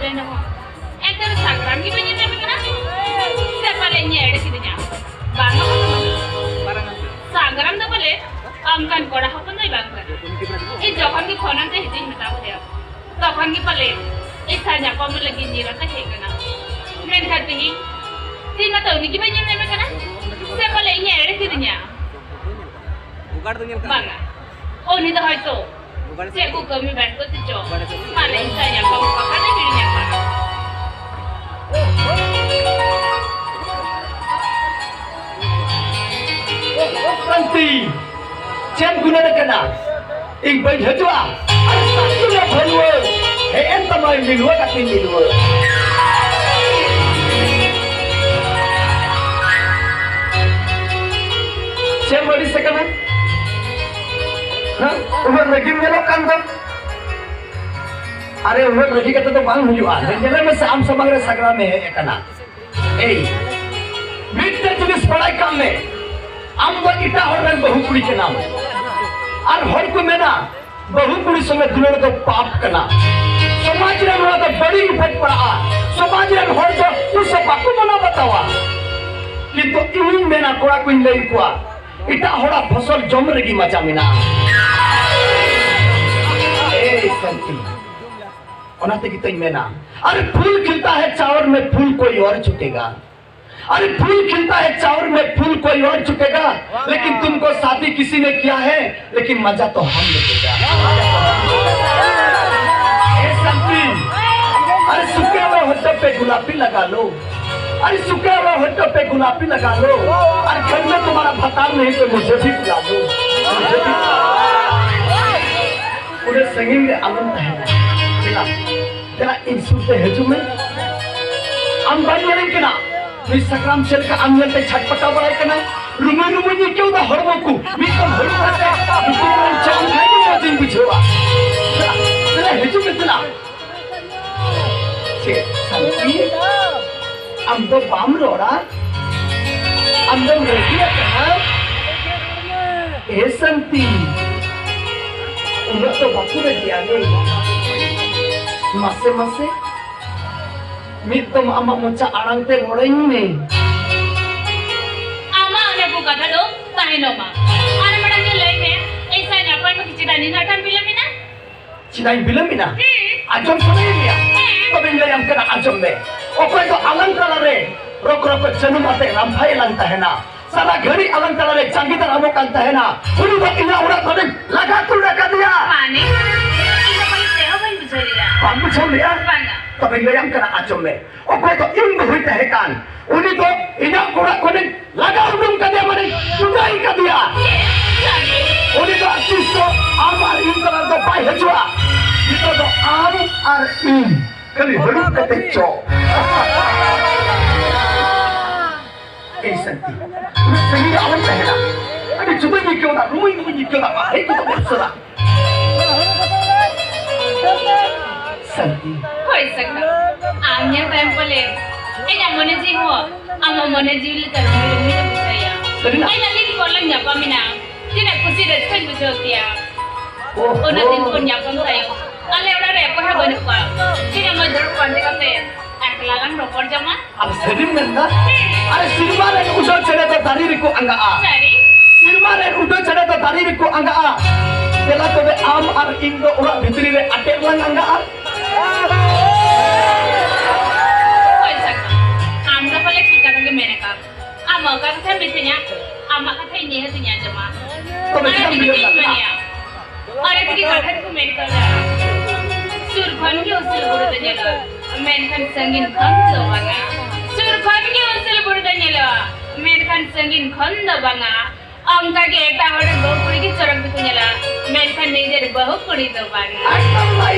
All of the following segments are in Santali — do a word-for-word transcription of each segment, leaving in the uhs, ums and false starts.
ᱨᱮᱱ ᱦᱚᱸ᱾ ᱮᱱᱛᱮ ᱨᱮ ᱥᱟᱜᱽᱨᱟᱢ ᱜᱮ ᱵᱟᱹᱧ ᱧᱮᱞ ᱧᱟᱢᱮ ᱠᱟᱱᱟ᱾ ᱥᱮ ᱯᱟᱞᱮ ᱤᱧ ᱮᱲᱮ ᱠᱤᱫᱤᱧᱟ? ᱵᱟᱝ ᱦᱚᱸ᱾ ᱥᱟᱜᱽᱨᱟᱢ ᱫᱚ ᱵᱚᱞᱮ ᱚᱱᱠᱟᱱ ᱠᱚᱲᱟ ᱦᱚᱯᱚᱱ ᱫᱚᱭ ᱵᱟᱝ ᱠᱟᱱᱟ᱾ ᱤᱧ ᱡᱚᱠᱷᱚᱱ ᱜᱮ ᱯᱷᱳᱱ ᱟᱱᱛᱮ ᱦᱤᱡᱩᱜ ᱤᱧ ᱢᱮᱛᱟ ᱠᱚ ᱛᱚᱠᱷᱚᱱ ᱜᱮ ᱯᱟᱞᱮ ᱤᱧ ᱥᱟᱶ ᱧᱟᱯᱟᱢ ᱞᱟᱹᱜᱤᱫ ᱧᱤᱨ ᱟᱛᱮ ᱦᱮᱡ ᱠᱟᱱᱟ᱾ ᱢᱮᱱᱠᱷᱟᱱ ᱛᱤᱦᱤᱧ, ᱛᱤᱦᱤᱧ ᱢᱟᱛᱚ ᱩᱱᱤ ᱜᱮ ᱵᱟᱹᱧ ᱧᱮᱞ ᱧᱟᱢᱮ ᱠᱟᱱᱟ᱾ ᱥᱮ ᱯᱟᱞᱮ ᱤᱧᱮ ᱮᱲᱮ ᱠᱤᱫᱤᱧᱟ? ᱵᱟᱝᱟ, ᱩᱱᱤ ᱫᱚ ᱦᱚᱭᱛᱳ ᱪᱮᱫ ᱠᱚ ᱠᱟᱹᱢᱤ ᱵᱟᱲᱟ ᱠᱚᱛᱮ ᱪᱚ ᱯᱟᱞᱮ ᱤᱧ ᱥᱟᱶ ᱧᱟᱯᱟᱢ ᱵᱟᱠᱷᱟᱱ ᱮ ᱦᱤᱲᱤᱧ ᱟᱠᱟᱫᱼᱟ᱾ ᱥᱟᱱᱛᱤ, ᱪᱮᱫ ᱜᱩᱱᱟᱹᱱ ᱠᱟᱱᱟ? ᱤᱧ ᱵᱟᱹᱧ ᱦᱤᱡᱩᱜᱼᱟ᱾ ᱟᱨ ᱥᱟᱱᱛᱤ ᱨᱮ ᱵᱷᱟᱹᱞᱩᱣᱟᱹ ᱦᱮᱡ ᱮᱱ ᱛᱟᱢᱟᱭ ᱢᱤᱞᱣᱟᱹ ᱠᱟᱛᱮ ᱢᱤᱞᱣᱟᱹ᱾ ᱪᱮᱫ ᱮᱢ ᱟᱹᱲᱤᱥ ᱟᱠᱟᱱᱟ? ᱦᱮᱸ? ᱩᱱᱟᱹᱜ ᱨᱟᱹᱜᱤᱢ ᱧᱮᱞᱚᱜ ᱠᱟᱱ ᱫᱚ? ᱟᱨᱮ, ᱩᱱᱟᱹᱜ ᱨᱟᱹᱜᱤ ᱠᱟᱛᱮ ᱫᱚ ᱵᱟᱝ ᱦᱩᱭᱩᱜᱼᱟ᱾ ᱧᱮᱞᱮ ᱢᱮᱥᱮ, ᱟᱢ ᱥᱟᱢᱟᱝ ᱨᱮ ᱥᱟᱜᱽᱨᱟᱢᱮ ᱦᱮᱡ ᱟᱠᱟᱱᱟ᱾ ᱮᱭ, ᱢᱤᱫᱴᱮᱱ ᱡᱤᱱᱤᱥ ᱵᱟᱲᱟᱭ ᱠᱟᱜ ᱢᱮ, ᱟᱢ ᱫᱚ ᱮᱴᱟᱜ ᱦᱚᱲ ᱨᱮᱱ ᱵᱟᱹᱦᱩ ᱠᱩᱲᱤ ᱠᱟᱱᱟᱢ᱾ ᱟᱨ ᱦᱚᱲ ᱠᱚ ᱢᱮᱱᱟ, ᱵᱟᱹᱦᱩ ᱠᱩᱲᱤ ᱥᱚᱸᱜᱮ ᱫᱩᱞᱟᱹᱲ ᱫᱚ ᱯᱟᱯ ᱠᱟᱱᱟ᱾ ᱥᱚᱢᱟᱡᱽ ᱨᱮ ᱱᱚᱣᱟ ᱫᱚ ᱵᱟᱹᱲᱤᱡ effect ᱯᱟᱲᱟᱜᱼᱟ᱾ ᱥᱚᱢᱟᱡᱽ ᱨᱮᱱ ᱦᱚᱲ ᱫᱚ ᱛᱤᱥ ᱦᱚᱸ ᱵᱟᱠᱚ ᱢᱟᱱᱟᱣ ᱵᱟᱛᱟᱣᱟ᱾ ᱠᱤᱱᱛᱩ ᱤᱧᱤᱧ ᱢᱮᱱᱟ, ᱠᱚᱲᱟ ᱠᱚᱧ ᱞᱟᱹᱭ ᱠᱚᱣᱟ, ᱮᱴᱟᱜ ᱦᱚᱲᱟᱜ ᱯᱷᱚᱥᱚᱞ ᱡᱚᱢ ᱨᱮᱜᱮ ᱢᱟᱡᱟ ᱢᱮᱱᱟᱜᱼᱟ᱾ ᱮᱭ ᱥᱟᱱᱛᱤ, ᱚᱱᱟ ᱛᱮᱜᱮ ᱛᱚᱧ ᱢᱮᱱᱟ, ᱟᱨᱮ ᱯᱷᱩᱞ ᱠᱷᱤᱞᱛᱟ ᱦᱮ ᱪᱟᱣᱨ ᱢᱮ ᱯᱷᱩᱞ ᱠᱚᱭ ᱚᱨ ᱪᱩᱠᱮᱜᱟ, ᱟᱨᱮ ᱯᱷᱩᱞ ᱠᱷᱤᱞᱛᱟ ᱦᱮ ᱪᱟᱣᱨ ᱢᱮ ᱯᱷᱩᱞ ᱠᱚᱭ ᱚᱨ ᱪᱩᱠᱮᱜᱟ, ᱞᱮᱠᱤᱱ ᱛᱩᱢᱠᱚ ᱥᱟᱫᱤ ᱠᱤᱥᱤ ᱱᱮ ᱠᱤᱭᱟ ᱦᱮ, ᱞᱮᱠᱤᱱ ᱢᱟᱡᱟ ᱛᱚ ᱦᱟᱢ ᱞᱮᱜᱮᱜᱟ। ए संती, अरे सूखे हुए होठों पे गुलाबी लगा लो, अरे सूखे हुए होठों पे गुलाबी लगा लो, अरे घर में तुम्हारा भतार नहीं तो मुझे भी बुला लो, मुझे भी। ᱩᱱᱟᱹᱜ ᱥᱟᱺᱜᱤᱧ ᱨᱮ ᱟᱞᱚᱢ ᱛᱟᱦᱮᱱᱟ। ᱫᱮᱞᱟ, ᱫᱮᱞᱟ, ᱤᱧ ᱥᱩᱨ ᱛᱮ ᱦᱤᱡᱩᱜ ᱢᱮ। ᱟᱢ ᱵᱟᱢ ᱧᱮᱞᱤᱧ ᱠᱟᱱᱟ? ᱱᱩᱭ ᱥᱟᱠᱨᱟᱢ ᱪᱮᱫ ᱞᱮᱠᱟ ᱟᱢ ᱧᱮᱞᱛᱮ ᱪᱷᱟᱴᱯᱟᱴᱟᱣ ᱵᱟᱲᱟᱭ ᱠᱟᱱᱟ? ᱨᱩᱢᱩᱭ ᱨᱩᱢᱩᱭ ᱟᱹᱭᱠᱟᱹᱣ ᱫᱟ ᱦᱚᱲᱢᱚ ᱠᱚ। ᱢᱤᱫ ᱫᱚᱢ ᱦᱩᱲᱩ ᱠᱟᱛᱮ ᱞᱩᱛᱩᱨ ᱨᱮᱢ ᱪᱟᱢ ᱠᱷᱟᱡ ᱜᱮ ᱢᱚᱡᱽ ᱤᱧ ᱵᱩᱡᱷᱟᱹᱣᱟ। ᱫᱮᱞᱟ, ᱫᱮᱞᱟ, ᱦᱤᱡᱩᱜ ᱢᱮ, ᱫᱮᱞᱟ। ᱪᱮᱫ ᱥᱟᱱᱛᱤ? ᱟᱢ ᱫᱚ ᱵᱟᱢ ᱨᱚᱲᱟ? ᱟᱢ ᱫᱚᱢ ᱨᱟᱹᱜᱤ ᱟᱠᱟᱱᱟ? ᱮ ᱥᱟᱱᱛᱤ, ᱩᱱᱟᱹᱜ ᱫᱚ ᱵᱟᱠᱚ ᱨᱟᱹᱜᱤᱜᱼᱟ ᱨᱮ। ᱢᱟᱥᱮ, ᱢᱟᱥᱮ, ᱢᱤᱫ ᱫᱚᱢ ᱟᱢᱟᱜ ᱢᱚᱪᱟ ᱟᱲᱟᱝ ᱛᱮ ᱨᱚᱲᱟᱹᱧ ᱢᱮ᱾ ᱟᱢᱟᱜ ᱚᱱᱟ ᱠᱚ ᱠᱟᱛᱷᱟ ᱫᱚ ᱛᱟᱦᱮᱱᱚᱜ ᱢᱟ᱾ ᱟᱨ ᱢᱟᱲᱟᱝ ᱜᱮ ᱞᱟᱹᱭ ᱢᱮ, ᱤᱧ ᱥᱟᱶ ᱧᱟᱯᱟᱢ ᱢᱮ, ᱪᱮᱫᱟᱜ ᱱᱤᱱᱟᱹᱜ ᱴᱟᱢ ᱵᱤᱞᱚᱢ ᱮᱱᱟ? ᱪᱮᱫᱟᱜ ᱤᱧ ᱵᱤᱞᱚᱢ ᱮᱱᱟ? ᱦᱮᱸ᱾ ᱟᱸᱡᱚᱢ ᱥᱟᱱᱟᱭᱮᱫ ᱢᱮᱭᱟ? ᱦᱮᱸ᱾ ᱛᱚᱵᱮᱧ ᱞᱟᱹᱭᱟᱢ ᱠᱟᱱᱟ, ᱟᱸᱡᱚᱢ ᱢᱮ᱾ ᱚᱠᱚᱭ ᱫᱚ ᱟᱞᱟᱝ ᱛᱟᱞᱟᱨᱮ ᱨᱚᱠ ᱨᱚᱠ ᱡᱟᱹᱱᱩᱢ ᱟᱛᱮ ᱨᱟᱢᱵᱷᱟᱭᱮ ᱞᱟᱝ ᱛᱟᱦᱮᱱᱟ? ᱥᱟᱨᱟ ᱜᱷᱟᱹᱲᱤ ᱟᱞᱟᱝ ᱛᱟᱞᱟᱨᱮ ᱡᱟᱸᱜᱮ ᱫᱟᱨᱟᱢᱚᱜ ᱠᱟᱱ ᱛᱟᱦᱮᱱᱟ᱾ ᱩᱱᱤ ᱫᱚ ᱤᱧᱟᱹᱜ ᱚᱲᱟᱜ ᱠᱷᱚᱱᱤᱧ ᱞᱟᱜᱟ ᱛᱩᱫ ᱟᱠᱟᱫᱮᱭᱟ᱾ ᱢᱟᱱᱮ? ᱤᱧ ᱫᱚ ᱯᱟᱞᱮ ᱪᱮᱫ ᱦᱚᱸ ᱵᱟᱹᱧ ᱵᱩᱡᱷᱟᱹᱣ ᱞᱮᱜᱼᱟ᱾ ᱵᱟᱢ ᱵᱩᱡᱷᱟᱹᱣ ᱞᱮᱜᱼᱟ? ᱵᱟᱝᱟ᱾ ᱛᱚᱵᱮᱧ ᱞᱟᱹᱭᱟᱢ ᱠᱟᱱᱟ, ᱟᱸᱡᱚᱢ ᱢᱮ᱾ ᱚᱠᱚᱭ ᱫᱚ ᱤᱧ ᱵᱟᱹᱦᱩᱭ ᱛᱟᱦᱮᱸ ᱠᱟᱱ, ᱩᱱᱤ ᱫᱚ ᱤᱧᱟᱹᱜ ᱚᱲᱟᱜ ᱠᱷᱚᱱᱤᱧ ᱞᱟᱜᱟ ᱩᱰᱩᱝ ᱠᱟᱫᱮᱭᱟ, ᱢᱟᱱᱮ ᱡᱩᱫᱟᱹᱭ ᱠᱟᱫᱮᱭᱟ᱾ ᱩᱱᱤ ᱫᱚ ᱛᱤᱥ ᱫᱚ ᱟᱢ ᱟᱨ ᱤᱧ ᱛᱟᱞᱟ ᱨᱮᱫᱚ ᱵᱟᱭ ᱦᱤᱡᱩᱜᱼᱟ᱾ ᱱᱤᱛᱚᱜ ᱫᱚ ᱟᱢ ᱟᱨ ᱤᱧ ᱠᱷᱟᱹᱞᱤ ᱦᱟᱹᱨᱩᱵ ᱠᱟᱛᱮ ᱪᱚ᱾ ᱮᱭ ᱥᱟᱱᱛᱤ, ᱩᱱᱟᱹᱜ ᱥᱟᱺᱜᱤᱧ ᱨᱮ ᱟᱞᱚᱢ ᱛᱟᱦᱮᱱᱟ᱾ ᱟᱹᱰᱤ ᱡᱩᱫᱟᱹᱧ ᱟᱹᱭᱠᱟᱹᱣ ᱮᱫᱟ, ᱨᱩᱢᱩᱧ ᱨᱩᱢᱩᱧ ᱟᱹᱭᱠᱟᱹᱣ ᱮᱫᱟ, ᱵᱟᱦᱨᱮ ᱠᱚᱫᱚ ᱵᱚᱱ ᱩᱥᱟᱹᱨᱟ᱾ ᱥᱟᱱᱛᱤ᱾ ᱦᱳᱭ ᱥᱟᱠᱟ, ᱟᱢ ᱧᱮᱞ ᱛᱟᱭᱚᱢ ᱯᱟᱞᱮ ᱤᱧᱟᱹᱜ ᱢᱚᱱᱮ ᱡᱤᱣᱤ ᱦᱚᱸ ᱟᱢᱟᱜ ᱢᱚᱱᱮ ᱡᱤᱣᱤ ᱞᱮᱠᱟ ᱨᱩᱢᱩᱭ ᱨᱩᱢᱩᱭ ᱮ ᱵᱩᱡᱷᱟᱹᱣᱮᱭᱟ᱾ ᱥᱟᱹᱨᱤᱱᱟᱜ? ᱟᱭᱢᱟ ᱫᱤᱱ ᱯᱚᱨ ᱞᱟᱝ ᱧᱟᱯᱟᱢ ᱮᱱᱟ, ᱛᱤᱱᱟᱹᱜ ᱠᱩᱥᱤ ᱨᱟᱹᱥᱠᱟᱹᱧ ᱵᱩᱡᱷᱟᱹᱣ ᱠᱮᱭᱟ᱾ ᱳᱦᱳ᱾ ᱩᱱᱟᱹᱜ ᱫᱤᱱ ᱯᱚᱨ ᱧᱟᱯᱟᱢ ᱛᱟᱭᱚᱢ ᱟᱞᱮ ᱚᱲᱟᱜ ᱨᱮ ᱚᱠᱚᱭ ᱦᱚᱸ ᱵᱟᱹᱱᱩᱜ ᱠᱚᱣᱟ᱾ ᱛᱤᱱᱟᱹᱜ ᱢᱚᱡᱽ ᱫᱩᱲᱩᱵ ᱯᱟᱱᱛᱮ ᱠᱟᱛᱮ ᱮᱠᱞᱟ ᱞᱟᱝ ᱨᱚᱯᱚᱲ ᱡᱚᱝᱟ᱾ ᱟᱢ ᱥᱟᱹᱨᱤᱢ ᱢᱮᱱᱫᱟ? ᱟᱨᱮ, ᱥᱮᱨᱢᱟ ᱨᱮᱱ ᱩᱰᱟᱹᱣ ᱪᱮᱬᱮ ᱫᱚ ᱫᱟᱨᱮ ᱨᱮᱠᱚ ᱟᱸᱜᱟᱜᱼᱟ᱾ ᱥᱟᱹᱨᱤ? ᱥᱮᱨᱢᱟ ᱨᱮᱱ ᱩᱰᱟᱹᱣ ᱪᱮᱬᱮ ᱫᱚ ᱫᱟᱨᱮ ᱨᱮᱠᱚ ᱟᱸᱜᱟᱜᱼᱟ᱾ ᱫᱮᱞᱟ ᱛᱚᱵᱮ ᱟᱢ ᱟᱨ ᱤᱧ ᱫᱚ ᱚᱲᱟᱜ ᱵᱷᱤᱛᱨᱤ ᱨᱮ ᱟᱴᱮᱫ ᱞᱟᱝ ᱟᱸᱜᱟᱜᱼᱟ᱾ ᱦᱳᱭ ᱥᱟᱠᱟ, ᱟᱢ ᱫᱚ ᱯᱟᱞᱮ ᱴᱷᱤᱠ ᱠᱟᱛᱷᱟ ᱜᱮ ᱢᱮᱱ ᱟᱠᱟᱫ᱾ ᱟᱢ ᱚᱠᱟ ᱠᱟᱛᱷᱟᱢ ᱢᱤᱛᱟᱹᱧᱟ, ᱟᱢᱟᱜ ᱠᱟᱛᱷᱟ ᱤᱧ ᱱᱤᱦᱟᱹᱛ ᱤᱧ ᱟᱸᱡᱚᱢᱟ᱾ ᱛᱚᱵᱮ ᱟᱨ ᱪᱮᱫᱟᱜ ᱮᱢ ᱴᱷᱤᱠ ᱵᱤᱞᱚᱢ ᱜᱤᱧ ᱠᱟᱱᱟ? ᱢᱮᱱᱮᱜᱼᱟ᱾ ᱟᱨ ᱮᱠᱫᱤ ᱠᱟᱛᱷᱟ ᱨᱮᱠᱚ ᱢᱮᱱ ᱠᱟᱫᱟ, ᱥᱩᱨ ᱠᱷᱚᱱ ᱜᱮ ᱩᱥᱩᱞ ᱵᱩᱨᱩ ᱫᱚ ᱧᱮᱞᱚᱜᱼᱟ, ᱢᱮᱱᱠᱷᱟᱱ ᱥᱟᱺᱜᱤᱧ ᱠᱷᱚᱱ ᱫᱚ ᱵᱟᱝᱟ᱾ ᱥᱩᱨ ᱠᱷᱚᱱ ᱜᱮ ᱩᱥᱩᱞ ᱵᱩᱨᱩ ᱫᱚ ᱧᱮᱞᱚᱜᱼᱟ, ᱢᱮᱱᱠᱷᱟᱱ ᱥᱟᱺᱜᱤᱧ ᱠᱷᱚᱱ ᱫᱚ ᱵᱟᱝᱟ᱾ ᱚᱱᱠᱟ ᱜᱮ ᱮᱴᱟᱜ ᱦᱚᱲ ᱨᱮᱱ ᱵᱟᱹᱦᱩ ᱠᱩᱲᱤ ᱜᱮ ᱪᱚᱨᱚᱠ ᱜᱮᱠᱚ ᱧᱮᱞᱟ, ᱢᱮᱱᱠᱷᱟᱱ ᱱᱤᱡᱮᱨ ᱵᱟᱹᱦᱩ ᱠᱩᱲᱤ ᱫᱚ ᱵᱟᱝᱟ᱾ ᱮᱠᱫᱚᱢ ᱵᱷᱟᱹᱭ᱾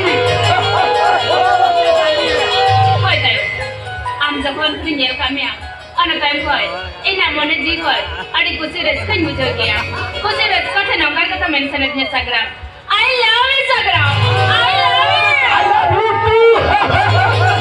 ᱦᱳᱭ ᱛᱟᱭᱚᱢ, ᱟᱢ ᱡᱚᱠᱷᱚᱱ ᱠᱷᱚᱱᱤᱧ ᱧᱮᱞ ᱠᱟᱜ ᱢᱮᱭᱟ, ᱚᱱᱟ ᱛᱟᱭᱚᱢ ᱠᱷᱚᱱ ᱤᱧᱟᱹᱜ ᱢᱚᱱᱮ ᱡᱤᱣᱤ ᱠᱷᱚᱱ ᱟᱹᱰᱤ ᱠᱩᱥᱤ ᱨᱟᱹᱥᱠᱟᱹᱧ ᱵᱩᱡᱷᱟᱹᱣ ᱠᱮᱭᱟ᱾ ᱠᱩᱥᱤ ᱨᱟᱹᱥᱠᱟᱹ ᱛᱮ ᱱᱚᱝᱠᱟ ᱠᱟᱛᱷᱟ ᱢᱮᱱ ᱥᱟᱱᱟᱭᱮᱫᱤᱧᱟ, Sagram, I love you, Sagram, I love you. I love you too.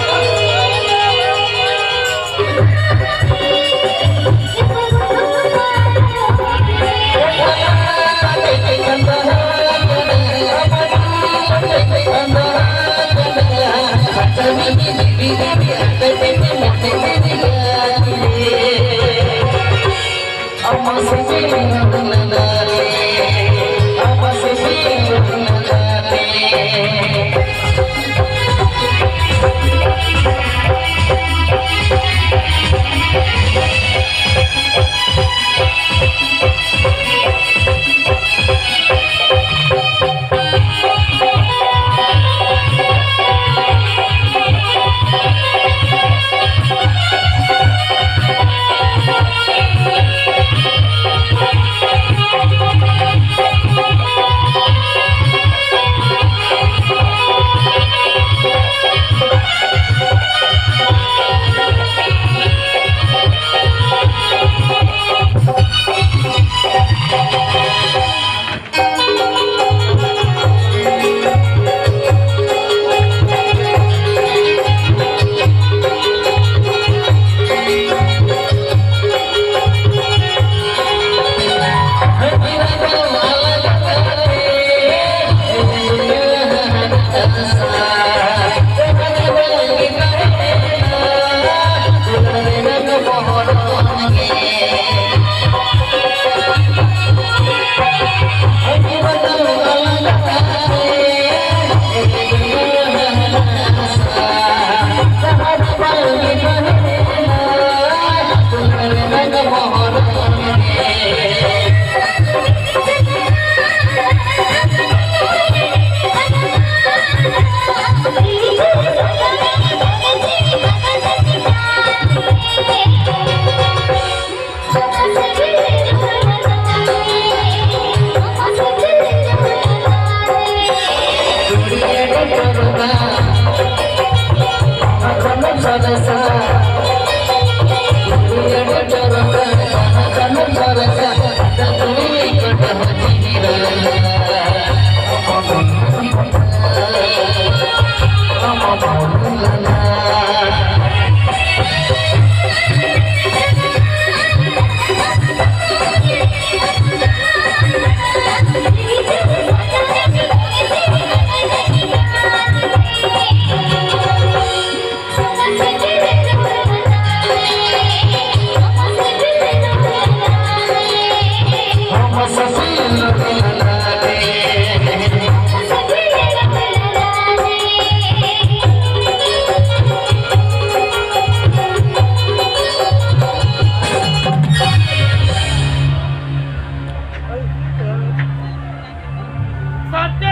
ᱥᱟᱱᱛᱤ!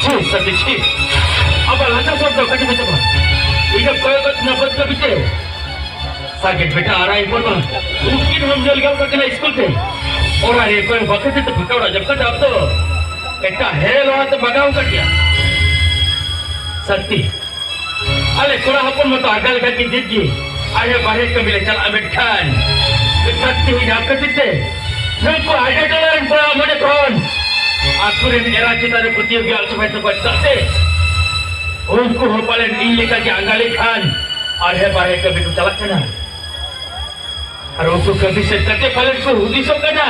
ᱪᱷᱤ, ᱥᱟᱱᱛᱤ, ᱪᱷᱤ! ᱟᱵᱟᱨ ᱞᱟᱸᱫᱟ ᱥᱟᱵ ᱫᱚ ᱠᱟᱹᱴᱤᱡ ᱵᱟᱹᱪᱩᱜ ᱠᱟᱱᱟ᱾ ᱤᱧ ᱫᱚ ᱠᱚᱭᱚᱜ ᱠᱟᱛᱮ ᱱᱚᱣᱟ ᱵᱟᱹᱫᱽ ᱠᱟᱹᱢᱤ ᱛᱮ ᱥᱟᱜᱮᱱ ᱵᱮᱴᱟ ᱟᱨ ᱟᱭ ᱵᱚᱱ ᱢᱟ ᱩᱱᱠᱤᱱ ᱦᱚᱸᱢ ᱧᱮᱞ ᱜᱚᱫ ᱠᱟᱠᱤᱱᱟ ᱥᱠᱩᱞ ᱛᱮ᱾ ᱚᱲᱟᱜ ᱨᱮ ᱚᱠᱚᱭ ᱦᱚᱸ ᱵᱟᱠᱚ ᱪᱮᱫ ᱯᱷᱟᱸᱠᱟ ᱚᱲᱟᱜ ᱡᱟᱯᱠᱟ ᱫᱟᱜ ᱫᱚ ᱮᱴᱟᱜ ᱦᱮ ᱞᱚᱲᱟ ᱛᱮ ᱵᱟᱜᱟᱣ ᱠᱟᱫᱮᱭᱟ᱾ ᱥᱟᱱᱛᱤ, ᱟᱞᱮ ᱠᱚᱲᱟ ᱦᱚᱯᱚᱱ ᱢᱟᱛᱚ ᱟᱜᱟ ᱞᱮᱠᱟ ᱜᱮ ᱡᱤᱫ ᱜᱮ ᱟᱭᱳ ᱵᱟᱨᱦᱮ ᱠᱟᱹᱢᱤ ᱞᱮ ᱪᱟᱞᱟᱜᱼᱟ, ᱢᱮᱱᱠᱷᱟᱱ ᱢᱮᱱᱠᱷᱟᱱ ᱛᱮᱦᱮᱧ ᱟᱢ ᱠᱷᱟᱹᱛᱤᱨ ᱛᱮ ᱱᱩᱠᱩ ᱟᱭᱳ ᱴᱚᱞᱟ ᱨᱮᱱ ᱠᱚᱲᱟ ᱢᱚᱱᱮ ᱠᱷᱚᱱ ᱟᱠᱚ ᱨᱮᱱ ᱮᱨᱟ ᱪᱮᱛᱟᱱ ᱨᱮ ᱯᱟᱹᱛᱭᱟᱹᱣ ᱜᱮ ᱟᱞ ᱪᱟᱵᱟᱭᱮᱱ ᱛᱟᱠᱚᱣᱟ᱾ ᱪᱮᱫᱟᱜ ᱥᱮ ᱩᱱᱠᱩ ᱦᱚᱸ ᱯᱟᱞᱮᱱ ᱤᱧ ᱞᱮᱠᱟ ᱜᱮ ᱟᱸᱜᱟ ᱞᱮᱠᱷᱟᱱ ᱟᱨᱦᱮ ᱵᱟᱨᱦᱮ ᱠᱟᱹᱢᱤ ᱠᱚ ᱪᱟᱞᱟᱜ ᱠᱟᱱᱟ᱾ ᱟᱨ ᱩᱱᱠᱩ ᱠᱟᱹᱢᱤ ᱥᱮᱫ ᱠᱟᱛᱮ ᱯᱟᱞᱮᱱ ᱠᱚ ᱦᱩᱫᱤᱥᱚᱜ ᱠᱟᱱᱟ,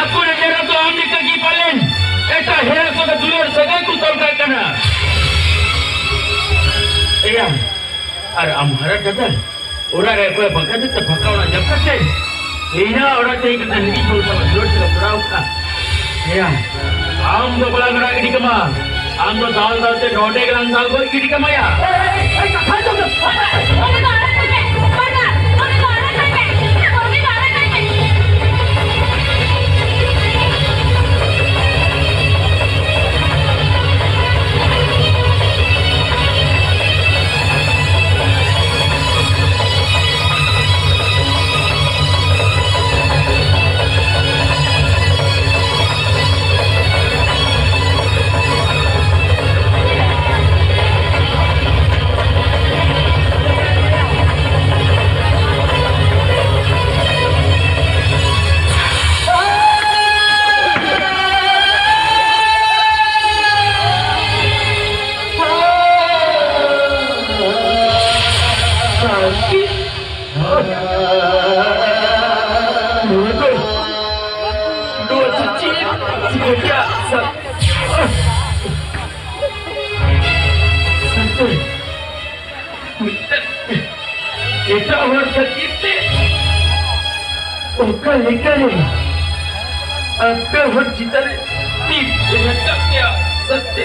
ᱟᱠᱚ ᱨᱮᱱ ᱮᱨᱟ ᱫᱚ ᱟᱢ ᱞᱮᱠᱟ ᱜᱮ ᱯᱟᱞᱮᱱ ᱮᱴᱟᱜ ᱦᱮᱲᱟ ᱥᱟᱶᱛᱮ ᱫᱩᱞᱟᱹᱲ ᱥᱟᱹᱜᱟᱹᱭ ᱠᱚ ᱛᱚᱞ ᱠᱟᱜ ᱠᱟᱱᱟ᱾ ᱮᱭᱟ, ᱟᱨ ᱟᱢ ᱦᱟᱨᱟ ᱫᱟᱫᱟ, ᱚᱲᱟᱜ ᱨᱮ ᱚᱠᱚᱭ ᱵᱟᱠᱟ ᱫᱮ ᱛᱮ ᱯᱷᱟᱸᱠᱟ ᱚᱲᱟᱜ ᱧᱟᱢ ᱠᱟᱛᱮ ᱤᱧᱟᱹᱜ ᱚᱲᱟᱜ ᱛᱮ ᱦᱮᱡ ᱠᱟᱛᱮ ᱱᱤᱡ ᱵᱟᱹᱦᱩ ᱥᱟᱞᱟᱜ ᱫᱩᱞᱟᱹᱲ ᱥᱟᱹᱜᱟᱹᱭ ᱡᱚᱲᱟᱣ ᱠᱟᱜᱼᱟ᱾ ᱮᱭᱟ, ᱟᱢ ᱫᱚ ᱵᱟᱞᱟ ᱢᱮᱱᱟᱜ ᱜᱤᱰᱤ ᱠᱟᱢᱟ, ᱟᱢ ᱫᱚ ᱫᱟᱞ ᱫᱟᱞ ᱛᱮ ᱱᱚᱰᱮ ᱜᱮᱞᱟᱝ ᱫᱟᱞ ᱜᱚᱡ ᱜᱤᱰᱤ ᱠᱟᱢᱟᱭᱟ᱾ ᱮᱭ, ᱮᱭ, ᱮᱭ, ᱠᱟᱛᱷᱟ ᱟᱸᱡᱚᱢ ᱢᱮ᱾ ᱥᱟᱱᱛᱮ, ᱮᱴᱟᱜ ᱦᱚᱲ ᱠᱷᱟᱹᱛᱤᱨ ᱛᱮ ᱚᱠᱟ ᱞᱮᱠᱟᱨᱮ ᱟᱯᱮ ᱦᱚᱲ ᱪᱮᱛᱟᱱ ᱨᱮ ᱛᱤ ᱨᱟᱠᱟᱵ ᱠᱮᱭᱟ, ᱥᱟᱱᱛᱮ᱾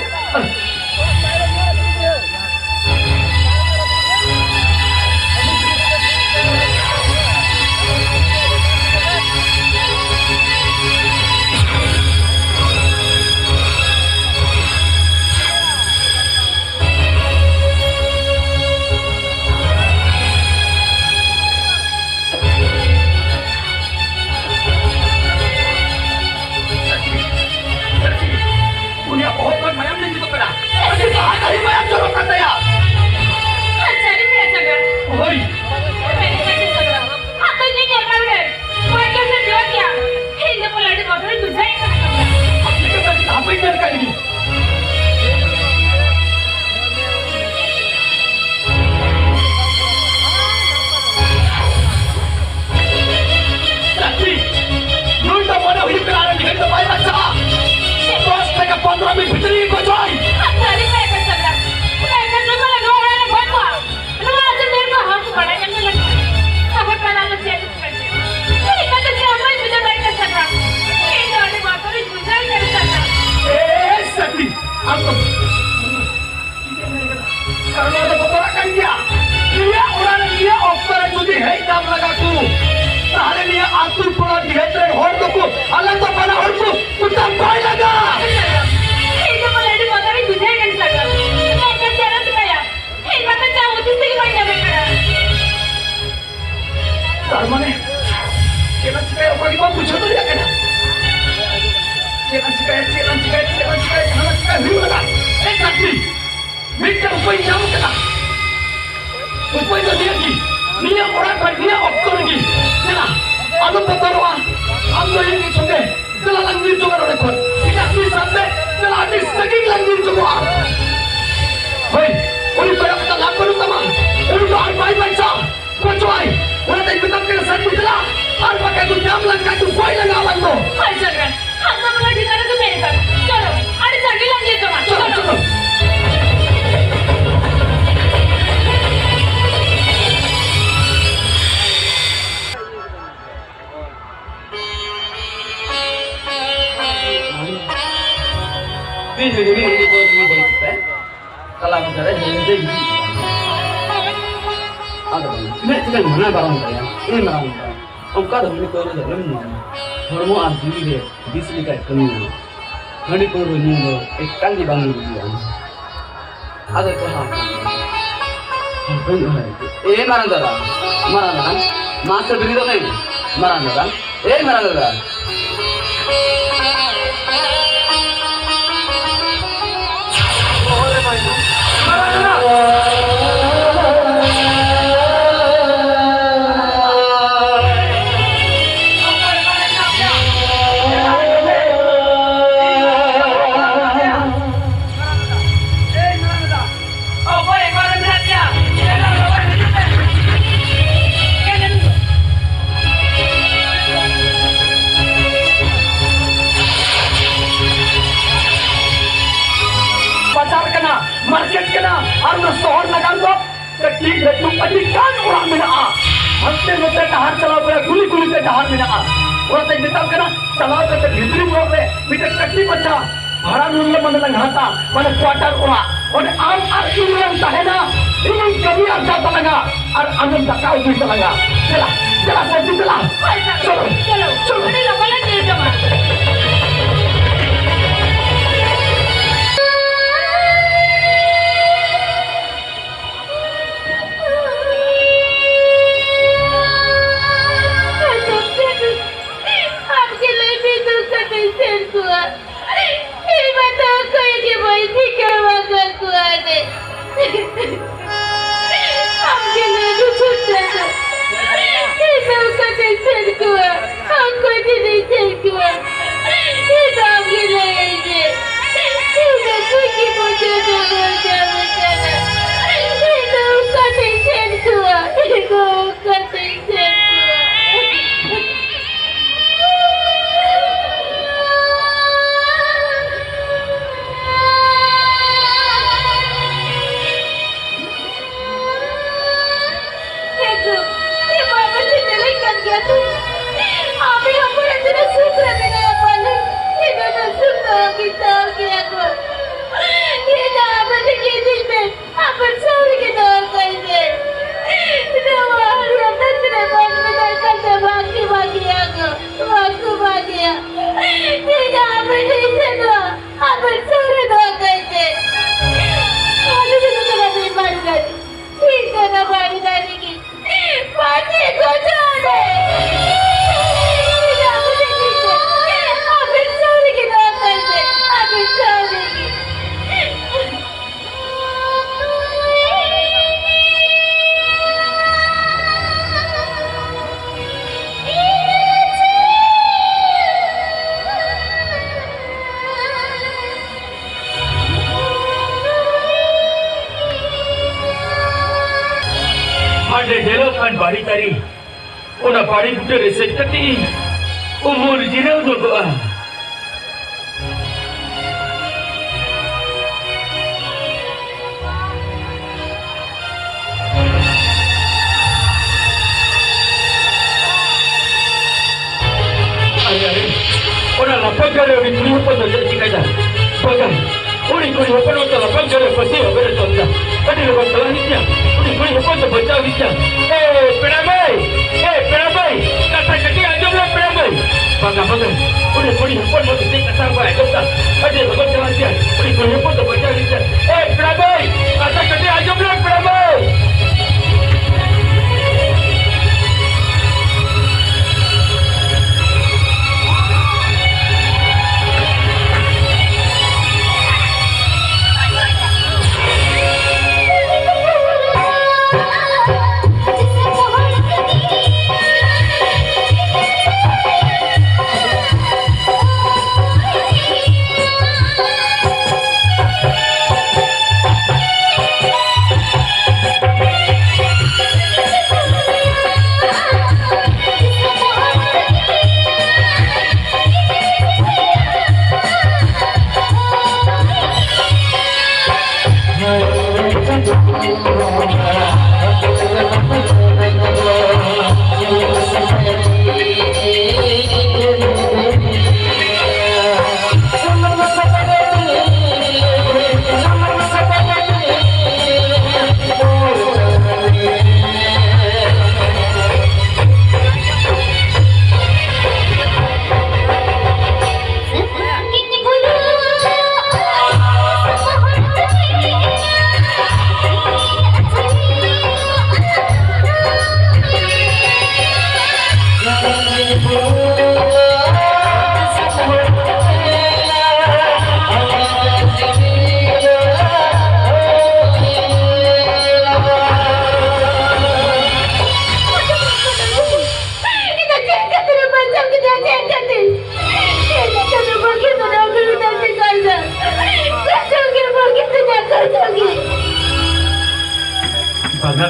ᱩᱱᱤᱭᱟᱜ ᱵᱚᱦᱚᱜ ᱠᱷᱚᱱ ᱢᱟᱭᱟᱢ ᱞᱤᱸᱡᱤ ᱠᱚᱜ ᱠᱟᱱᱟ᱾ ᱟᱹᱰᱤ ᱛᱟᱲᱟᱛᱟᱲᱤ ᱢᱟᱭᱟᱢ ᱡᱚᱨᱚᱜ ᱠᱟᱱ ᱛᱟᱭᱟ᱾ ᱟᱨ ᱥᱟᱹᱨᱤ ᱜᱮ ᱥᱟᱜᱟᱲ᱾ ᱦᱳᱭ᱾ ᱢᱮᱱᱮᱫ ᱠᱟᱱ ᱥᱟᱜᱟᱲ, ᱟᱫᱚ ᱤᱧ ᱧᱮᱞ ᱠᱟᱱ ᱜᱮ᱾ ᱵᱟᱭ ᱠᱟᱱ ᱥᱮ ᱡᱚᱨᱚᱜ ᱜᱮᱭᱟ᱾ ᱤᱧ ᱫᱚ ᱵᱚᱞᱮ ᱟᱹᱰᱤ ᱵᱚᱛᱚᱨᱤᱧ ᱵᱩᱡᱷᱟᱹᱣᱮᱫ ᱠᱟᱱᱟ ᱥᱟᱜᱟᱲ᱾ ᱟᱯᱮ ᱠᱚ ᱠᱟᱹᱴᱤᱡ ᱦᱟᱯᱮᱧ ᱧᱮᱞ ᱠᱟᱜ ᱜᱮ᱾ ᱥᱟᱹᱠᱷᱤ, ᱱᱩᱭ ᱫᱚ ᱢᱚᱱᱮ ᱦᱩᱭᱩᱜ ᱠᱟᱱᱟ ᱟᱨ ᱰᱷᱮᱨ ᱫᱚ ᱵᱟᱭ ᱵᱟᱧᱪᱟᱜᱼᱟ᱾ ᱫᱚᱥ ᱛᱷᱮᱠᱮ ᱯᱚᱱᱫᱽᱨᱚ ᱢᱤᱱᱤᱴ ᱵᱷᱤᱛᱨᱤ ᱜᱮ ᱜᱚᱡᱚᱭ᱾ ᱟᱨ ᱥᱟᱹᱨᱤ ᱠᱟᱭ ᱠᱟᱱ ᱥᱟᱹᱜᱟᱲ᱾ ᱢᱮᱱᱠᱷᱟᱱ ᱱᱩᱭ ᱢᱟ ᱱᱚᱣᱟ ᱚᱲᱟᱜ ᱨᱮ ᱜᱚᱡ ᱠᱚᱜᱼᱟ᱾ ᱱᱚᱣᱟ ᱟᱹᱛᱩ ᱫᱩᱣᱟᱹᱨ ᱠᱚ ᱦᱚᱲ ᱠᱚ ᱵᱟᱲᱟᱭ ᱧᱟᱢ ᱞᱮᱱᱠᱷᱟᱱ ᱟᱵᱚ ᱛᱟᱞᱟ ᱨᱮ ᱪᱮᱫ ᱪᱤᱠᱟᱹᱜᱼᱟ? ᱤᱧ ᱢᱟ ᱪᱮᱫ ᱦᱚᱸ ᱵᱟᱹᱧ ᱵᱩᱡᱷᱟᱹᱣ ᱫᱟᱲᱮᱭᱟᱜ ᱠᱟᱱ ᱥᱟᱹᱜᱟᱲ᱾ ᱤᱧ ᱫᱚ ᱟᱹᱰᱤ ᱵᱚᱛᱚᱨᱤᱧ ᱵᱩᱡᱷᱟᱹᱣᱮᱫ ᱠᱟᱱ ᱥᱟᱹᱜᱟᱲ᱾ ᱮ ᱥᱟᱹᱠᱷᱤ, ᱟᱢ ᱫᱚ ᱠᱟᱨᱚᱱ ᱱᱚᱣᱟ ᱫᱚ ᱵᱚᱛᱚᱨᱟᱜ ᱠᱟᱱ ᱜᱮᱭᱟ᱾ ᱱᱤᱭᱟᱹ ᱚᱲᱟᱜ ᱨᱮ ᱱᱤᱭᱟᱹ ᱚᱠᱛᱚ ᱨᱮ ᱡᱩᱫᱤ ᱦᱮᱡ ᱧᱟᱢ ᱞᱟᱜᱟ ᱠᱚ, ᱛᱟᱦᱞᱮ ᱱᱤᱭᱟᱹ ᱟᱹᱛᱩ ᱯᱟᱲᱟ ᱰᱤᱦᱟᱹᱛ ᱨᱮᱱ ᱦᱚᱲ ᱫᱚᱠᱚ, ᱟᱞᱮ ᱫᱚ ᱵᱟᱱᱟ ᱦᱚᱲ ᱠᱚ ᱢᱮᱛᱟᱢ ᱵᱟᱭ ᱞᱟᱜᱟ᱾ ᱤᱧ ᱫᱚ ᱵᱚᱞᱮ ᱟᱹᱰᱤ ᱵᱚᱛᱚᱨᱤᱧ ᱵᱩᱡᱷᱟᱹᱣᱮᱫ ᱠᱟᱱ ᱥᱟᱹᱜᱟᱲ᱾ ᱢᱮᱱᱠᱷᱟᱱ ᱪᱮᱫ ᱮᱢ ᱪᱤᱠᱟᱹᱭᱟ? ᱤᱧ ᱢᱟ ᱪᱟᱣ ᱦᱩᱫᱤᱥ ᱛᱮᱜᱮ ᱵᱟᱹᱧ ᱧᱟᱢᱮᱫ ᱠᱟᱱᱟ᱾ ᱛᱟᱨ ᱢᱟᱱᱮ, ᱪᱮᱫ ᱮᱢ ᱪᱤᱠᱟᱹᱭᱟ ᱚᱠᱚᱭ ᱜᱮ ᱵᱟᱢ ᱵᱩᱡᱷᱟᱹᱣ ᱫᱟᱲᱮᱭᱟᱜ ᱠᱟᱱᱟ᱾ ᱪᱮᱫ ᱮᱢ ᱪᱤᱠᱟᱹᱭᱟ, ᱪᱮᱫ ᱮᱢ ᱪᱤᱠᱟᱹᱭᱟ, ᱪᱮᱫ ᱮᱢ ᱪᱤᱠᱟᱹᱭᱟ, ᱡᱟᱦᱟᱱᱟᱜ ᱪᱤᱠᱟᱹ ᱦᱩᱭᱩᱜ ᱞᱟᱜᱟᱜ᱾ ᱮ ᱥᱟᱹᱠᱷᱤ, ᱢᱤᱫᱴᱟᱝ ᱩᱯᱟᱹᱭ ᱧᱟᱢ ᱠᱟᱫᱟ᱾ ᱩᱯᱟᱹᱭ ᱫᱚ ᱱᱤᱭᱟᱹ ᱜᱮ, ᱱᱤᱭᱟᱹ ᱚᱲᱟᱜ ᱠᱷᱚᱱ ᱱᱤᱭᱟᱹ ᱚᱠᱛᱚ ᱨᱮᱜᱮ, ᱫᱮᱞᱟ, ᱟᱞᱚᱢ ᱵᱚᱛᱚᱨᱚᱜᱼᱟ᱾ ᱟᱢ ᱫᱚ ᱤᱧ ᱢᱤᱫ ᱥᱚᱸᱜᱮ, ᱫᱮᱞᱟ ᱞᱟᱝ ᱧᱤᱨ ᱡᱚᱝᱟ ᱱᱚᱰᱮ ᱠᱷᱚᱱ᱾ ᱮᱴᱟᱜ ᱢᱤᱫ ᱥᱟᱶᱛᱮ, ᱫᱮᱞᱟ ᱟᱹᱰᱤ ᱥᱟᱺᱜᱤᱧ ᱞᱟᱝ ᱧᱤᱨ ᱡᱚᱝᱚᱜᱼᱟ᱾ ᱦᱳᱭ, ᱩᱱᱤ ᱠᱚᱭᱚᱜ ᱠᱟᱛᱮ ᱞᱟᱵᱷ ᱵᱟᱹᱱᱩᱜ ᱛᱟᱢᱟ᱾ ᱩᱱᱤ ᱫᱚ ᱟᱨ ᱵᱟᱭ ᱵᱟᱧᱪᱟᱣᱟ᱾ ᱜᱚᱡᱚᱜᱼᱟᱭ᱾ ᱚᱱᱟᱛᱮᱧ ᱢᱮᱛᱟᱢ ᱠᱟᱱᱟ, ᱥᱟᱹᱨᱤ ᱫᱮᱞᱟ, ᱟᱨ ᱵᱟᱠᱷᱟᱡ ᱫᱚ ᱧᱟᱢ ᱞᱮᱱᱠᱷᱟᱡ ᱫᱚ ᱜᱚᱡ ᱞᱟᱜᱟᱜᱼᱟ ᱵᱟᱝ ᱫᱚ᱾ ᱦᱳᱭ ᱥᱟᱹᱜᱟᱲ, ᱟᱢ ᱫᱚ ᱛᱤᱱ ᱦᱟᱹᱵᱤᱡ ᱩᱱᱤ ᱯᱟᱹᱣᱨᱟᱹ ᱧᱩ ᱵᱟᱹᱜᱤ ᱠᱟᱛᱮ ᱛᱟᱞᱟ ᱢᱚᱪᱟ ᱨᱮ ᱦᱮᱡ ᱠᱟᱛᱮ ᱜᱤᱛᱤᱡ ᱠᱚᱜᱼᱟ᱾ ᱟᱫᱚ ᱵᱟᱝ, ᱛᱤᱱᱟᱹᱜ ᱪᱮᱠᱟᱧ ᱢᱟᱱᱟ ᱵᱟᱨᱚᱱ ᱠᱟᱭᱟ, ᱮ ᱢᱟᱨᱟᱝ ᱵᱟ, ᱚᱱᱠᱟ ᱫᱚ ᱦᱟᱺᱰᱤ ᱯᱟᱹᱣᱨᱟᱹ ᱫᱚ ᱟᱞᱚᱢ ᱧᱩᱭᱟ᱾ ᱦᱚᱲᱢᱚ ᱟᱨ ᱡᱤᱣᱤ ᱨᱮ ᱵᱤᱥ ᱞᱮᱠᱟᱭ ᱠᱟᱹᱢᱤᱭᱟ᱾ ᱦᱟᱺᱰᱤ ᱯᱟᱹᱣᱨᱟᱹ ᱧᱩ ᱫᱚ ᱮᱠᱟᱞ ᱜᱮ ᱵᱟᱝ ᱵᱩᱜᱤᱭᱟ᱾ ᱟᱫᱚ ᱠᱚ ᱦᱟᱢ ᱦᱟᱢᱯᱟᱹᱧ ᱚᱲᱟᱭ᱾ ᱮ ᱢᱟᱨᱟᱝ ᱫᱟᱫᱟ, ᱢᱟᱨᱟᱝ ᱫᱟᱫᱟ, ᱢᱟ ᱥᱮ ᱵᱤᱨᱤᱫᱚᱜ ᱢᱮ, ᱢᱟᱨᱟᱝ ᱫᱟᱫᱟ, ᱮ ᱢᱟᱨᱟᱝ ᱫᱟᱫᱟ᱾ ᱵᱟᱡᱟᱨ ᱠᱟᱱᱟ, ᱢᱟᱨᱠᱮᱴ ᱠᱟᱱᱟ, ᱟᱨ ᱚᱱᱟ ᱥᱚᱦᱚᱨ ᱱᱟᱜᱟᱨ ᱫᱚ ᱠᱟᱹᱴᱤᱡ ᱞᱟᱹᱴᱩ ᱟᱹᱰᱤ ᱜᱟᱱ ᱚᱲᱟᱜ ᱢᱮᱱᱟᱜᱼᱟ᱾ ᱦᱟᱱᱛᱮ ᱱᱚᱛᱮ ᱰᱟᱦᱟᱨ ᱪᱟᱞᱟᱣ ᱠᱚᱨᱮ ᱜᱩᱞᱤ ᱜᱩᱞᱤ ᱛᱮ ᱰᱟᱦᱟᱨ ᱢᱮᱱᱟᱜᱼᱟ᱾ ᱚᱱᱟᱛᱮ ᱢᱮᱛᱟᱢ ᱠᱟᱱᱟ, ᱪᱟᱞᱟᱣ ᱠᱟᱛᱮ ᱵᱷᱤᱛᱨᱤ ᱵᱚᱞᱚᱜ ᱨᱮ ᱢᱤᱫᱴᱮᱱ ᱠᱟᱹᱴᱤᱡ ᱢᱟᱪᱷᱟ ᱵᱷᱟᱲᱟ ᱨᱩᱢ ᱞᱮ ᱢᱟᱱᱮ ᱞᱟᱝ ᱦᱟᱛᱟ, ᱢᱟᱱᱮ ᱠᱣᱟᱴᱟᱨ ᱚᱲᱟᱜ᱾ ᱚᱸᱰᱮ ᱟᱢ ᱟᱨ ᱤᱧ ᱞᱟᱝ ᱛᱟᱦᱮᱱᱟ, ᱤᱧᱤᱧ ᱠᱟᱹᱢᱤ ᱟᱨᱡᱟᱣ ᱛᱟᱞᱟᱝᱟ ᱟᱨ ᱟᱢᱮᱢ ᱫᱟᱠᱟ ᱩᱛᱩᱭ ᱛᱟᱞᱟᱝᱟ᱾ ᱫᱮᱞᱟ, ᱫᱮᱞᱟ ᱥᱚᱵᱽᱡᱤ ᱫᱮᱞᱟ᱾ ᱦᱳᱭ, ᱪᱚᱞᱚ, ᱪᱚᱞᱚ, ᱪᱚᱞᱚ᱾ ᱟᱹᱰᱤ ᱞᱚᱜᱚᱱ ᱞᱮ ᱧᱤᱨ ᱡᱚᱝᱟ᱾ ᱟᱢ ᱜᱮ ᱞᱟᱹᱭ ᱢᱮ, ᱱᱚᱝᱠᱟ ᱫᱚᱧ ᱥᱮᱱ ᱠᱚᱜᱼᱟ᱾ ᱤᱧ ᱢᱟ ᱛᱚ ᱚᱠᱚᱭ ᱜᱮ ᱵᱟᱹᱧ ᱴᱷᱤᱠᱟᱹ ᱟᱠᱟᱫ ᱠᱚᱣᱟ ᱨᱮ᱾ ᱟᱢ ᱜᱮ ᱞᱟᱹᱭ ᱢᱮ ᱪᱷᱩᱴᱟᱹ ᱫᱚ᱾ ᱤᱧ ᱫᱚ ᱚᱠᱟᱛᱮᱧ ᱥᱮᱱ ᱠᱚᱣᱟ? ᱚᱠᱚᱭ ᱴᱷᱮᱱᱤᱧ ᱥᱮᱱ ᱠᱚᱣᱟ? ᱤᱧ ᱫᱚ ᱟᱢ ᱜᱮ ᱞᱟᱹᱭᱟᱹᱧ ᱢᱮ᱾ ᱤᱧ ᱫᱚ ᱪᱮᱫ ᱜᱮ ᱵᱩᱡᱷᱟᱹᱣ ᱫᱚ ᱵᱟᱹᱧ ᱧᱟᱢ ᱟᱠᱟᱫᱟ᱾ ᱤᱧ ᱫᱚ ᱚᱠᱟᱛᱮᱧ ᱥᱮᱱ ᱠᱚᱣᱟ? ᱤᱧ ᱫᱚ ᱚᱠᱟᱛᱮᱧ ᱥᱮᱱ ᱠᱚᱣᱟ? ᱥᱟᱹᱨᱤ ᱫᱚ ᱠᱟᱹᱭᱛᱮ᱾ ᱟᱞᱮ ᱫᱚ ᱱᱚᱝᱠᱟ ᱵᱟᱹᱲᱤᱡ ᱵᱟᱹᱲᱤᱡ ᱴᱷᱤᱠ ᱫᱚ ᱵᱟᱹᱲᱤᱡ ᱵᱟᱹᱲᱤᱡ ᱜᱮ᱾ ᱯᱟᱪᱮ ᱜᱚᱡᱚᱜ ᱨᱮ᱾ ᱟᱵᱮᱱ ᱥᱟᱹᱨᱤ ᱜᱮ ᱫᱚ ᱠᱟᱹᱭᱛᱮ᱾ ᱟᱵᱮᱱ ᱥᱟᱹᱨᱤ ᱜᱮ᱾ ᱦᱟᱸᱰᱮ ᱧᱮᱞᱚᱜ ᱠᱟᱱ ᱵᱟᱲᱮ ᱫᱟᱨᱮ, ᱚᱱᱟ ᱵᱟᱲᱮ ᱵᱩᱴᱟᱹ ᱨᱮ ᱥᱮᱱ ᱠᱟᱛᱮ ᱤᱧ ᱩᱢᱩᱞ ᱡᱤᱨᱟᱹᱣ ᱧᱚᱜᱚᱜᱼᱟ᱾ ᱟᱨᱮ, ᱟᱨᱮ, ᱚᱱᱟ ᱞᱟᱯᱷᱟᱝ ᱜᱟᱲ ᱨᱮ ᱩᱱᱤ ᱠᱩᱲᱤ ᱦᱚᱯᱚᱱ ᱫᱚ ᱪᱮᱫ ᱮ ᱪᱤᱠᱟᱹᱭᱮᱫᱟ? ᱵᱟᱝᱟ, ᱩᱱᱤ ᱠᱩᱲᱤ ᱦᱚᱯᱚᱱ ᱚᱱᱟ ᱞᱟᱯᱷᱟᱝ ᱜᱟᱲ ᱨᱮ ᱯᱟᱹᱥᱤ ᱦᱚᱵᱮ ᱨᱮ ᱛᱚᱞ ᱮᱫᱟ᱾ ᱟᱹᱰᱤ ᱞᱚᱜᱚᱱ ᱪᱟᱞᱟᱜ ᱦᱩᱭᱩᱜ ᱛᱤᱧᱟ᱾ ᱩᱱᱤ ᱠᱩᱲᱤ ᱦᱚᱯᱚᱱ ᱫᱚ ᱵᱟᱧᱪᱟᱣ ᱦᱩᱭᱩᱜ ᱛᱤᱧᱟ᱾ ᱮ, ᱯᱮᱲᱟ ᱢᱟᱹᱭ, ᱮ, ᱯᱮᱲᱟ ᱢᱟᱹᱭ, ᱠᱟᱛᱷᱟ ᱠᱟᱹᱴᱤᱡ ᱟᱸᱡᱚᱢ ᱞᱮᱢ ᱯᱮᱲᱟ ᱢᱟᱹᱭ᱾ ᱵᱟᱝᱟ, ᱵᱟᱝᱟ, ᱩᱱᱤ ᱠᱩᱲᱤ ᱦᱚᱯᱚᱱ ᱫᱚ ᱪᱮᱫ ᱠᱟᱛᱷᱟ ᱵᱟᱭ ᱟᱸᱡᱚᱢ ᱮᱫᱟ᱾ ᱟᱹᱰᱤ ᱞᱚᱜᱚᱱ ᱪᱟᱞᱟᱜ ᱦᱩᱭᱩᱜ ᱛᱤᱧᱟ᱾ ᱩᱱᱤ ᱠᱩᱲᱤ ᱦᱚᱯᱚᱱ ᱫᱚ ᱵᱟᱧᱪᱟᱣ ᱦᱩᱭᱩᱜ ᱛᱤᱧᱟ᱾ ᱮ, ᱯᱮᱲᱟ ᱢᱟᱹᱭ, ᱠᱟᱛᱷᱟ ᱠᱟᱹᱴᱤᱡ ᱟᱸᱡᱚᱢ ᱞᱮᱢ ᱯᱮᱲᱟ ᱢᱟᱹᱭ᱾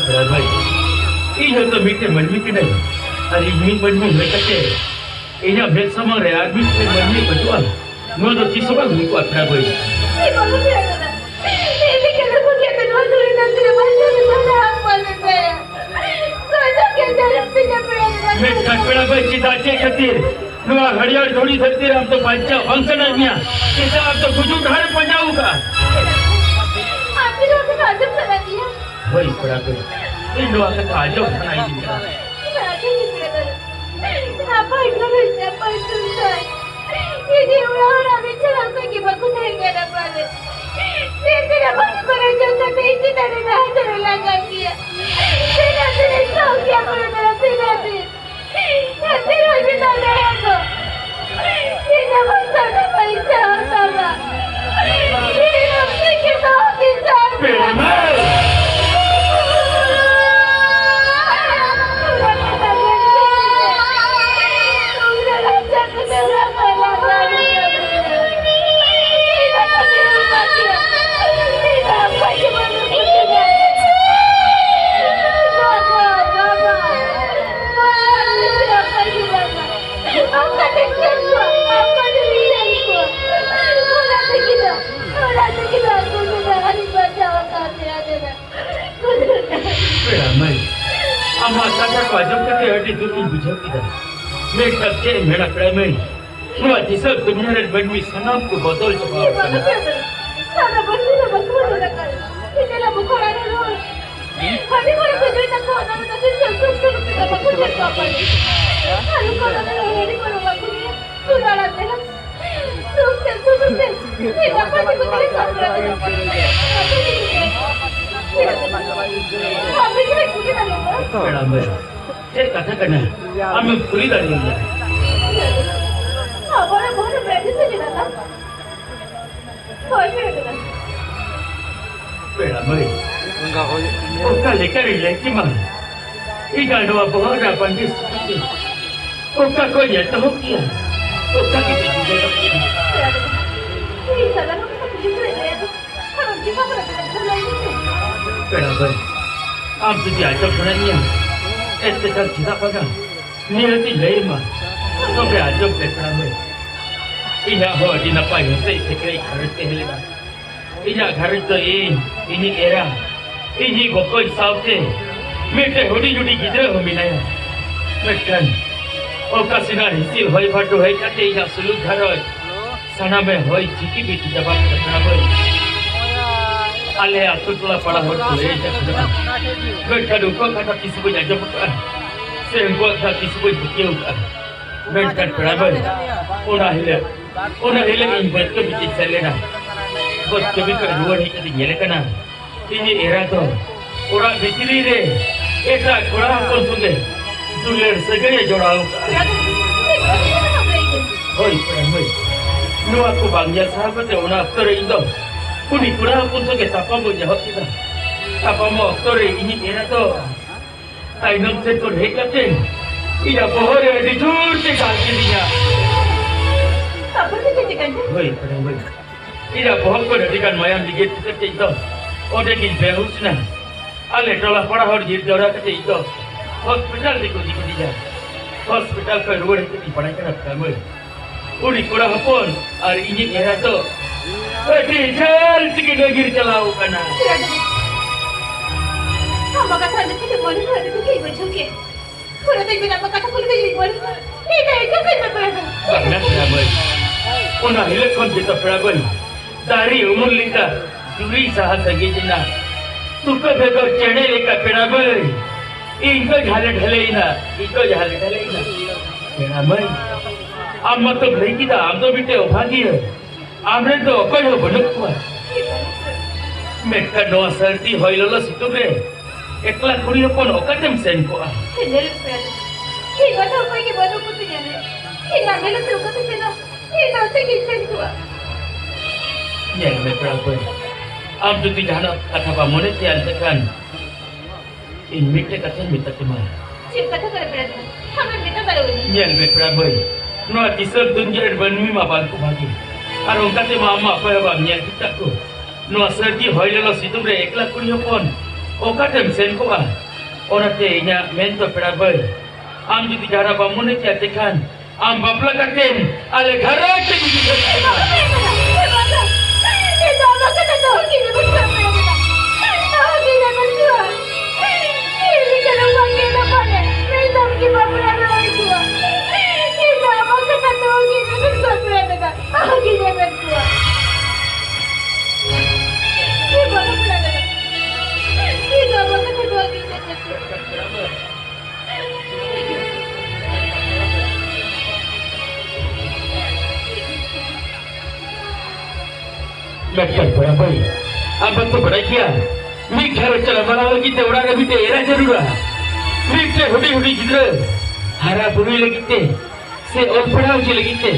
ᱯᱮᱲᱟ ᱵᱷᱟᱹᱭ, ᱤᱧ ᱦᱚᱸᱛᱚ ᱢᱤᱫᱴᱮᱱ ᱢᱟᱹᱱᱢᱤ ᱠᱟᱹᱱᱟᱹᱧ᱾ ᱟᱨ ᱤᱧ ᱢᱤᱫ ᱢᱟᱹᱱᱢᱤ ᱦᱩᱭ ᱠᱟᱛᱮ ᱤᱧᱟᱹᱜ ᱢᱮᱫ ᱥᱟᱢᱟᱝ ᱨᱮ ᱟᱨ ᱢᱤᱫᱴᱮᱱ ᱢᱟᱹᱱᱢᱤ ᱵᱟᱹᱪᱩᱜᱼᱟ, ᱱᱚᱣᱟ ᱫᱚ ᱛᱤᱥ ᱦᱚᱸ ᱵᱟᱝ ᱦᱩᱭ ᱠᱚᱜᱼᱟ, ᱯᱮᱲᱟ ᱵᱷᱟᱹᱭ᱾ ᱮ ᱵᱟᱵᱟ, ᱯᱮᱲᱟ ᱫᱟᱫᱟ, ᱤᱧ ᱞᱮᱠᱟ ᱫᱚ ᱵᱩᱜᱤ ᱛᱮ ᱱᱚᱣᱟ ᱫᱷᱩᱲᱤ ᱫᱷᱟᱹᱨᱛᱤ ᱨᱮ ᱵᱟᱧᱪᱟᱣ ᱫᱚ ᱵᱟᱝ ᱦᱟᱯ ᱯᱟᱞᱮ ᱛᱟᱭᱟ᱾ ᱜᱚᱡᱚᱜ ᱜᱮ ᱡᱟᱹᱱᱤᱡ ᱛᱤᱧᱟ, ᱯᱮᱲᱟ ᱫᱟᱫᱟ᱾ ᱢᱮᱱᱠᱷᱟᱱ ᱯᱮᱲᱟ ᱵᱷᱟᱹᱭ, ᱪᱮᱫᱟᱜ, ᱪᱮᱫ ᱠᱷᱟᱹᱛᱤᱨ ᱱᱚᱣᱟ ᱦᱟᱹᱨᱭᱟᱹᱲ ᱫᱷᱩᱲᱤ ᱫᱷᱟᱹᱨᱛᱤ ᱨᱮ ᱟᱢ ᱫᱚ ᱵᱟᱧᱪᱟᱣ ᱵᱟᱝ ᱥᱟᱱᱟᱭᱮᱫ ᱢᱮᱭᱟ? ᱪᱮᱫᱟᱜ ᱟᱢ ᱫᱚ ᱜᱩᱡᱩᱜ ᱰᱟᱦᱟᱨ ᱮᱢ ᱯᱟᱸᱡᱟ ᱟᱠᱟᱫᱼᱟ? ᱟᱢ ᱡᱩᱫᱤ ᱚᱱᱠᱟ ᱟᱸᱡᱚᱢ ᱥᱟᱱᱟᱭᱮᱫ ᱢᱮᱭᱟ, ᱦᱳᱭ, ᱯᱮᱲᱟ ᱠᱚ, ᱤᱧ ᱱᱚᱣᱟ ᱠᱟᱛᱷᱟ ᱟᱸᱡᱚᱢ ᱥᱟᱱᱟᱭᱤᱫᱤᱧ ᱠᱟᱱᱟ᱾ ᱱᱟᱯᱟᱭ ᱜᱷᱟᱨᱚᱸᱡᱽ, ᱱᱟᱯᱟᱭ ᱥᱚᱝᱥᱟᱨ᱾ ᱤᱧ ᱚᱲᱟᱜ ᱦᱚᱲ ᱟᱹᱰᱤ ᱪᱮᱦᱨᱟ ᱚᱠᱚᱭ ᱜᱮ ᱵᱟᱠᱚ ᱛᱟᱦᱮᱸ ᱠᱟᱱᱟ ᱯᱟᱞᱮ᱾ ᱛᱤᱱ ᱫᱤᱱ ᱵᱟᱹᱧ ᱵᱟᱲᱟᱭ ᱡᱚᱝ ᱠᱟᱛᱮ ᱤᱧ ᱪᱮᱛᱟᱱ ᱨᱮ ᱱᱟᱦᱟᱪᱟᱨ ᱮ ᱞᱟᱜᱟᱣ ᱠᱮᱭᱟ᱾ ᱛᱤᱱᱟᱹᱜ ᱫᱤᱱ ᱤᱧ ᱥᱟᱦᱟᱣ ᱠᱮᱭᱟ ᱯᱟᱞᱮ ᱫᱟᱫᱟ, ᱛᱤᱱᱟᱹᱜ ᱫᱤᱱ? ᱛᱤᱱ ᱫᱤᱱ ᱵᱤᱱ ᱫᱟᱲᱮᱭᱟᱜ ᱫᱚ? ᱤᱧ ᱟᱢᱟᱜ ᱥᱟᱱᱟᱢ ᱤᱪᱪᱷᱟ ᱦᱟᱛᱟᱣᱟ᱾ ᱤᱧ ᱟᱢ ᱛᱮᱜᱮ ᱫᱚᱦᱚ ᱜᱤᱧ ᱪᱟᱞᱟᱜᱼᱟ᱾ ᱯᱮᱲᱟ ᱢᱟᱹᱭ! ᱯᱮᱲᱟ ᱢᱟᱹᱭ, ᱟᱢᱟᱜ ᱠᱟᱛᱷᱟ ᱠᱚ ᱟᱸᱡᱚᱢ ᱠᱟᱛᱮ ᱟᱹᱰᱤ ᱫᱩᱠ ᱤᱧ ᱵᱩᱡᱷᱟᱹᱣ ᱠᱮᱫᱟ᱾ ᱢᱮᱱᱠᱷᱟᱱ ᱪᱮᱫ ᱮᱢ ᱢᱮᱱᱟ ᱯᱮᱲᱟ ᱢᱟᱹᱭ, ᱱᱚᱣᱟ ᱫᱤᱥᱚᱢ ᱫᱩᱱᱤᱭᱟᱹ ᱨᱮᱱ ᱢᱟᱹᱱᱢᱤ ᱥᱟᱱᱟᱢ ᱠᱚ ᱵᱚᱫᱚᱞ ᱪᱟᱵᱟ ᱟᱠᱟᱱᱟ᱾ ᱥᱟᱱᱟᱢ ᱢᱟᱹᱱᱢᱤ ᱫᱚ ᱵᱟᱠᱚ ᱵᱚᱫᱚᱞ ᱟᱠᱟᱱᱟ᱾ ᱤᱧ ᱧᱮᱞᱟ ᱵᱚᱠᱚᱲᱟ ᱨᱮ ᱨᱚᱲ᱾ ᱦᱟᱺᱰᱤ ᱦᱚᱲ ᱠᱚ ᱧᱩᱭ ᱫᱟᱠᱚ, ᱚᱱᱟ ᱢᱮᱱᱛᱮ ᱫᱤᱥᱚᱢ ᱥᱩᱠ ᱥᱩᱠ ᱛᱮᱫᱚ ᱵᱟᱠᱚ ᱪᱟᱵᱟ ᱟᱠᱟᱱᱟ᱾ ᱟᱨ ᱩᱱᱠᱩ ᱫᱚ ᱦᱟᱺᱰᱤ ᱠᱚ ᱵᱟᱠᱚ ᱧᱩᱭᱟ᱾ ᱥᱩᱫᱷᱟᱹ ᱟᱲᱟᱜ ᱛᱮ᱾ ᱥᱩᱠ ᱛᱮ, ᱥᱩᱠ ᱛᱮ᱾ ᱱᱟᱯᱟᱭ ᱛᱮᱠᱚ ᱛᱟᱦᱮᱸ ᱠᱚᱜ ᱯᱮᱲᱟ ᱠᱚ᱾ ᱟᱯᱮ ᱪᱮᱫ ᱠᱩᱞᱤ ᱫᱟᱲᱮᱭᱟᱜᱼᱟ? ᱯᱮᱲᱟ ᱢᱮ᱾ ᱪᱮᱫ ᱠᱟᱛᱷᱟ ᱠᱟᱱᱟ? ᱟᱢᱮᱢ ᱠᱩᱞᱤ ᱫᱟᱲᱮᱭᱟᱹᱧᱟ᱾ ᱟᱵᱚᱨᱮᱱ ᱵᱚᱦᱚᱜ ᱨᱮ ᱵᱨᱮᱱ ᱥᱮ ᱢᱮᱱᱟᱜᱼᱟ? ᱦᱳᱭ, ᱯᱮᱲᱟ ᱢᱮᱱᱟᱜᱼᱟ᱾ ᱯᱮᱲᱟ ᱢᱟᱹᱭ, ᱚᱱᱠᱟ ᱞᱮᱠᱟᱨᱮ ᱞᱟᱹᱭ ᱠᱮᱢᱟ, ᱤᱧᱟᱜ ᱱᱚᱣᱟ ᱵᱚᱦᱚᱜ ᱨᱮ ᱵᱟᱱᱫᱤ ᱥᱤᱠᱲᱤ ᱚᱠᱟ ᱠᱷᱚᱱ ᱮᱛᱚᱦᱚᱵ ᱠᱮᱭᱟ, ᱚᱠᱟ ᱠᱷᱚᱱ ᱯᱮᱲᱟ ᱢᱟᱹᱭ, ᱟᱢ ᱡᱩᱫᱤ ᱟᱸᱡᱚᱢ ᱥᱟᱱᱟᱭᱮᱫ ᱢᱮᱭᱟ, ᱮᱱᱛᱮᱠᱷᱟᱱ ᱪᱮᱫᱟᱜ ᱵᱟᱝᱟ? ᱱᱤᱭᱟᱹ ᱫᱚᱧ ᱞᱟᱹᱭ ᱟᱢᱟ᱾ ᱛᱚᱵᱮ ᱟᱸᱡᱚᱢ ᱯᱮ ᱛᱟᱲᱟ ᱢᱟᱹᱭ᱾ ᱤᱧᱟᱹᱜ ᱦᱚᱸ ᱟᱹᱰᱤ ᱱᱟᱯᱟᱭ ᱦᱮᱸᱥᱮᱡ ᱥᱮᱠᱨᱮᱡ ᱜᱷᱟᱨᱚᱸᱡᱽ ᱛᱟᱦᱮᱸ ᱞᱮᱱᱟ᱾ ᱤᱧᱟᱹᱜ ᱜᱷᱟᱨᱚᱸᱡᱽ ᱫᱚ ᱤᱧ, ᱤᱧᱤᱡ ᱮᱨᱟ, ᱤᱧᱤᱡ ᱵᱚᱠᱚᱧ ᱥᱟᱶᱛᱮ ᱢᱤᱫᱴᱮᱱ ᱦᱩᱰᱤᱧ ᱦᱩᱰᱤᱧ ᱜᱤᱫᱽᱨᱟᱹ ᱦᱚᱸ ᱢᱮᱱᱟᱭᱟ᱾ ᱢᱮᱱᱠᱷᱟᱱ ᱚᱠᱟ ᱥᱮᱱᱟᱜ ᱦᱤᱸᱥᱤᱫ ᱦᱚᱭ ᱵᱷᱟᱨᱰᱩ ᱦᱮᱡ ᱠᱟᱛᱮ ᱤᱧᱟᱹᱜ ᱥᱩᱞᱩᱠ ᱜᱷᱟᱨᱚᱸᱡᱽ ᱥᱟᱱᱟᱢᱮ ᱦᱚᱭ ᱪᱤᱠᱤ ᱵᱤᱴᱤ ᱪᱟᱵᱟ ᱠᱮᱫᱟ ᱛᱟᱲᱟ ᱢᱟᱹᱭ᱾ ᱟᱞᱮ ᱟᱹᱛᱩ ᱴᱚᱞᱟ ᱯᱟᱲᱟ ᱦᱚᱲ ᱠᱚ ᱞᱟᱹᱭ ᱠᱟᱜ ᱠᱟᱱᱟ, ᱢᱮᱱᱠᱷᱟᱱ ᱩᱱᱠᱩᱣᱟᱜ ᱠᱟᱛᱷᱟ ᱛᱤᱥ ᱵᱟᱹᱧ ᱟᱸᱡᱚᱢ ᱟᱠᱟᱫᱼᱟ, ᱥᱮ ᱩᱱᱠᱩᱣᱟᱜ ᱠᱟᱛᱷᱟ ᱛᱤᱥ ᱵᱟᱹᱧ ᱯᱟᱹᱛᱭᱟᱹᱣ ᱟᱠᱟᱫᱼᱟ᱾ ᱢᱮᱱᱠᱷᱟᱱ ᱯᱮᱲᱟ ᱢᱟᱹᱭ, ᱚᱱᱟ ᱦᱤᱞᱳᱜ, ᱚᱱᱟ ᱦᱤᱞᱳᱜ ᱤᱧ ᱵᱟᱹᱫᱽ ᱠᱟᱹᱢᱤ ᱛᱤᱧ ᱥᱮᱱ ᱞᱮᱱᱟ᱾ ᱵᱟᱹᱫᱽ ᱠᱟᱹᱢᱤ ᱠᱷᱚᱱ ᱨᱩᱣᱟᱹᱲ ᱦᱮᱡ ᱠᱟᱛᱮ ᱧᱮᱞᱮ ᱠᱟᱱᱟ, ᱤᱧᱤᱡ ᱮᱨᱟ ᱫᱚ ᱚᱲᱟᱜ ᱵᱷᱤᱛᱨᱤ ᱨᱮ ᱮᱴᱟᱜ ᱠᱚᱲᱟ ᱦᱚᱯᱚᱱ ᱥᱚᱸᱜᱮ ᱫᱩᱞᱟᱹᱲ ᱥᱟᱹᱜᱟᱹᱭᱮ ᱡᱚᱲᱟᱣ ᱠᱟᱜᱼᱟ᱾ ᱦᱳᱭ, ᱯᱮᱲᱟ ᱦᱳᱭ᱾ ᱱᱚᱣᱟ ᱠᱚ ᱵᱟᱝ ᱧᱮᱞ ᱥᱟᱦᱟᱣ ᱠᱟᱛᱮ ᱚᱱᱟ ᱚᱠᱛᱚ ᱨᱮ ᱤᱧ ᱫᱚ ᱩᱱᱤ ᱠᱚᱲᱟ ᱦᱚᱯᱚᱱ ᱥᱚᱸᱜᱮ ᱛᱟᱯᱟᱢᱚᱜ ᱤᱧ ᱮᱦᱚᱵ ᱠᱮᱫᱟ᱾ ᱛᱟᱯᱟᱢᱚᱜ ᱚᱠᱛᱚ ᱨᱮ ᱤᱧᱤᱡ ᱮᱨᱟ ᱫᱚ ᱛᱟᱭᱱᱚᱢ ᱥᱮᱫ ᱠᱷᱚᱱ ᱦᱮᱡ ᱠᱟᱛᱮ ᱤᱧᱟᱹᱜ ᱵᱚᱦᱚᱜ ᱨᱮ ᱟᱹᱰᱤ ᱡᱳᱨ ᱛᱮ ᱫᱟᱞ ᱠᱤᱫᱤᱧᱟ᱾ ᱛᱟᱨᱯᱚᱨ ᱫᱚ ᱪᱮᱫ ᱪᱤᱠᱟᱹᱭᱮᱱᱟ? ᱦᱳᱭ, ᱯᱮᱲᱟ ᱦᱳᱭ᱾ ᱤᱧᱟᱹᱜ ᱵᱚᱦᱚᱜ ᱠᱷᱚᱱ ᱟᱹᱰᱤ ᱜᱟᱱ ᱢᱟᱭᱟᱢ ᱞᱤᱸᱜᱤ ᱠᱟᱛᱮ ᱤᱧ ᱫᱚ ᱚᱸᱰᱮ ᱜᱤᱧ ᱵᱮᱦᱩᱥ ᱮᱱᱟ᱾ ᱟᱞᱮ ᱴᱚᱞᱟ ᱯᱟᱲᱟ ᱦᱚᱲ ᱧᱤᱨ ᱡᱟᱣᱨᱟ ᱠᱟᱛᱮ ᱤᱧ ᱫᱚ ᱦᱚᱥᱯᱤᱴᱟᱞ ᱛᱮᱠᱚ ᱤᱫᱤ ᱠᱤᱫᱤᱧᱟ᱾ ᱦᱚᱥᱯᱤᱴᱟᱞ ᱠᱷᱚᱱ ᱨᱩᱣᱟᱹᱲ ᱦᱮᱡ ᱠᱟᱛᱮ ᱤᱧ ᱵᱟᱲᱟᱭ ᱠᱟᱱᱟ ᱯᱮᱲᱟ ᱢᱟᱹᱭ, ᱩᱱᱤ ᱠᱚᱲᱟ ᱦᱚᱯᱚᱱ ᱟᱨ ᱤᱧᱤᱡ ᱮᱨᱟ ᱫᱚ ᱟᱹᱰᱤ ᱡᱷᱟᱹᱞ ᱛᱮᱠᱤᱱ ᱟᱹᱜᱤᱨ ᱪᱟᱞᱟᱣ ᱠᱟᱱᱟ᱾ ᱟᱢᱟᱜ ᱠᱟᱛᱷᱟ ᱟᱸᱡᱚᱢ ᱠᱟᱛᱮ ᱢᱚᱱᱮ ᱠᱚ ᱟᱹᱰᱤ ᱫᱩᱠ ᱤᱧ ᱵᱩᱡᱷᱟᱹᱣ ᱠᱮᱫ᱾ ᱯᱩᱨᱟᱹ ᱫᱚᱧ ᱢᱮᱱᱟ, ᱟᱢᱟᱜ ᱠᱟᱛᱷᱟ ᱠᱚ ᱞᱟᱹᱭ ᱤᱧ ᱢᱚᱱᱮ ᱠᱚ ᱤᱧ ᱫᱚ ᱟᱸᱡᱚᱢ ᱠᱟᱹᱧ ᱢᱮ ᱯᱮᱲᱟ ᱫᱚ᱾ ᱵᱟᱝᱟ ᱯᱮᱲᱟ ᱢᱟᱹᱭ, ᱚᱱᱟ ᱦᱤᱞᱳᱜ ᱠᱷᱚᱱ ᱜᱮᱛᱚ ᱯᱮᱲᱟ ᱢᱟᱹᱭ ᱫᱟᱨᱮ ᱩᱢᱩᱞ ᱞᱮᱠᱟ ᱫᱩᱨᱤ ᱥᱟᱦᱟ ᱥᱟᱺᱜᱤᱧ ᱮᱱᱟ᱾ ᱛᱩᱠᱟᱹ ᱵᱮᱜᱚᱨ ᱪᱮᱬᱮ ᱞᱮᱠᱟ ᱯᱮᱲᱟ ᱢᱟᱹᱭ ᱤᱧ ᱫᱚᱧ ᱦᱟᱞᱮ ᱰᱷᱟᱞᱮᱭᱮᱱᱟ, ᱤᱧ ᱫᱚᱧ ᱦᱟᱞᱮ ᱰᱷᱟᱞᱮᱭᱮᱱᱟ᱾ ᱯᱮᱲᱟ ᱢᱟᱹᱭ, ᱟᱢ ᱢᱟᱛᱚᱢ ᱞᱟᱹᱭ ᱠᱮᱫᱟ ᱟᱢ ᱫᱚ ᱢᱤᱫᱴᱮᱱ ᱚᱵᱷᱟᱜᱤᱭᱟᱹ, ᱟᱢ ᱨᱮᱱ ᱫᱚ ᱚᱠᱚᱭ ᱦᱚᱸ ᱵᱟᱹᱱᱩᱜ ᱠᱚᱣᱟ᱾ ᱢᱮᱱᱠᱷᱟᱱ ᱱᱚᱣᱟ ᱥᱟᱹᱨᱫᱤ ᱦᱚᱭ ᱞᱚᱞᱚ ᱥᱤᱛᱩᱝ ᱨᱮ ᱮᱠᱞᱟ ᱠᱩᱲᱤ ᱦᱚᱯᱚᱱ ᱚᱠᱟᱛᱮᱢ ᱥᱮᱱ ᱠᱚᱜᱼᱟ? ᱧᱮᱞ ᱯᱮ, ᱤᱧ ᱢᱟ ᱚᱠᱚᱭ ᱜᱮ ᱵᱟᱹᱱᱩᱜ ᱠᱚᱛᱤᱧᱟ᱾ ᱤᱧ ᱢᱟ ᱢᱮᱞᱟ ᱛᱮ ᱚᱠᱟᱛᱮ ᱥᱮᱱᱚᱜ? ᱤᱧ ᱫᱚ ᱚᱱᱛᱮ ᱜᱤᱧ ᱥᱮᱱ ᱠᱚᱜᱼᱟ᱾ ᱧᱮᱞ ᱢᱮ ᱯᱮᱲᱟ ᱵᱟᱹᱭ, ᱟᱢ ᱡᱩᱫᱤ ᱡᱟᱦᱟᱱᱟᱜ ᱠᱟᱛᱷᱟ ᱵᱟᱢ ᱢᱚᱱᱮ ᱠᱮᱭᱟ, ᱮᱱᱛᱮ ᱠᱷᱟᱱ ᱤᱧ ᱢᱤᱫᱴᱮᱡ ᱠᱟᱛᱷᱟᱧ ᱢᱮᱛᱟ ᱠᱮᱢᱟ᱾ ᱪᱮᱫ ᱠᱟᱛᱷᱟ ᱠᱟᱱᱟ ᱯᱮᱲᱟ ᱫᱚ? ᱟᱢᱮᱢ ᱢᱮᱛᱟ ᱫᱟᱲᱮᱭᱟᱹᱧᱟ᱾ ᱧᱮᱞ ᱢᱮ ᱯᱮᱲᱟ ᱵᱟᱹᱭ, ᱱᱚᱣᱟ ᱠᱤᱥᱟᱹᱬ ᱫᱩᱱᱤᱭᱟᱹ ᱨᱮ ᱢᱟᱹᱱᱢᱤ ᱢᱟ ᱵᱟᱝ ᱠᱚ ᱵᱷᱟᱜᱮ, ᱟᱨ ᱚᱱᱠᱟ ᱛᱮᱢᱟ ᱟᱢ ᱢᱟ ᱚᱠᱚᱭ ᱦᱚᱸ ᱵᱟᱢ ᱧᱮᱞ ᱴᱷᱤᱠ ᱠᱟᱜ ᱠᱚ᱾ ᱱᱚᱣᱟ ᱥᱟᱹᱨᱫᱤ ᱦᱚᱭ ᱞᱚᱞᱚ ᱥᱤᱛᱩᱝ ᱨᱮ ᱮᱠᱞᱟ ᱠᱩᱲᱤ ᱦᱚᱯᱚᱱ ᱚᱠᱟᱛᱮᱢ ᱥᱮᱱ ᱠᱚᱜᱼᱟ? ᱚᱱᱟᱛᱮ ᱤᱧᱟᱹᱜ ᱢᱮᱱ ᱫᱚ, ᱯᱮᱲᱟ ᱵᱟᱹᱭ, ᱟᱢ ᱡᱩᱫᱤ ᱡᱟᱦᱟᱱᱟᱜ ᱵᱟᱢ ᱢᱚᱱᱮ ᱠᱮᱭᱟ, ᱛᱮᱠᱷᱟᱱ ᱟᱢ ᱵᱟᱯᱞᱟ ᱠᱟᱛᱮᱢ ᱟᱞᱮ ᱜᱷᱟᱨᱚᱸᱡᱽ ᱛᱮ ᱡᱩᱫᱤ ᱥᱮᱱ ᱠᱚᱜᱼᱟ᱾ ᱢᱮᱱᱠᱷᱟᱱ ᱯᱮᱲᱟ ᱵᱟᱹᱭ, ᱟᱢ ᱵᱟᱢ ᱵᱟᱲᱟᱭ ᱜᱮᱭᱟ, ᱢᱤᱫ ᱜᱷᱟᱨᱚᱸᱡᱽ ᱪᱟᱞᱟᱣ ᱢᱟᱲᱟᱝ ᱞᱟᱹᱜᱤᱫ ᱛᱮ ᱚᱲᱟᱜ ᱨᱮ ᱢᱤᱫᱴᱮᱡ ᱮᱨᱟ ᱡᱟᱹᱨᱩᱲᱟ᱾ ᱢᱤᱫᱴᱮᱡ ᱦᱩᱰᱤᱧ ᱦᱩᱰᱤᱧ ᱜᱤᱫᱽᱨᱟᱹ ᱦᱟᱨᱟ ᱵᱩᱨᱩᱭ ᱞᱟᱹᱜᱤᱫ ᱛᱮ ᱥᱮ ᱚᱞ ᱯᱟᱲᱦᱟᱣ ᱦᱚᱪᱚᱭ ᱞᱟᱹᱜᱤᱫ ᱛᱮ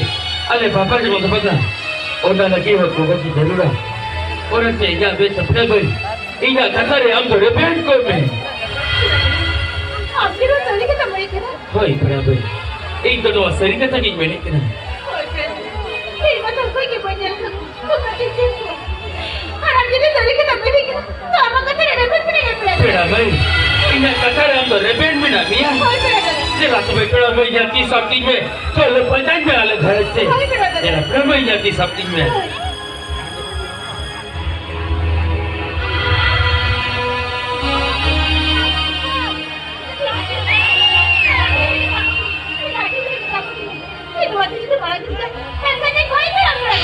ᱟᱞᱮ ᱵᱟᱵᱟ ᱡᱮᱢᱚᱱ ᱫᱚ ᱵᱟᱝᱟ, ᱚᱱᱟ ᱞᱟᱹᱜᱤᱫ ᱦᱚᱸ ᱜᱚᱜᱚ ᱜᱮ ᱡᱟᱹᱨᱩᱲᱟ᱾ ᱚᱱᱟᱛᱮ ᱤᱧᱟᱹᱜ ᱢᱮᱱ ᱫᱚ ᱯᱮᱲᱟ ᱵᱟᱹᱭ, ᱤᱧᱟᱹᱜ ᱠᱟᱛᱷᱟ ᱨᱮ ᱟᱢ ᱫᱚ ᱨᱮᱵᱮᱱ ᱠᱚᱜ ᱢᱮ᱾ ᱟᱢ ᱠᱤ ᱱᱚᱣᱟ ᱥᱟᱹᱨᱤ ᱠᱟᱛᱷᱟᱢ ᱞᱟᱹᱭ ᱠᱮᱫᱟ? ᱦᱳᱭ ᱯᱮᱲᱟ ᱵᱟᱹᱭ, ᱤᱧ ᱫᱚ ᱱᱚᱣᱟ ᱥᱟᱹᱨᱤ ᱠᱟᱛᱷᱟ ᱜᱤᱧ ᱢᱮᱱᱮᱫ ᱠᱟᱱᱟ᱾ ᱦᱳᱭ ᱯᱮᱲᱟ ᱵᱟᱹᱭ, ᱤᱧ ᱢᱟ ᱛᱚ ᱚᱠᱚᱭ ᱜᱮ ᱵᱟᱹᱧ ᱧᱮᱞ ᱠᱟᱫ ᱠᱚᱣᱟ᱾ ᱟᱨ ᱟᱢ ᱡᱩᱫᱤ ᱥᱟᱹᱨᱤ ᱠᱟᱛᱷᱟᱢ ᱢᱮᱱᱮᱫ ᱠᱟᱱᱟ, ᱛᱚ ᱟᱢᱟᱜ ᱠᱟᱛᱷᱟ ᱨᱮ ᱨᱮᱵᱮᱱ ᱢᱮᱱᱟᱜᱼᱟ ᱯᱮᱲᱟ ᱵᱟᱹᱭ᱾ ᱯᱮᱲᱟ ᱵᱟᱹᱭ, ᱤᱧᱟᱹᱜ ᱠᱟᱛᱷᱟ ᱨᱮ ᱟᱢ ᱫᱚ ᱨᱮᱵᱮᱱ ᱢᱮᱱᱟᱜ ᱢᱮᱭᱟ? ᱦᱳᱭ ᱯᱮᱲᱟ ᱵᱟᱹᱭ᱾ ᱪᱮᱫ ᱞᱟᱹᱜᱤᱫ ᱛᱚᱵᱮ ᱯᱮᱲᱟ ᱵᱟᱹᱭ, ᱤᱧᱟᱹᱜ ᱛᱤ ᱥᱟᱵ ᱛᱤᱧ ᱢᱮ, ᱪᱚᱞᱚ ᱯᱟᱸᱡᱟᱧ ᱢᱮ ᱟᱞᱮ ᱜᱷᱟᱨᱚᱸᱡᱽ ᱛᱮ᱾ ᱦᱳᱭ ᱯᱮᱲᱟ ᱵᱟᱹᱭ᱾ ᱪᱮᱫ ᱞᱟᱹᱜᱤᱫ ᱯᱮᱲᱟ ᱵᱟᱹᱭ, ᱤᱧᱟᱹᱜ ᱛᱤ ᱥᱟᱵ ᱛᱤᱧ ᱢᱮ᱾ ᱦᱳᱭ᱾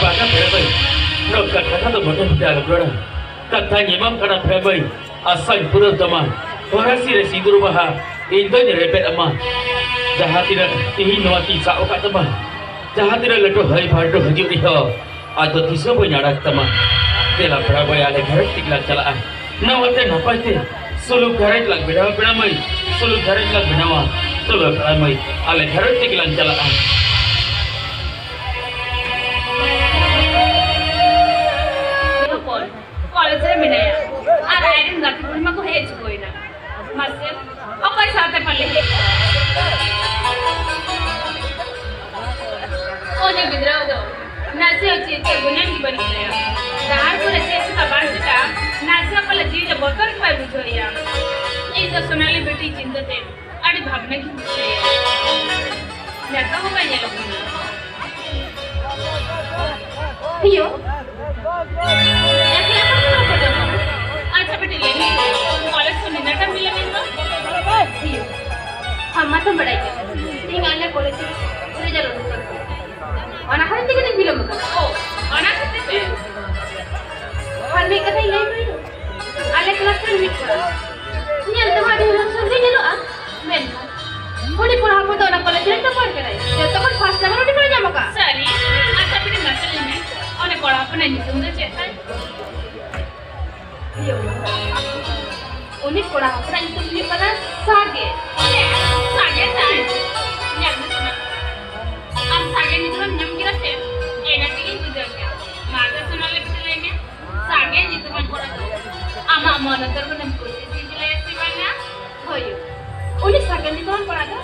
ᱵᱟᱝᱟ ᱯᱮᱲᱟ ᱵᱟᱹᱭ, ᱱᱚᱝᱠᱟ ᱠᱟᱛᱷᱟ ᱫᱚ ᱢᱚᱱᱮ ᱦᱚᱸ ᱟᱞᱚᱢ ᱨᱚᱲᱟ᱾ ᱠᱟᱛᱷᱟᱧ ᱮᱢᱟᱢ ᱠᱟᱱᱟ ᱯᱮᱲᱟ ᱵᱟᱹᱭ, ᱟᱥᱟᱧ ᱯᱩᱨᱟᱹᱣ ᱛᱟᱢᱟ᱾ ᱦᱚᱨᱟᱥᱤ ᱨᱮ ᱥᱤᱸᱫᱩᱨ ᱵᱟᱦᱟ ᱤᱧ ᱫᱚᱧ ᱨᱮᱵᱮᱫ ᱟᱢᱟ᱾ ᱡᱟᱦᱟᱸ ᱛᱤᱱᱟᱹᱜ ᱛᱤᱦᱤᱧ ᱱᱚᱣᱟ ᱛᱤᱧ ᱥᱟᱵ ᱟᱠᱟᱫ ᱛᱟᱢᱟ, ᱡᱟᱦᱟᱸ ᱛᱤᱱᱟᱹᱜ ᱞᱟᱹᱴᱩ ᱦᱚᱭ ᱵᱷᱟᱨᱰᱩ ᱦᱤᱡᱩᱜ ᱨᱮᱦᱚᱸ, ᱟᱫᱚ ᱛᱤᱥ ᱦᱚᱸ ᱵᱟᱹᱧ ᱟᱲᱟᱜ ᱛᱟᱢᱟ᱾ ᱫᱮᱞᱟ ᱯᱮᱲᱟ ᱵᱟᱹᱭ, ᱟᱞᱮ ᱜᱷᱟᱨᱚᱸᱡᱽ ᱛᱮᱜᱮ ᱞᱟᱝ ᱪᱟᱞᱟᱜᱼᱟ᱾ ᱱᱟᱣᱟ ᱛᱮ ᱱᱟᱯᱟᱭ ᱛᱮ ᱥᱩᱞᱩᱠ ᱜᱷᱟᱨᱚᱸᱡᱽ ᱞᱟᱝ ᱵᱮᱱᱟᱣᱟ ᱯᱮᱲᱟ ᱢᱟᱹᱭ, ᱥᱩᱞᱩᱠ ᱜᱷᱟᱨᱚᱸᱡᱽ ᱞᱟᱝ ᱵᱮᱱᱟᱣᱟ᱾ ᱪᱚᱞᱚ ᱯᱮᱲᱟ ᱢᱟᱹᱭ, ᱟᱞᱮ ᱜᱷᱟᱨᱚᱸᱡᱽ ᱛᱮᱜᱮ ᱞᱟᱝ ᱪᱟᱞᱟᱜᱼᱟ᱾ ᱦᱚᱯᱚᱱ ᱠᱚᱞᱮᱡᱽ ᱨᱮ ᱢᱮᱱᱟᱭᱟ, ᱟᱨ ᱟᱡᱨᱮᱱ ᱜᱟᱛᱮ ᱠᱩᱲᱤ ᱢᱟᱠᱚ ᱦᱮᱡ ᱪᱩᱠᱟᱹᱭᱮᱱᱟ᱾ ᱢᱟᱥᱮ, ᱚᱠᱚᱭ ᱥᱟᱶᱛᱮ ᱯᱟᱞᱮ? ᱩᱱᱤ ᱜᱤᱫᱽᱨᱟᱹ ᱫᱚ ᱱᱟᱥᱮ ᱦᱚᱸ ᱪᱮᱫ ᱛᱮ ᱜᱩᱱᱟᱹᱱ ᱜᱮ ᱵᱟᱹᱱᱩᱜ ᱛᱟᱭᱟ᱾ ᱰᱟᱦᱟᱨ ᱠᱚᱨᱮ ᱪᱮᱫ ᱪᱤᱠᱟ ᱵᱟᱝ ᱪᱤᱠᱟ, ᱱᱟᱥᱮ ᱯᱟᱞᱮ ᱡᱤᱣᱤ ᱨᱮ ᱵᱚᱛᱚᱨ ᱜᱮ ᱵᱟᱭ ᱵᱩᱡᱷᱟᱹᱣᱮᱭᱟ᱾ ᱤᱧ ᱫᱚ ᱥᱳᱱᱟᱞᱤ ᱵᱤᱴᱤ ᱪᱤᱱᱛᱟᱹ ᱛᱮ ᱟᱹᱰᱤ ᱵᱷᱟᱵᱽᱱᱟ ᱜᱤᱧ ᱵᱩᱡᱷᱟᱹᱣᱮᱭᱟ᱾ ᱱᱤᱛᱚᱜ ᱦᱚᱸ ᱵᱟᱭ ᱧᱮᱞᱚᱜ ᱠᱟᱱᱟ᱾ ᱦᱤᱭᱳ, ᱮᱠᱞᱟ ᱮᱠᱞᱟ ᱫᱚ ᱵᱟᱠᱚ ᱡᱚᱢᱟ᱾ ᱟᱪᱪᱷᱟ ᱵᱤᱴᱤ, ᱞᱟᱹᱭ ᱢᱮ, ᱠᱚᱞᱮᱡᱽ ᱠᱷᱚᱱ ᱱᱤᱱᱟᱹᱜ ᱴᱟᱢ ᱵᱤᱞᱚᱢ ᱮᱱ ᱫᱚ? ᱦᱤᱭᱳ, ᱟᱢ ᱢᱟᱛᱚᱢ ᱵᱟᱲᱟᱭ ᱜᱮᱭᱟ, ᱛᱮᱦᱮᱧ ᱟᱞᱮ ᱠᱚᱞᱮᱡᱽ ᱨᱮ ᱨᱮᱡᱟᱞᱴ ᱩᱰᱩᱠ ᱠᱟᱱᱟ᱾ ᱚᱱᱟ ᱠᱷᱟᱹᱛᱤᱨ ᱛᱮᱜᱮ ᱛᱚᱧ ᱵᱤᱞᱚᱢ ᱟᱠᱟᱱᱟ᱾ ᱚ, ᱚᱱᱟ ᱠᱷᱟᱹᱛᱤᱨ ᱛᱮ? ᱟᱨ ᱢᱤᱫ ᱠᱟᱛᱷᱟᱧ ᱞᱟᱹᱭ ᱟᱯᱮᱭᱟ, ᱟᱞᱮ ᱠᱞᱟᱥ ᱨᱮᱱ ᱢᱤᱫ ᱠᱚᱲᱟ ᱧᱮᱞ ᱛᱮᱢᱟ ᱟᱹᱰᱤ handsome ᱜᱮ ᱧᱮᱞᱚᱜᱼᱟ, ᱢᱮᱱᱠᱷᱟᱱ ᱩᱱᱤ ᱠᱚᱲᱟ ᱦᱚᱯᱚᱱ ᱫᱚ ᱚᱱᱟ ᱠᱚᱞᱮᱡᱽ ᱨᱮᱱ topper ᱠᱟᱱᱟᱭ, ᱡᱚᱛᱚ ᱠᱷᱚᱱ first number ᱩᱱᱤ ᱠᱚᱲᱟ ᱧᱟᱢ ᱟᱠᱟᱫ᱾ ᱥᱟᱹᱨᱤ? ᱟᱪᱪᱷᱟ, ᱵᱤᱴᱤ, ᱢᱟᱥᱮ ᱞᱟᱹᱭ ᱢᱮ, ᱩᱱᱤ ᱠᱚᱲᱟ ᱦᱚᱯᱚᱱᱟᱜ ᱧᱩᱛᱩᱢ ᱫᱚ ᱪᱮᱫ ᱛᱟᱭ? ᱤᱭᱟᱹ, ᱩᱱᱤ ᱠᱚᱲᱟ ᱦᱚᱯᱚᱱᱟᱜ ᱧᱩᱛᱩᱢ ᱦᱩᱭᱩᱜ ᱠᱟᱱᱟ ᱥᱟᱜᱮ᱾ ᱪᱮᱫ? ᱥᱟᱜᱮ ᱛᱟᱭ? ᱧᱮᱞ ᱢᱮ ᱥᱳᱱᱟ, ᱟᱢ ᱥᱟᱜᱮ ᱧᱩᱛᱩᱢ ᱮᱢ ᱧᱟᱢ ᱠᱮᱫᱟ ᱥᱮ? ᱮᱱᱟ ᱛᱮᱜᱮᱧ ᱵᱩᱡᱷᱟᱹᱣ ᱠᱮᱫᱟ᱾ ᱢᱟ ᱛᱚ ᱥᱳᱱᱟᱞᱤ ᱵᱤᱴᱤ, ᱞᱟᱹᱭ ᱢᱮ, ᱥᱟᱜᱮ ᱧᱩᱛᱩᱢᱟᱱ ᱠᱚᱲᱟ ᱫᱚ ᱟᱢᱟᱜ ᱢᱚᱱ ᱩᱛᱟᱹᱨ ᱠᱷᱚᱱᱮᱢ ᱠᱩᱥᱤ ᱥᱤᱵᱤᱞᱟᱭᱟ ᱥᱮ ᱵᱟᱝᱟ? ᱦᱳᱭ, ᱩᱱᱤ ᱥᱟᱜᱮ ᱧᱩᱛᱩᱢᱟᱱ ᱠᱚᱲᱟ ᱫᱚ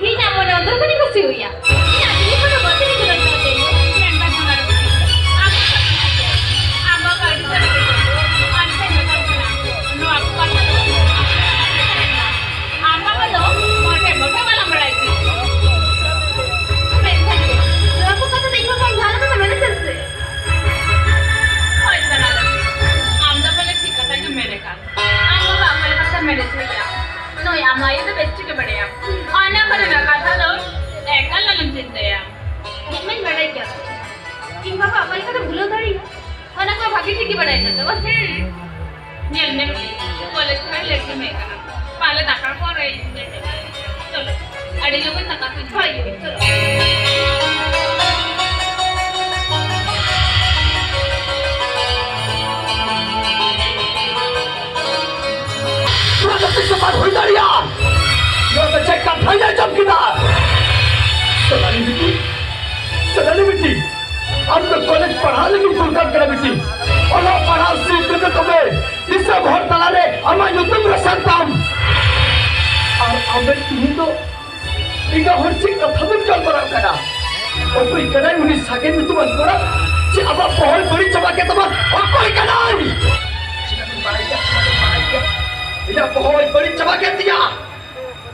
ᱤᱧᱟᱜ ᱢᱚᱱᱮ ᱩᱛᱟᱹᱨ ᱠᱷᱚᱱᱤᱧ ᱠᱩᱥᱤ ᱟᱭᱟ᱾ ᱤᱧᱟᱜ ᱡᱤᱣᱤ ᱠᱷᱚᱱ ᱫᱚ ᱵᱟᱹᱲᱛᱤ ᱜᱮ ᱫᱩᱞᱟᱹᱲ ᱠᱟᱱᱟ ᱛᱤᱧ᱾ ᱢᱮᱱᱠᱷᱟᱱ ᱥᱳᱱᱟᱞᱤ ᱵᱤᱴᱤ, ᱟᱢ ᱫᱚ ᱥᱟᱜᱮ ᱧᱩᱛᱩᱢ, ᱟᱢ ᱫᱚ ᱟᱹᱰᱤ ᱥᱟᱹᱨᱤ ᱜᱮ᱾ ᱟᱢ ᱴᱷᱮᱱ ᱢᱮᱛᱟᱢ ᱠᱟᱱᱟ, ᱱᱚᱣᱟ ᱠᱚ ᱠᱟᱛᱷᱟ ᱫᱚ ᱟᱢ ᱵᱟᱵᱟ ᱫᱚ ᱢᱚᱴᱮ ᱢᱚᱴᱮ ᱵᱟᱞᱟᱝ ᱵᱟᱲᱟᱭ ᱜᱮᱭᱟ᱾ ᱢᱮᱱᱠᱷᱟᱱ ᱱᱚᱣᱟ ᱠᱚ ᱠᱟᱛᱷᱟ ᱫᱚ ᱤᱧ ᱵᱟᱵᱟᱢ ᱡᱟᱦᱟᱸ ᱞᱮᱠᱟᱛᱮ ᱢᱮᱱ ᱦᱚᱪᱚ ᱞᱮᱫᱮ᱾ ᱦᱳᱭ, ᱥᱟᱞᱟ, ᱟᱢ ᱫᱚ ᱵᱚᱞᱮ ᱴᱷᱤᱠ ᱠᱟᱛᱷᱟ ᱜᱮᱢ ᱢᱮᱱ ᱟᱠᱟᱫ᱾ ᱟᱢ ᱵᱟᱵᱟ ᱚᱠᱟ ᱞᱮᱠᱟᱛᱮ ᱢᱮᱱ ᱦᱚᱪᱚᱭᱮᱭᱟ? ᱱᱩᱭ ᱟᱢ ᱟᱭᱳ ᱫᱚ ᱵᱮᱥ ᱴᱷᱤᱠ ᱮ ᱵᱟᱲᱟᱭᱟ᱾ ᱚᱱᱟ ᱠᱚᱨᱮᱱᱟᱜ ᱠᱟᱛᱷᱟ ᱫᱚ ᱮᱠᱟᱞ ᱟᱞᱚᱢ ᱪᱤᱱᱛᱟᱹᱭᱟ᱾ ᱤᱧ ᱢᱟᱧ ᱵᱟᱲᱟᱭ ᱜᱮᱭᱟ᱾ ᱤᱧ ᱵᱟᱵᱟ ᱚᱠᱟ ᱞᱮᱠᱟᱛᱮ ᱵᱷᱩᱞᱟᱹᱣ ᱫᱟᱲᱮᱭᱟᱜᱼᱟ? ᱚᱱᱟ ᱠᱚ ᱵᱷᱟᱜᱮ ᱴᱷᱤᱠ ᱜᱮ ᱵᱟᱲᱟᱭ ᱢᱮᱱᱟᱜ ᱛᱟᱢᱟ ᱥᱮ? ᱧᱮᱞ ᱢᱮ, ᱠᱚᱞᱮᱡᱽ ᱠᱷᱚᱱ ᱞᱮᱴ ᱜᱮᱢ ᱦᱮᱡ ᱟᱠᱟᱱᱟ᱾ ᱯᱟᱞᱮ ᱫᱟᱠᱟ ᱠᱚ ᱨᱮ ᱞᱮᱴ ᱮᱱᱟ᱾ ᱪᱚᱞᱚ, ᱟᱹᱰᱤ ᱞᱚᱜᱚᱱ ᱫᱟᱠᱟ ᱠᱚ ᱤᱥᱤᱱ᱾ ᱦᱳᱭ, ᱪᱚᱞᱚ᱾ ᱱᱚᱣᱟ ᱫᱚ ᱛᱤᱥ ᱦᱚᱸ ᱵᱟᱝ ᱦᱩᱭ ᱫᱟᱲᱮᱭᱟᱜᱼᱟ᱾ ᱱᱚᱣᱟ ᱫᱚ ᱪᱮᱫ ᱠᱟᱛᱷᱟᱧ ᱟᱸᱡᱚᱢ ᱠᱮᱫᱟ? ᱥᱳᱱᱟᱞᱤ ᱵᱤᱴᱤ, ᱥᱳᱱᱟᱞᱤ ᱵᱤᱴᱤ, ᱟᱢ ᱫᱚ ᱠᱚᱞᱮᱡᱽ ᱯᱟᱲᱦᱟᱣ ᱞᱟᱹᱜᱤᱫ ᱫᱚᱨᱠᱟᱨ ᱠᱟᱱᱟ ᱵᱤᱴᱤ᱾ ᱚᱞᱚᱜ ᱯᱟᱲᱦᱟᱣ ᱥᱮᱬᱟ ᱛᱚᱵᱮ ᱫᱤᱥᱚᱢ ᱦᱚᱲ ᱛᱟᱞᱟᱨᱮ ᱟᱢᱟᱜ ᱧᱩᱛᱩᱢ ᱨᱚᱥᱟᱱ ᱛᱟᱢ᱾ ᱟᱨ ᱟᱢ ᱨᱮᱱ ᱛᱤᱦᱤᱧ ᱫᱚ ᱮᱸᱜᱟ ᱦᱚᱲ ᱪᱮᱫ ᱠᱟᱛᱷᱟ ᱵᱚᱱ ᱜᱟᱞᱢᱟᱨᱟᱣ ᱠᱟᱱᱟ? ᱚᱠᱚᱭ ᱠᱟᱱᱟᱭ ᱩᱱᱤ ᱥᱟᱜᱮᱱ ᱧᱩᱛᱩᱢᱟᱱ ᱠᱚᱲᱟ? ᱟᱢᱟᱜ ᱵᱚᱦᱚᱜ ᱵᱟᱹᱲᱤᱡ ᱪᱟᱵᱟ ᱠᱮᱫ ᱛᱟᱢᱟ, ᱚᱠᱚᱭ ᱠᱟᱱᱟᱭ? ᱪᱤᱠᱟᱹᱛᱤᱧ ᱵᱟᱲᱟᱭ ᱠᱮᱭᱟ, ᱪᱤᱠᱟᱹᱛᱤᱧ ᱵᱟᱲᱟᱭ ᱠᱮᱭᱟ? ᱤᱧᱟᱹᱜ ᱵᱚᱦᱚᱜ ᱵᱟᱹᱲᱤᱡ ᱪᱟᱵᱟ ᱠᱮᱫ ᱛᱤᱧᱟ᱾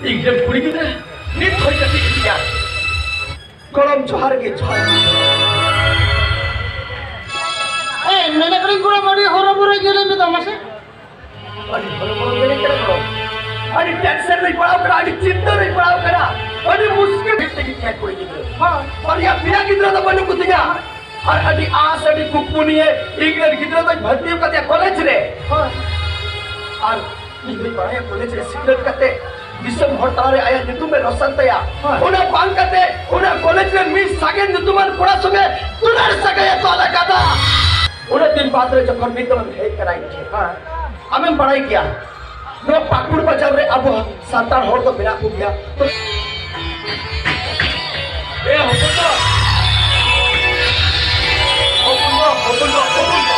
ᱤᱧ ᱨᱮᱱ ᱠᱩᱲᱤ ᱜᱤᱫᱽᱨᱟᱹ ᱱᱤᱛ ᱦᱚᱸᱭ ᱠᱟᱹᱴᱤᱡ ᱜᱮᱛᱤᱧᱟ᱾ ᱜᱚᱲᱚᱢ, ᱡᱚᱦᱟᱨ ᱜᱮ, ᱡᱚᱦᱟᱨ ᱜᱮ᱾ ᱮᱭ, ᱢᱮᱱᱮᱫ ᱠᱟᱹᱱᱟᱹᱧ ᱜᱚᱲᱚᱢ, ᱟᱹᱰᱤ ᱦᱚᱨᱚᱵᱚᱨᱚ ᱧᱮᱞᱮᱫ ᱢᱮ ᱫᱚ, ᱢᱟᱥᱮ᱾ ᱟᱹᱰᱤ ᱦᱚᱨᱚᱵᱚᱨᱚ ᱧᱮᱞᱮᱫ ᱠᱟᱱᱟ ᱜᱚᱲᱚᱢ᱾ ᱟᱹᱰᱤ tension ᱨᱮᱧ ᱯᱟᱲᱟᱣ ᱠᱟᱱᱟ, ᱟᱹᱰᱤ ᱪᱤᱱᱛᱟᱹ ᱨᱮᱧ ᱯᱟᱲᱟᱣ ᱠᱟᱱᱟ᱾ ᱟᱹᱰᱤ ᱢᱩᱥᱠᱤᱞ ᱛᱮᱜᱮ ᱛᱤᱧᱟ ᱠᱩᱲᱤ ᱜᱤᱫᱽᱨᱟᱹ᱾ ᱦᱮᱸ᱾ ᱵᱟᱨᱭᱟ ᱯᱮᱭᱟ ᱜᱤᱫᱽᱨᱟᱹ ᱫᱚ ᱵᱟᱹᱱᱩᱜ ᱠᱚᱛᱤᱧᱟ᱾ ᱟᱨ ᱟᱹᱰᱤ ᱟᱸᱥ, ᱟᱹᱰᱤ ᱠᱩᱠᱢᱩ ᱱᱤᱭᱮ ᱤᱧ ᱨᱮᱱ ᱜᱤᱫᱽᱨᱟᱹ ᱫᱚᱧ ᱵᱷᱚᱨᱛᱤ ᱟᱠᱟᱫᱮᱭᱟ ᱠᱚᱞᱮᱡᱽ ᱨᱮ᱾ ᱦᱳᱭ᱾ ᱟᱨ ᱤᱧ ᱫᱚᱧ ᱵᱟᱲᱟᱭᱟ ᱠᱚᱞᱮᱡᱽ ᱨᱮ ᱥᱤᱠᱷᱱᱟᱹᱛ ᱠᱟᱛᱮ ᱫᱤᱥᱚᱢ ᱦᱚᱲ ᱛᱟᱞᱟᱨᱮ ᱟᱭᱟᱜ ᱧᱩᱛᱩᱢ ᱮ ᱨᱚᱥᱚᱱ ᱛᱟᱭᱟ᱾ ᱦᱳᱭ᱾ ᱚᱱᱟ ᱵᱟᱝ ᱠᱟᱛᱮ ᱚᱱᱟ ᱠᱚᱞᱮᱡᱽ ᱨᱮ ᱢᱤᱫ ᱥᱟᱜᱮᱱ ᱧᱩᱛᱩᱢᱟᱱ ᱠᱚᱲᱟ ᱥᱚᱸᱜᱮ ᱫᱩᱞᱟᱹᱲ ᱥᱟᱹᱜᱟᱹᱭ ᱮ ᱛᱚᱞ ᱟᱠᱟᱫᱟ᱾ ᱩᱱᱟᱹᱜ ᱫᱤᱱ ᱵᱟᱫᱽ ᱨᱮ ᱡᱚᱠᱷᱚᱱ ᱱᱤᱛ ᱫᱚᱢ ᱦᱮᱡ ᱠᱟᱱᱟ ᱤᱧ ᱴᱷᱮᱱ, ᱦᱮᱸ᱾ ᱟᱢᱮᱢ ᱵᱟᱲᱟᱭ ᱜᱮᱭᱟ, ᱱᱚᱣᱟ ᱯᱟᱹᱠᱩᱲ ᱵᱟᱡᱟᱨ ᱨᱮ ᱟᱵᱚ ᱥᱟᱱᱛᱟᱲ ᱦᱚᱲ ᱫᱚ ᱢᱮᱱᱟᱜ ᱠᱚᱜᱮᱭᱟ᱾ ᱛᱚ ᱮ ᱦᱚᱯᱚᱱ ᱵᱟ! ᱦᱚᱯᱚᱱ ᱵᱟ, ᱦᱚᱯᱚᱱ ᱵᱟ, ᱦᱚᱯᱚᱱ ᱵᱟ!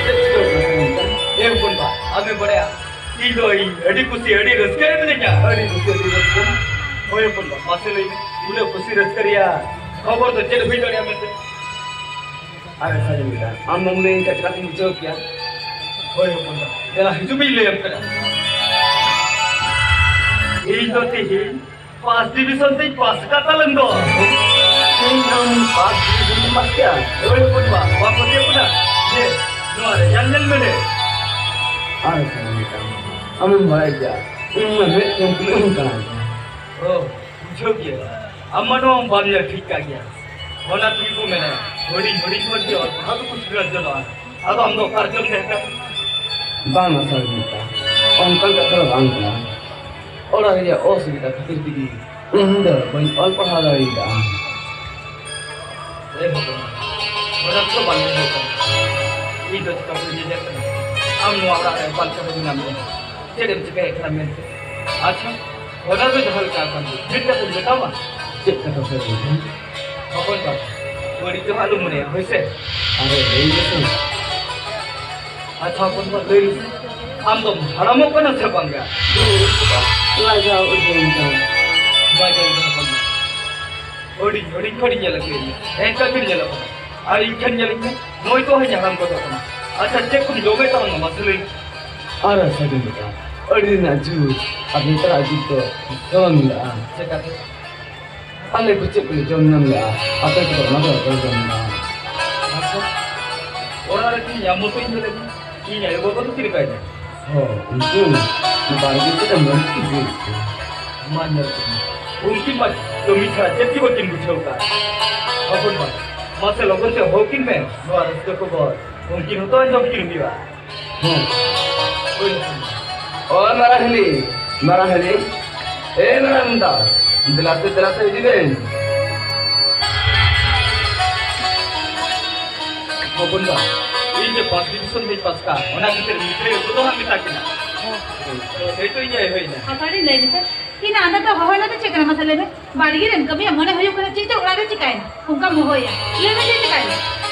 ᱪᱮᱫ ᱪᱤᱠᱟᱹ ᱦᱩᱭᱩᱜ ᱠᱟᱱᱟ? ᱮ ᱦᱚᱯᱚᱱ ᱵᱟ, ᱟᱢᱮᱢ ᱵᱟᱲᱟᱭᱟ, ᱤᱧ ᱫᱚ ᱤᱧ ᱟᱹᱰᱤ ᱠᱩᱥᱤ, ᱟᱹᱰᱤ ᱨᱟᱹᱥᱠᱟᱹ ᱨᱮ ᱢᱤᱱᱟᱹᱧᱟ᱾ ᱟᱹᱰᱤ ᱠᱩᱥᱤ, ᱟᱹᱰᱤ ᱨᱟᱹᱥᱠᱟᱹ᱾ ᱦᱳᱭ ᱦᱚᱯᱚᱱ ᱵᱟ, ᱢᱟᱥᱮ ᱞᱟᱹᱭ ᱢᱮ, ᱩᱱᱟᱹᱜ ᱠᱩᱥᱤ ᱨᱟᱹᱥᱠᱟᱹ ᱨᱮᱭᱟᱜ ᱠᱷᱚᱵᱚᱨ ᱫᱚ ᱪᱮᱫ ᱦᱩᱭ ᱫᱟᱲᱮᱭᱟᱜᱼᱟ ᱢᱮᱱᱛᱮ? ᱟᱨᱮ ᱥᱟᱹᱨᱤ ᱜᱮ, ᱟᱢ ᱵᱟᱢ ᱞᱟᱹᱭᱟᱹᱧ ᱠᱷᱟᱱ ᱪᱤᱠᱟᱹᱛᱤᱧ ᱵᱩᱡᱷᱟᱹᱣ ᱠᱮᱭᱟ? ᱦᱳᱭ ᱦᱚᱯᱚᱱ ᱵᱟ, ᱫᱮᱞᱟ ᱦᱤᱡᱩᱜ ᱢᱮᱧ ᱞᱟᱹᱭᱟᱢ ᱠᱟᱱᱟ᱾ ᱤᱧ ᱫᱚ ᱛᱤᱦᱤᱧ first division ᱛᱮᱧ pass ᱟᱠᱟᱫ ᱛᱟᱞᱮᱱ ᱫᱚ᱾ ᱤᱧ ᱟᱢ first division ᱛᱮᱢ pass ᱠᱮᱫᱟ? ᱦᱳᱭ ᱦᱚᱯᱚᱱ ᱵᱟ, ᱵᱟᱢ ᱯᱟᱹᱛᱭᱟᱹᱜ ᱠᱟᱱᱟ? ᱡᱮ ᱱᱚᱣᱟ result ᱧᱮᱞ ᱢᱮ ᱱᱮ᱾ ᱟᱨ ᱥᱟᱹᱨᱤ ᱜᱮ, ᱟᱢᱮᱢ ᱵᱟᱲᱟᱭ ᱜᱮᱭᱟ, ᱤᱧ ᱢᱟ ᱢᱮᱫ ᱛᱮᱢ ᱠᱩᱞᱤ ᱦᱚᱸᱧ ᱠᱟᱱᱟ᱾ ᱚ, ᱵᱩᱡᱷᱟᱹᱣ ᱠᱮᱫᱟ᱾ ᱟᱢ ᱢᱟ ᱱᱚᱣᱟ ᱵᱟᱢ ᱧᱮᱞ ᱴᱷᱤᱠ ᱠᱟᱜ ᱜᱮᱭᱟ᱾ ᱚᱱᱟ ᱛᱮᱜᱮ ᱠᱚ ᱢᱮᱱᱟ, ᱦᱩᱰᱤᱧ ᱦᱩᱰᱤᱧ ᱠᱷᱚᱱ ᱜᱮ ᱚᱞ ᱯᱟᱲᱦᱟᱣ ᱫᱚᱠᱚ ᱥᱤᱠᱷᱱᱟᱹᱛ ᱡᱚᱱᱚᱜᱼᱟ᱾ ᱟᱫᱚ ᱟᱢ ᱫᱚ ᱚᱠᱟ ᱨᱮᱪᱚᱢ ᱛᱟᱦᱮᱸ ᱠᱟᱱ? ᱵᱟᱝ ᱥᱟᱹᱨᱤ ᱜᱮ, ᱚᱱᱠᱟᱱ ᱠᱟᱛᱷᱟ ᱫᱚ ᱵᱟᱝ ᱠᱟᱱᱟ᱾ ᱚᱲᱟᱜ ᱨᱮᱭᱟᱜ ᱚᱥᱩᱵᱤᱫᱷᱟ ᱠᱷᱟᱹᱛᱤᱨ ᱛᱮᱜᱮ ᱤᱧ ᱫᱚ ᱵᱟᱹᱧ ᱚᱞ ᱯᱟᱲᱦᱟᱣ ᱫᱟᱲᱮᱭᱟᱫᱟ᱾ ᱮ ᱵᱟᱵᱟ, ᱚᱱᱟ ᱠᱚᱫᱚ ᱵᱟᱝ ᱧᱮᱞ ᱦᱩᱭ ᱠᱟᱱᱟ᱾ ᱤᱧ ᱫᱚ ᱪᱤᱠᱟ ᱵᱟᱹᱧ ᱧᱮᱧᱮᱞ ᱠᱟᱱᱟ? ᱟᱢ ᱱᱚᱣᱟ ᱚᱲᱟᱜ ᱨᱮ ᱚᱠᱟ ᱞᱮᱠᱟ ᱨᱮ ᱢᱮᱱᱟᱢ ᱠᱟᱱᱟ? ᱪᱮᱫ ᱮᱢ ᱪᱤᱠᱟᱹᱭᱮᱫ ᱠᱟᱱᱟ ᱢᱮᱱᱛᱮ? ᱟᱪᱪᱷᱟ, ᱚᱱᱟ ᱫᱚ ᱡᱟᱦᱟᱸ ᱞᱮᱠᱟ ᱠᱟᱱ ᱜᱮ, ᱢᱤᱫ ᱠᱟᱛᱷᱟᱧ ᱢᱮᱛᱟᱢᱟ᱾ ᱪᱮᱫ ᱠᱟᱛᱷᱟ ᱥᱟᱹᱨᱤ ᱜᱮ? ᱦᱚᱯᱚᱱ ᱵᱟ, ᱵᱟᱹᱲᱤᱡ ᱫᱚ ᱟᱞᱚᱢ ᱢᱚᱱᱮᱭᱟ, ᱦᱳᱭ ᱥᱮ? ᱟᱨᱮ, ᱞᱟᱹᱭ ᱢᱮᱥᱮ᱾ ᱟᱪᱪᱷᱟ, ᱦᱚᱯᱚᱱ ᱵᱟ, ᱞᱟᱹᱭ ᱢᱮᱥᱮ᱾ ᱟᱢ ᱫᱚᱢ ᱦᱟᱲᱟᱢᱚᱜ ᱠᱟᱱᱟ ᱥᱮ ᱵᱟᱝ ᱭᱟ? ᱞᱟᱡᱟᱣ ᱟᱹᱭᱠᱟᱹᱣ ᱠᱟᱱᱟ᱾ ᱵᱟᱭ ᱡᱚᱢ ᱠᱟᱱᱟ, ᱦᱚᱯᱚᱱ ᱵᱟ᱾ ᱦᱩᱰᱤᱧ, ᱦᱩᱰᱤᱧ ᱠᱷᱚᱱᱤᱧ ᱧᱮᱞ ᱟᱹᱜᱩᱭᱮᱫ ᱢᱮᱭᱟ᱾ ᱮᱱᱠᱟ ᱜᱮᱢ ᱧᱮᱞᱚᱜ ᱠᱟᱱᱟ᱾ ᱟᱨ ᱤᱧ ᱴᱷᱮᱱ ᱧᱮᱞᱤᱧ ᱢᱮ, ᱱᱩᱭ ᱛᱚ ᱦᱚᱧ ᱦᱟᱲᱟᱢ ᱜᱚᱫᱚᱜ ᱠᱟᱱᱟ᱾ ᱟᱪᱪᱷᱟ, ᱪᱮᱫ ᱠᱚᱢ ᱡᱚᱢᱮᱫ ᱛᱟᱵᱚᱱᱟ ᱢᱟᱥᱮ ᱞᱟᱹᱭ ᱢᱮ? ᱟᱨ ᱥᱟᱹᱨᱤ ᱞᱮᱠᱟ, ᱟᱹᱰᱤ ᱨᱮᱱᱟᱜ ᱡᱩᱜᱽ ᱟᱨ ᱱᱮᱛᱟᱨᱟᱜ ᱡᱩᱜᱽ ᱫᱚ ᱥᱚᱨᱚᱱ ᱢᱮᱱᱟᱜᱼᱟ᱾ ᱪᱮᱠᱟᱛᱮ? ᱟᱞᱮ ᱠᱚ ᱪᱮᱫ ᱠᱚᱞᱮ ᱡᱚᱢ ᱧᱟᱢ ᱞᱮᱜᱼᱟ, ᱟᱯᱮ ᱠᱚᱫᱚ ᱚᱱᱟ ᱫᱚ ᱵᱟᱯᱮ ᱡᱚᱢ ᱧᱟᱢᱟ᱾ ᱟᱪᱪᱷᱟ, ᱚᱲᱟᱜ ᱨᱮ ᱛᱤᱧ ᱧᱟᱢ ᱢᱚᱛᱚᱧ ᱧᱮᱞᱮᱫ ᱢᱮ, ᱤᱧ ᱟᱭᱳ ᱵᱟᱵᱟ ᱫᱚ ᱪᱮᱫ ᱞᱮᱠᱟᱭ ᱧᱟᱢ? ᱦᱚᱸ, ᱩᱱᱠᱩ ᱵᱟᱲᱜᱮ ᱥᱮᱫ ᱨᱮ ᱢᱟᱹᱨᱤᱪ ᱠᱚ ᱜᱮᱫ ᱠᱚ᱾ ᱢᱟ ᱧᱮᱞ ᱠᱚᱢ, ᱩᱱᱠᱤᱱ ᱢᱟ ᱠᱟᱹᱢᱤ ᱪᱷᱟᱲᱟ ᱪᱮᱫ ᱜᱮ ᱵᱟᱹᱠᱤᱱ ᱵᱩᱡᱷᱟᱹᱣ ᱠᱟᱜᱼᱟ᱾ ᱦᱚᱯᱚᱱ ᱵᱟ, ᱢᱟᱥᱮ ᱞᱚᱜᱚᱱ ᱛᱮ ᱦᱚᱦᱚ ᱠᱤᱱ ᱢᱮ, ᱱᱚᱣᱟ ᱨᱟᱹᱥᱠᱟᱹ ᱠᱷᱚᱵᱚᱨ ᱩᱱᱠᱤᱱ ᱦᱚᱸᱛᱚ ᱟᱸᱡᱚᱢ ᱠᱤᱱ ᱦᱩᱭᱩᱜᱼᱟ᱾ ᱦᱮᱸ᱾ ᱦᱳᱭ᱾ ᱳ ᱢᱟᱨᱟᱝ ᱦᱤᱞᱤ, ᱢᱟᱨᱟᱝ ᱦᱤᱞᱤ᱾ ᱮ ᱢᱟᱨᱟᱝ ᱫᱟ, ᱫᱮᱞᱟ ᱥᱮ, ᱫᱮᱞᱟ ᱥᱮ ᱦᱤᱡᱩᱜ ᱵᱮᱱ᱾ ᱦᱚᱯᱚᱱ ᱵᱟ, ᱤᱧ ᱡᱮ ᱯᱟᱸᱪ ᱰᱤᱵᱤᱥᱚᱱ ᱨᱤᱧ ᱯᱟᱥ ᱠᱟᱜ, ᱚᱱᱟ ᱠᱷᱟᱹᱛᱤᱨ ᱢᱤᱫᱷᱟᱹᱭ ᱩᱱᱠᱩ ᱫᱚ ᱦᱟᱸᱜ ᱢᱮᱛᱟ ᱠᱤᱱᱟ᱾ ᱦᱳᱭ᱾ ᱦᱳᱭ, ᱛᱚ ᱤᱧ ᱟᱭᱳ ᱦᱮᱡ ᱮᱱᱟ᱾ ᱦᱟᱛᱟᱲᱤᱧ ᱞᱟᱹᱭ ᱢᱮᱥᱮ᱾ ᱤᱧ ᱟᱢ ᱫᱚ ᱦᱚᱦᱚ ᱞᱮᱫᱟ ᱪᱮᱫ ᱠᱟᱱᱟ ᱢᱟᱥᱮ ᱞᱟᱹᱭ ᱢᱮ? ᱵᱟᱲᱜᱮ ᱨᱮᱢ ᱠᱟᱹᱢᱤᱭᱟ, ᱢᱚᱱᱮ ᱦᱩᱭᱩᱜ ᱠᱟᱱᱟ ᱪᱮᱫ ᱪᱚ ᱚᱲᱟᱜ ᱨᱮ ᱪᱤᱠᱟᱭᱮᱱᱟ, ᱚᱱᱠᱟᱢ ᱦᱚᱦᱚᱭᱟ᱾ ᱞᱟᱹᱭ ᱢᱮ ᱪᱮᱫ ᱪᱤᱠᱟᱭᱮᱱᱟ?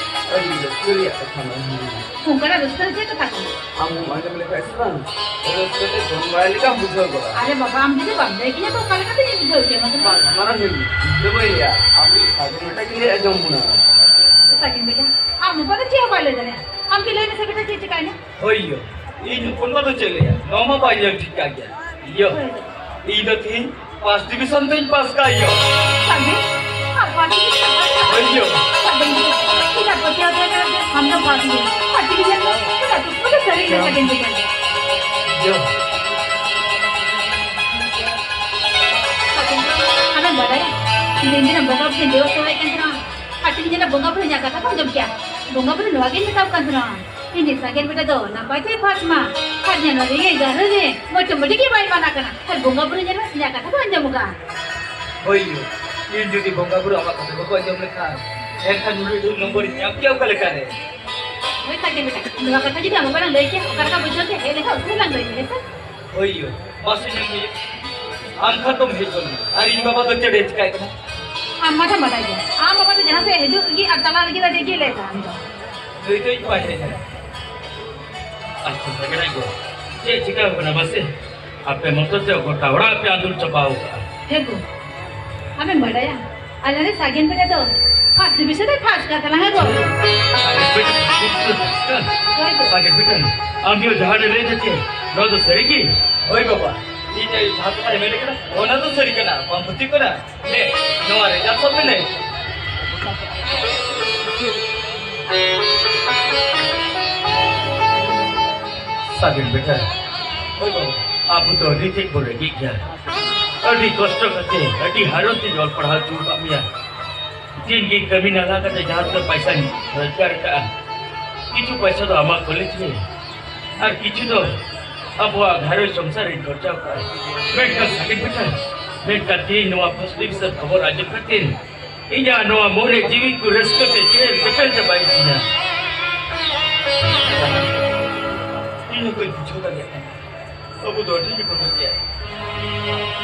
ᱟᱹᱰᱤ ᱨᱟᱹᱥᱠᱟᱹ ᱨᱮᱭᱟᱜ ᱠᱟᱛᱷᱟ ᱢᱮᱱᱟᱜᱼᱟ᱾ ᱚᱱᱠᱟᱱᱟᱜ ᱨᱟᱹᱥᱠᱟᱹ ᱨᱮ ᱪᱮᱫ ᱠᱟᱛᱷᱟ ᱠᱟᱱᱟ? ᱟᱢ ᱦᱚᱸᱢ ᱟᱸᱡᱚᱢ ᱞᱮᱠᱷᱟᱡ ᱥᱮ ᱵᱟᱝ, ᱨᱟᱹᱥᱠᱟᱹ ᱛᱮ ᱫᱚᱱ ᱵᱟᱲᱟᱭ ᱞᱮᱠᱟᱢ ᱵᱩᱡᱷᱟᱹᱣ ᱜᱚᱫᱟ᱾ ᱟᱨᱮ ᱵᱟᱵᱟ, ᱟᱢ ᱡᱩᱫᱤ ᱵᱟᱢ ᱞᱟᱹᱭ ᱠᱤᱧᱟ ᱛᱚ ᱚᱠᱟ ᱞᱮᱠᱟᱛᱮᱧ ᱵᱩᱡᱷᱟᱹᱣ ᱠᱮᱭᱟ ᱢᱟᱥᱮ? ᱵᱟᱝ, ᱢᱟᱨᱟᱝ ᱦᱩᱭ, ᱤᱧ ᱫᱚ ᱵᱟᱹᱧ ᱞᱟᱹᱭᱟ, ᱟᱢ ᱢᱤᱫ ᱥᱟᱜᱮᱱ ᱵᱮᱴᱟ ᱜᱮ ᱞᱟᱹᱭ ᱟᱸᱡᱚᱢ ᱵᱚᱱᱟ᱾ ᱥᱟᱜᱮᱱ ᱵᱮᱴᱟ? ᱟᱢ ᱵᱟᱵᱟ ᱫᱚ ᱪᱮᱫ ᱦᱚᱸ ᱵᱟᱭ ᱞᱟᱹᱭ ᱫᱟᱲᱮᱭᱟᱜᱼᱟ᱾ ᱟᱢ ᱜᱮ ᱞᱟᱹᱭ ᱢᱮᱥᱮ ᱵᱮᱴᱟ, ᱪᱮᱫ ᱪᱤᱠᱟᱭᱮᱱᱟ? ᱦᱳᱭ ᱭᱳ, ᱤᱧ ᱦᱚᱯᱚᱱ ᱵᱟ ᱫᱚ ᱪᱮᱫ ᱞᱟᱹᱭᱟ? ᱱᱚᱣᱟ ᱢᱟ ᱵᱟᱭ ᱧᱮᱞ ᱴᱷᱤᱠ ᱠᱟᱜ ᱜᱮᱭᱟ᱾ ᱭᱳ, ᱤᱧ ᱫᱚ ᱛᱤᱦᱤᱧ ᱯᱷᱟᱥᱴ ᱰᱤᱵᱤᱥᱚᱱ ᱛᱮᱧ ᱯᱟᱥ ᱠᱟᱜ ᱭᱳ᱾ ᱥᱟᱜᱮᱱ, ᱟᱨ ᱯᱷᱟᱥᱴ ᱰᱤᱵᱤᱥᱚᱱ ᱯᱟᱥ ᱠᱟᱜ? ᱦᱳᱭ ᱭᱳ᱾ ᱥᱟᱜᱮᱱ, ᱤᱧᱟᱜ ᱯᱟᱹᱛᱭᱟᱹᱣ ᱛᱟᱦᱮᱸ ᱠᱟᱱᱟ ᱡᱮ ᱟᱢ ᱫᱚ ᱯᱷᱟᱥᱴ ᱰᱤᱵᱤᱥᱚᱱ, ᱯᱷᱟᱥᱴ ᱰᱤᱵᱤᱥᱚᱱ ᱫᱚ ᱪᱮᱫᱟᱜ ᱪᱚ ᱯᱩᱨᱟᱹ ᱥᱟᱹᱨᱤ ᱜᱮ ᱥᱟᱜᱮᱱ ᱫᱚ᱾ ᱭᱳ᱾ ᱥᱟᱜᱮᱱ, ᱟᱢᱮᱢ ᱵᱟᱰᱟᱭᱟ? ᱤᱧ ᱫᱚ ᱤᱧ ᱨᱮᱱ ᱵᱚᱸᱜᱟ ᱵᱩᱨᱩᱧ ᱫᱮᱵᱟ ᱥᱮᱵᱟᱭᱮᱫ ᱠᱟᱱ ᱛᱟᱦᱮᱱᱟ᱾ ᱟᱨ ᱛᱤᱦᱤᱧ ᱨᱮᱱ ᱵᱚᱸᱜᱟ ᱵᱩᱨᱩ ᱤᱧᱟᱜ ᱠᱟᱛᱷᱟ ᱠᱚ ᱟᱸᱡᱚᱢ ᱠᱮᱜᱼᱟ᱾ ᱵᱚᱸᱜᱟ ᱵᱩᱨᱩ ᱱᱚᱣᱟ ᱜᱤᱧ ᱢᱮᱛᱟᱣ ᱠᱟᱱ ᱛᱟᱦᱮᱱᱟ᱾ ᱤᱧ ᱥᱟᱜᱮᱱ ᱵᱮᱴᱟ ᱫᱚ ᱱᱟᱯᱟᱭ ᱛᱮᱭ ᱯᱟᱥ ᱢᱟ᱾ ᱟᱨ ᱧᱮᱞ ᱢᱮ, ᱨᱮᱸᱜᱮᱡ ᱜᱟᱨᱦᱟᱹ ᱨᱮ ᱢᱟᱹᱴᱩ ᱢᱟᱹᱴᱤ ᱜᱮ ᱵᱟᱭ ᱢᱟᱱᱟ ᱠᱟᱱᱟ᱾ ᱟᱨ ᱵᱚᱸᱜᱟ ᱵᱩᱨᱩ ᱧᱮᱞ ᱢᱮ, ᱤᱧᱟᱜ ᱠᱟᱛᱷᱟ ᱠᱚ ᱟᱸᱡᱚᱢ ᱠᱟᱜᱼᱟ᱾ ᱦᱳᱭ ᱭᱳ, ᱤᱧ ᱡᱩᱫᱤ ᱵᱚᱸᱜᱟ ᱵᱩᱨᱩ ᱟᱢᱟᱜ ᱠᱟᱛᱷᱟ ᱵᱟᱠᱚ ᱟᱸᱡᱚᱢ ᱞᱮᱠᱷᱟᱱ, ᱮᱱᱠᱷᱟᱱ ᱱᱩᱱᱟᱹᱜ ᱰᱷᱮᱨ ᱱᱚᱢᱵᱚᱨ ᱤᱧ ᱧᱟᱢ ᱠᱮᱭᱟ ᱚᱠᱟ ᱞᱮᱠᱟᱨᱮ? ᱦᱳᱭ ᱥᱟᱜᱮᱱ ᱵᱮᱴᱟ, ᱱᱚᱣᱟ ᱠᱟᱛᱷᱟ ᱡᱩᱫᱤ ᱟᱢ ᱵᱟᱵᱟ ᱞᱟᱝ ᱞᱟᱹᱭ ᱠᱮᱭᱟ, ᱚᱠᱟ ᱞᱮᱠᱟ ᱵᱩᱡᱷᱟᱹᱣ ᱠᱮᱭᱟ? ᱦᱮᱡ ᱞᱮᱱᱠᱷᱟᱱ ᱩᱥᱟᱹᱨᱟ ᱞᱟᱝ ᱞᱟᱹᱭ ᱠᱮᱭᱟ, ᱦᱮᱸ ᱥᱮ? ᱦᱳᱭ ᱭᱳ, ᱢᱟᱥᱮ ᱧᱮᱞ ᱢᱮ, ᱟᱢ ᱠᱷᱟᱱ ᱫᱚᱢ ᱦᱮᱡ ᱜᱚᱫ ᱮᱱᱟ, ᱟᱨ ᱤᱧ ᱵᱟᱵᱟ ᱫᱚ ᱪᱮᱫ ᱮ ᱪᱤᱠᱟᱹᱭ ᱠᱟᱱᱟ? ᱟᱢ ᱢᱟᱛᱚᱢ ᱵᱟᱰᱟᱭ ᱜᱮᱭᱟ, ᱟᱢ ᱵᱟᱵᱟ ᱫᱚ ᱡᱟᱦᱟᱸ ᱥᱮᱫ ᱦᱤᱡᱩᱜ ᱞᱟᱹᱜᱤᱫ ᱟᱨ ᱪᱟᱞᱟᱜ ᱞᱟᱹᱜᱤᱫ ᱫᱚ ᱟᱹᱰᱤ ᱜᱮ ᱞᱮᱴᱟ ᱟᱢ ᱫᱚ᱾ ᱱᱩᱭ ᱫᱚ ᱤᱧ ᱵᱟᱭ ᱦᱮᱡ ᱟᱠᱟᱱᱟ᱾ ᱟᱪᱪᱷᱟ, ᱥᱟᱜᱮᱱᱟᱭ ᱜᱚ, ᱪᱮᱫ ᱪᱤᱠᱟᱹ ᱟᱠᱟᱱᱟ ᱢᱟᱥᱮ? ᱟᱯᱮ ᱢᱚᱛᱚ ᱛᱮ ᱜᱚᱴᱟ ᱚᱲᱟᱜ ᱯᱮ ᱟᱹᱫᱩᱨ ᱪᱟᱵᱟᱣ ᱠᱟᱜᱼᱟ᱾ ᱦᱮᱸ ᱜᱚ, ᱟᱢᱮᱢ ᱵᱟᱰᱟᱭᱟ, ᱟᱞᱮ ᱨᱮᱱ ᱥᱟᱜᱮᱱ ᱵᱮᱴᱟ ᱫᱚ ᱯᱷᱟᱥᱴ ᱰᱤᱵᱤᱥᱚᱱ ᱨᱮ ᱯᱷᱟᱥᱴ ᱠᱟᱱ ᱛᱟᱞᱟᱝᱟ ᱜᱚ᱾ ᱥᱟᱜᱮᱱ ᱵᱮᱴᱟ, ᱥᱟᱜᱮᱱ ᱵᱮᱴᱟ, ᱟᱢ ᱫᱚ ᱡᱟᱦᱟᱸ ᱞᱟᱹᱭ ᱫᱟ ᱪᱮ, ᱱᱚᱣᱟ ᱫᱚ ᱥᱟᱹᱨᱤ ᱜᱮ? ᱦᱳᱭ ᱵᱟᱵᱟ, ᱤᱧ ᱡᱟᱦᱟᱸ ᱠᱟᱛᱷᱟᱧ ᱢᱮᱱ ᱠᱟᱱᱟ, ᱚᱱᱟ ᱫᱚ ᱥᱟᱹᱨᱤ ᱠᱟᱱᱟ, ᱵᱟᱢ ᱯᱟᱹᱛᱭᱟᱹᱜ ᱠᱟᱱᱟ? ᱞᱮ, ᱱᱚᱣᱟ ᱨᱮᱡᱟᱞᱴ ᱥᱟᱵ ᱢᱮ ᱞᱮ᱾ ᱥᱟᱜᱮᱱ ᱵᱮᱴᱟ, ᱦᱳᱭ ᱵᱟᱵᱟ᱾ ᱟᱵᱚ ᱫᱚ ᱟᱹᱰᱤ ᱛᱮᱫ ᱵᱚ ᱨᱮᱸᱜᱮᱡ ᱜᱮᱭᱟ᱾ ᱟᱹᱰᱤ ᱠᱚᱥᱴᱚ ᱠᱟᱛᱮ, ᱟᱹᱰᱤ ᱦᱟᱨᱚᱱ ᱛᱮ ᱚᱞ ᱯᱟᱲᱦᱟᱣ ᱦᱚᱪᱚ ᱟᱠᱟᱫ ᱢᱮᱭᱟ᱾ ᱫᱤᱱ ᱜᱮ ᱠᱟᱹᱢᱤ ᱱᱟᱞᱟ ᱠᱟᱛᱮ ᱡᱟᱦᱟᱸ ᱛᱤᱱᱟᱹᱜ ᱯᱟᱭᱥᱟᱧ ᱨᱳᱡᱽᱜᱟᱨ ᱠᱟᱜᱼᱟ, ᱠᱤᱪᱷᱩ ᱯᱟᱭᱥᱟ ᱫᱚ ᱟᱢᱟᱜ ᱠᱚᱞᱮᱡᱽ ᱨᱮ ᱟᱨ ᱠᱤᱪᱷᱩ ᱫᱚ ᱟᱵᱚᱣᱟᱜ ᱜᱷᱟᱨᱚᱸᱡᱽ ᱥᱚᱝᱥᱟᱨ ᱨᱤᱧ ᱠᱷᱚᱨᱪᱟᱣ ᱠᱟᱜᱼᱟ᱾ ᱢᱮᱱᱠᱷᱟᱱ ᱥᱟᱜᱮᱱ ᱵᱮᱴᱟ, ᱢᱮᱱᱠᱷᱟᱱ ᱛᱮᱦᱮᱧ ᱱᱚᱣᱟ ᱯᱷᱟᱥᱴ ᱰᱤᱵᱤᱥᱚᱱ ᱠᱷᱚᱵᱚᱨ ᱟᱸᱡᱚᱢ ᱠᱟᱛᱮ ᱤᱧᱟᱹᱜ ᱱᱚᱣᱟ ᱢᱚᱱᱮ ᱡᱤᱣᱤ ᱠᱚ ᱨᱟᱹᱥᱠᱟᱹ ᱛᱮ ᱪᱮᱦᱮᱞ ᱪᱮᱯᱮᱞ ᱪᱟᱵᱟᱭᱮᱱ ᱛᱤᱧᱟ᱾ ᱤᱧ ᱦᱚᱸ ᱵᱟᱹᱧ ᱵᱩᱡᱷᱟᱹᱣ ᱫᱟᱲᱮᱭᱟᱜ ᱠᱟᱱᱟ᱾ ᱟᱵᱚ ᱫᱚ ᱟᱹᱰᱤ ᱜᱮᱵᱚᱱ ᱨᱮᱸᱜᱮᱡᱼᱟ᱾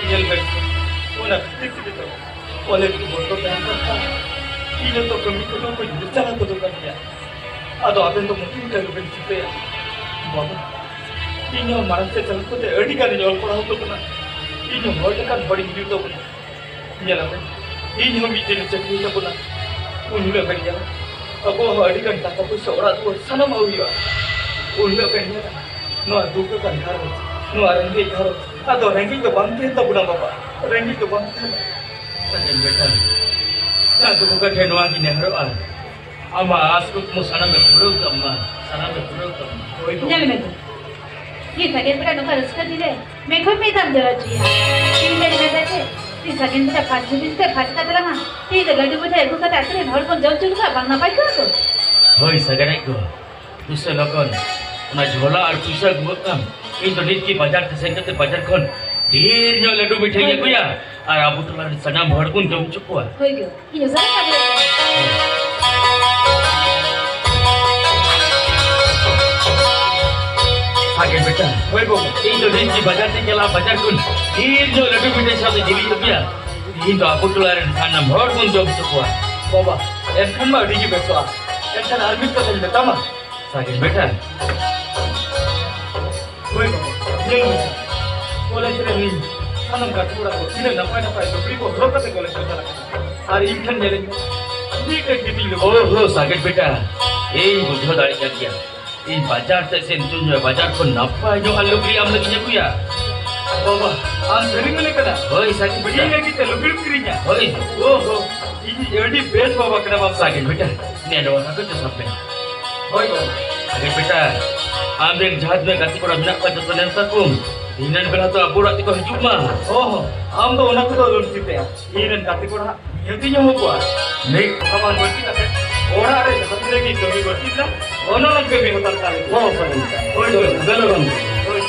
ᱧᱮᱞ ᱵᱮᱱ ᱥᱮ, ᱚᱱᱟ ᱠᱷᱟᱹᱛᱤᱨ ᱛᱮᱜᱮ ᱛᱚ ᱠᱚᱞᱮᱡᱽ ᱠᱚ ᱵᱚᱱᱫᱚ ᱛᱟᱦᱮᱱ ᱠᱟᱱ ᱠᱷᱟᱱ ᱤᱧ ᱦᱚᱸᱛᱚ ᱠᱟᱹᱢᱤ ᱠᱚᱫᱚ ᱵᱟᱹᱧ ᱪᱟᱞᱟᱣ ᱜᱚᱫᱚᱜ ᱠᱟᱱ ᱜᱮᱭᱟ᱾ ᱟᱫᱚ ᱟᱵᱮᱱ ᱫᱚ ᱢᱩᱠᱩ ᱞᱮᱠᱟ ᱜᱮᱵᱮᱱ ᱪᱤᱠᱟᱹᱭᱟ? ᱵᱟᱵᱟ, ᱤᱧ ᱦᱚᱸ ᱢᱟᱲᱟᱝ ᱥᱮᱫ ᱪᱟᱞᱟᱣ ᱠᱟᱛᱮ ᱟᱹᱰᱤ ᱜᱟᱱᱤᱧ ᱚᱞ ᱯᱟᱲᱦᱟᱣ ᱠᱚᱜ ᱠᱟᱱᱟ᱾ ᱤᱧ ᱦᱚᱸ ᱦᱚᱲ ᱞᱮᱠᱟᱱ ᱦᱚᱲᱤᱧ ᱦᱩᱭᱩᱜ ᱛᱟᱵᱚᱱᱟ᱾ ᱧᱮᱞᱟᱵᱮᱱ, ᱤᱧ ᱦᱚᱸ ᱢᱤᱫ ᱫᱤᱱ ᱪᱟᱹᱠᱨᱤ ᱛᱟᱵᱚᱱᱟ᱾ ᱩᱱ ᱦᱤᱞᱳᱜ ᱵᱮᱱ ᱧᱮᱞᱟ, ᱟᱵᱚᱣᱟᱜ ᱦᱚᱸ ᱟᱹᱰᱤ ᱜᱟᱱ ᱴᱟᱠᱟ ᱯᱚᱭᱥᱟ, ᱚᱲᱟᱜ ᱫᱩᱣᱟᱹᱨ ᱥᱟᱱᱟᱢᱟᱜ ᱦᱩᱭᱩᱜᱼᱟ᱾ ᱩᱱ ᱦᱤᱞᱳᱜ ᱵᱮᱱ ᱧᱮᱞᱟ, ᱱᱚᱣᱟ ᱫᱩᱠ ᱟᱠᱟᱱ ᱜᱷᱟᱨᱚᱸᱡᱽ, ᱱᱚᱣᱟ ᱨᱮᱸᱜᱮᱡ ᱜᱷᱟᱨᱚᱸᱡᱽ, ᱟᱫᱚ ᱨᱮᱸᱜᱮᱡ ᱫᱚ ᱵᱟᱝ ᱛᱟᱦᱮᱱ ᱛᱟᱵᱚᱱᱟ ᱵᱟᱵᱟ, ᱨᱮᱸᱜᱮᱡ ᱫᱚ ᱵᱟᱝ ᱛᱟᱦᱮᱱᱟ᱾ ᱥᱟᱜᱮᱱ ᱵᱮᱴᱟ, ᱪᱟᱸᱫᱚ ᱵᱚᱸᱜᱟ ᱴᱷᱮᱱ ᱱᱚᱣᱟ ᱜᱮ ᱱᱮᱦᱚᱨᱚᱜᱼᱟ, ᱟᱢᱟᱜ ᱟᱥ ᱠᱩᱠᱢᱩ ᱥᱟᱱᱟᱢᱮ ᱯᱩᱨᱟᱹᱣ ᱛᱟᱢ ᱢᱟ, ᱥᱟᱱᱟᱢᱮ ᱯᱩᱨᱟᱹᱣ ᱛᱟᱢ ᱢᱟ᱾ ᱦᱳᱭ ᱜᱚ᱾ ᱧᱮᱞ ᱢᱮ ᱛᱚ, ᱤᱧ ᱥᱟᱜᱮᱱ ᱯᱮᱲᱟ ᱱᱚᱝᱠᱟ ᱨᱟᱹᱥᱠᱟᱹ ᱫᱤᱱ ᱨᱮ ᱢᱮᱫ ᱠᱷᱚᱱ ᱢᱮᱫ ᱫᱟᱜ ᱡᱚᱨᱚ ᱦᱚᱪᱚᱭᱟ᱾ ᱤᱧ ᱫᱚᱧ ᱢᱮᱱᱫᱟ ᱪᱮᱫ, ᱤᱧ ᱥᱟᱜᱮᱱ ᱯᱮᱲᱟ ᱯᱷᱟᱥᱴ ᱰᱤᱵᱤᱥᱚᱱ ᱛᱮ ᱯᱷᱟᱥᱴ ᱠᱟᱱ ᱛᱟᱞᱟᱝᱟ, ᱤᱧ ᱫᱚ ᱞᱟᱹᱰᱩ ᱯᱤᱴᱷᱟᱹ ᱟᱹᱜᱩ ᱠᱟᱛᱮ ᱟᱹᱛᱩ ᱨᱮᱱ ᱦᱚᱲ ᱵᱚᱱ ᱡᱚᱢ ᱦᱚᱪᱚ ᱞᱮᱠᱷᱟᱱ ᱵᱟᱝ ᱱᱟᱯᱟᱭ ᱠᱚᱜᱼᱟ ᱛᱚ? ᱦᱳᱭ ᱥᱟᱜᱮᱱ ᱟᱡ ᱜᱚ, ᱫᱩᱥᱮ ᱞᱚᱜᱚᱱ ᱚᱱᱟ ᱡᱷᱚᱞᱟ ᱟᱨ ᱯᱩᱭᱥᱟᱹ ᱟᱹᱜᱩ ᱜᱚᱫ ᱠᱟᱢ᱾ ᱤᱧ ᱫᱚ ᱱᱤᱛ ᱜᱮ ᱵᱟᱡᱟᱨ ᱛᱮ ᱥᱮᱱ ᱠᱟᱛᱮ ᱵᱟᱡᱟᱨ ᱠᱷᱚᱱ ᱰᱷᱮᱨ ᱧᱚᱜ ᱞᱟᱹᱰᱩ ᱢᱤᱴᱷᱟᱹᱧ ᱟᱹᱜᱩᱭᱟ ᱟᱨ ᱟᱵᱚ ᱴᱚᱞᱟ ᱨᱮᱱ ᱥᱟᱱᱟᱢ ᱦᱚᱲ ᱵᱚᱱ ᱡᱚᱢ ᱦᱚᱪᱚ ᱠᱚᱣᱟ᱾ ᱦᱳᱭ ᱜᱮ, ᱤᱧ ᱩᱥᱟᱹᱨᱟ ᱠᱟᱹᱢᱤ ᱞᱟᱹᱜᱤᱫ᱾ ᱥᱟᱜᱮᱱ ᱵᱮᱴᱟ, ᱦᱳᱭ ᱵᱟᱹᱵᱩ, ᱤᱧ ᱫᱚ ᱱᱤᱛ ᱜᱮ ᱵᱟᱡᱟᱨ ᱛᱮᱧ ᱪᱟᱞᱟᱜᱼᱟ, ᱵᱟᱡᱟᱨ ᱠᱷᱚᱱ ᱰᱷᱮᱨ ᱧᱚᱜ ᱞᱟᱹᱰᱩ ᱢᱤᱴᱷᱟᱹ ᱥᱟᱶᱛᱮ ᱡᱤᱞᱤᱧ ᱟᱹᱜᱩᱭᱟ᱾ ᱛᱮᱦᱮᱧ ᱫᱚ ᱟᱵᱚ ᱴᱚᱞᱟ ᱨᱮᱱ ᱥᱟᱱᱟᱢ ᱦᱚᱲ ᱵᱚᱱ ᱡᱚᱢ ᱦᱚᱪᱚ ᱠᱚᱣᱟ᱾ ᱵᱟᱵᱟ, ᱮᱱᱠᱷᱟᱱ ᱢᱟ ᱟᱹᱰᱤ ᱜᱮ ᱵᱮᱥᱚᱜᱼᱟ᱾ ᱮᱱᱠᱷᱟᱱ ᱟᱨ ᱢᱤᱫ ᱠᱟᱛᱷᱟᱧ ᱢᱮᱛᱟᱢᱟ᱾ ᱥᱟᱜᱮᱱ ᱵᱮᱴᱟ᱾ ᱦᱳᱭ ᱵᱟᱵᱟ, ᱧᱮᱞ ᱢᱮ᱾ ᱠᱚᱞᱮᱡᱽ ᱨᱮ ᱤᱧ ᱥᱟᱱᱟᱢ ᱜᱟᱛᱮ ᱠᱚᱲᱟ ᱠᱚ ᱛᱤᱱᱟᱹᱜ ᱱᱟᱯᱟᱭ ᱱᱟᱯᱟᱭ ᱞᱩᱜᱽᱲᱤ ᱠᱚ ᱦᱚᱨᱚᱜ ᱠᱟᱛᱮ ᱠᱚᱞᱮᱡᱽ ᱠᱚ ᱪᱟᱞᱟᱜ ᱠᱟᱱᱟ᱾ ᱟᱨ ᱤᱧ ᱴᱷᱮᱱ ᱧᱮᱞᱤᱧ ᱢᱮ, ᱢᱤᱫᱴᱮᱡ ᱜᱤᱫᱤᱧ ᱞᱩᱜᱩ᱾ ᱳ ᱦᱳ, ᱥᱟᱜᱮᱱ ᱵᱮᱴᱟ, ᱤᱧ ᱵᱩᱡᱷᱟᱹᱣ ᱫᱟᱲᱮᱭᱟᱜ ᱠᱟᱱ ᱜᱮᱭᱟ᱾ ᱤᱧ ᱵᱟᱡᱟᱨ ᱥᱮᱫ ᱥᱮᱱ ᱦᱚᱪᱚᱧ ᱢᱮ, ᱵᱟᱡᱟᱨ ᱠᱷᱚᱱ ᱱᱟᱯᱟᱭ ᱧᱚᱜ ᱟᱨ ᱞᱩᱜᱽᱲᱤ ᱟᱢ ᱞᱟᱹᱜᱤᱫ ᱤᱧ ᱟᱹᱜᱩᱭᱟ᱾ ᱵᱟᱵᱟ, ᱟᱢ ᱥᱟᱹᱨᱤᱢ ᱢᱮᱱᱮᱫ ᱠᱟᱱᱟ? ᱦᱳᱭ, ᱥᱟᱜᱮᱱ ᱵᱮᱴᱟ᱾ ᱤᱧ ᱞᱟᱹᱜᱤᱫ ᱛᱮ ᱞᱩᱜᱽᱲᱤᱢ ᱠᱤᱨᱤᱧᱟ? ᱦᱳᱭ᱾ ᱳ ᱦᱳ, ᱤᱧ ᱟᱹᱰᱤ ᱵᱮᱥ ᱵᱟᱵᱟ ᱠᱟᱱᱟ ᱵᱟᱵᱟ᱾ ᱥᱟᱜᱮᱱ ᱵᱮᱴᱟ, ᱱᱮ ᱱᱚᱣᱟ ᱠᱟᱜᱚᱡᱽ ᱫᱚ ᱥᱟᱵ ᱢᱮ᱾ ᱦᱳᱭ ᱵᱟᱵᱟ᱾ ᱥᱟᱜᱮᱱ ᱵᱮᱴᱟ, ᱟᱢ ᱨᱮᱱ ᱡᱟᱦᱟᱸ ᱛᱤᱱᱟᱹᱜ ᱜᱟᱛᱮ ᱠᱚᱲᱟ ᱢᱮᱱᱟᱜ ᱠᱚᱣᱟ, ᱡᱚᱛᱚ ᱱᱮᱣᱛᱟ ᱠᱚᱢ᱾ ᱫᱷᱤᱱᱟᱹᱱ ᱵᱮᱲᱟ ᱛᱚ ᱟᱵᱚ ᱚᱲᱟᱜ ᱛᱮᱠᱚ ᱦᱤᱡᱩᱜ ᱢᱟ᱾ ᱳ ᱦᱳ, ᱟᱢ ᱫᱚ ᱚᱱᱟ ᱠᱚᱫᱚ ᱟᱞᱚᱢ ᱪᱤᱱᱛᱟᱹᱭᱟ᱾ ᱤᱧ ᱨᱮᱱ ᱜᱟᱛᱮ ᱠᱚᱲᱟ ᱦᱟᱸᱜ ᱡᱩᱫᱤ ᱧᱟᱢᱚᱜ ᱠᱚᱣᱟ, ᱢᱤᱫ ᱚᱱᱟ ᱵᱟᱝ ᱵᱟᱹᱲᱛᱤ ᱠᱟᱛᱮ, ᱚᱲᱟᱜ ᱨᱮ ᱡᱟᱦᱟᱸ ᱛᱤᱱᱟᱹᱜ ᱜᱮ ᱠᱟᱹᱢᱤ ᱵᱟᱹᱲᱛᱤ ᱢᱮᱱᱟᱜ, ᱚᱱᱟ ᱞᱟᱹᱜᱤᱫ ᱠᱟᱹᱢᱤ ᱦᱟᱛᱟᱲ ᱠᱟᱜ ᱞᱮ᱾ ᱦᱚᱸ, ᱥᱟᱹᱨᱤ ᱠᱟᱛᱷᱟ᱾ ᱦᱳᱭ, ᱦᱳᱭ᱾ ᱫᱮᱞᱟ ᱵᱟᱝ᱾ ᱦᱳᱭ᱾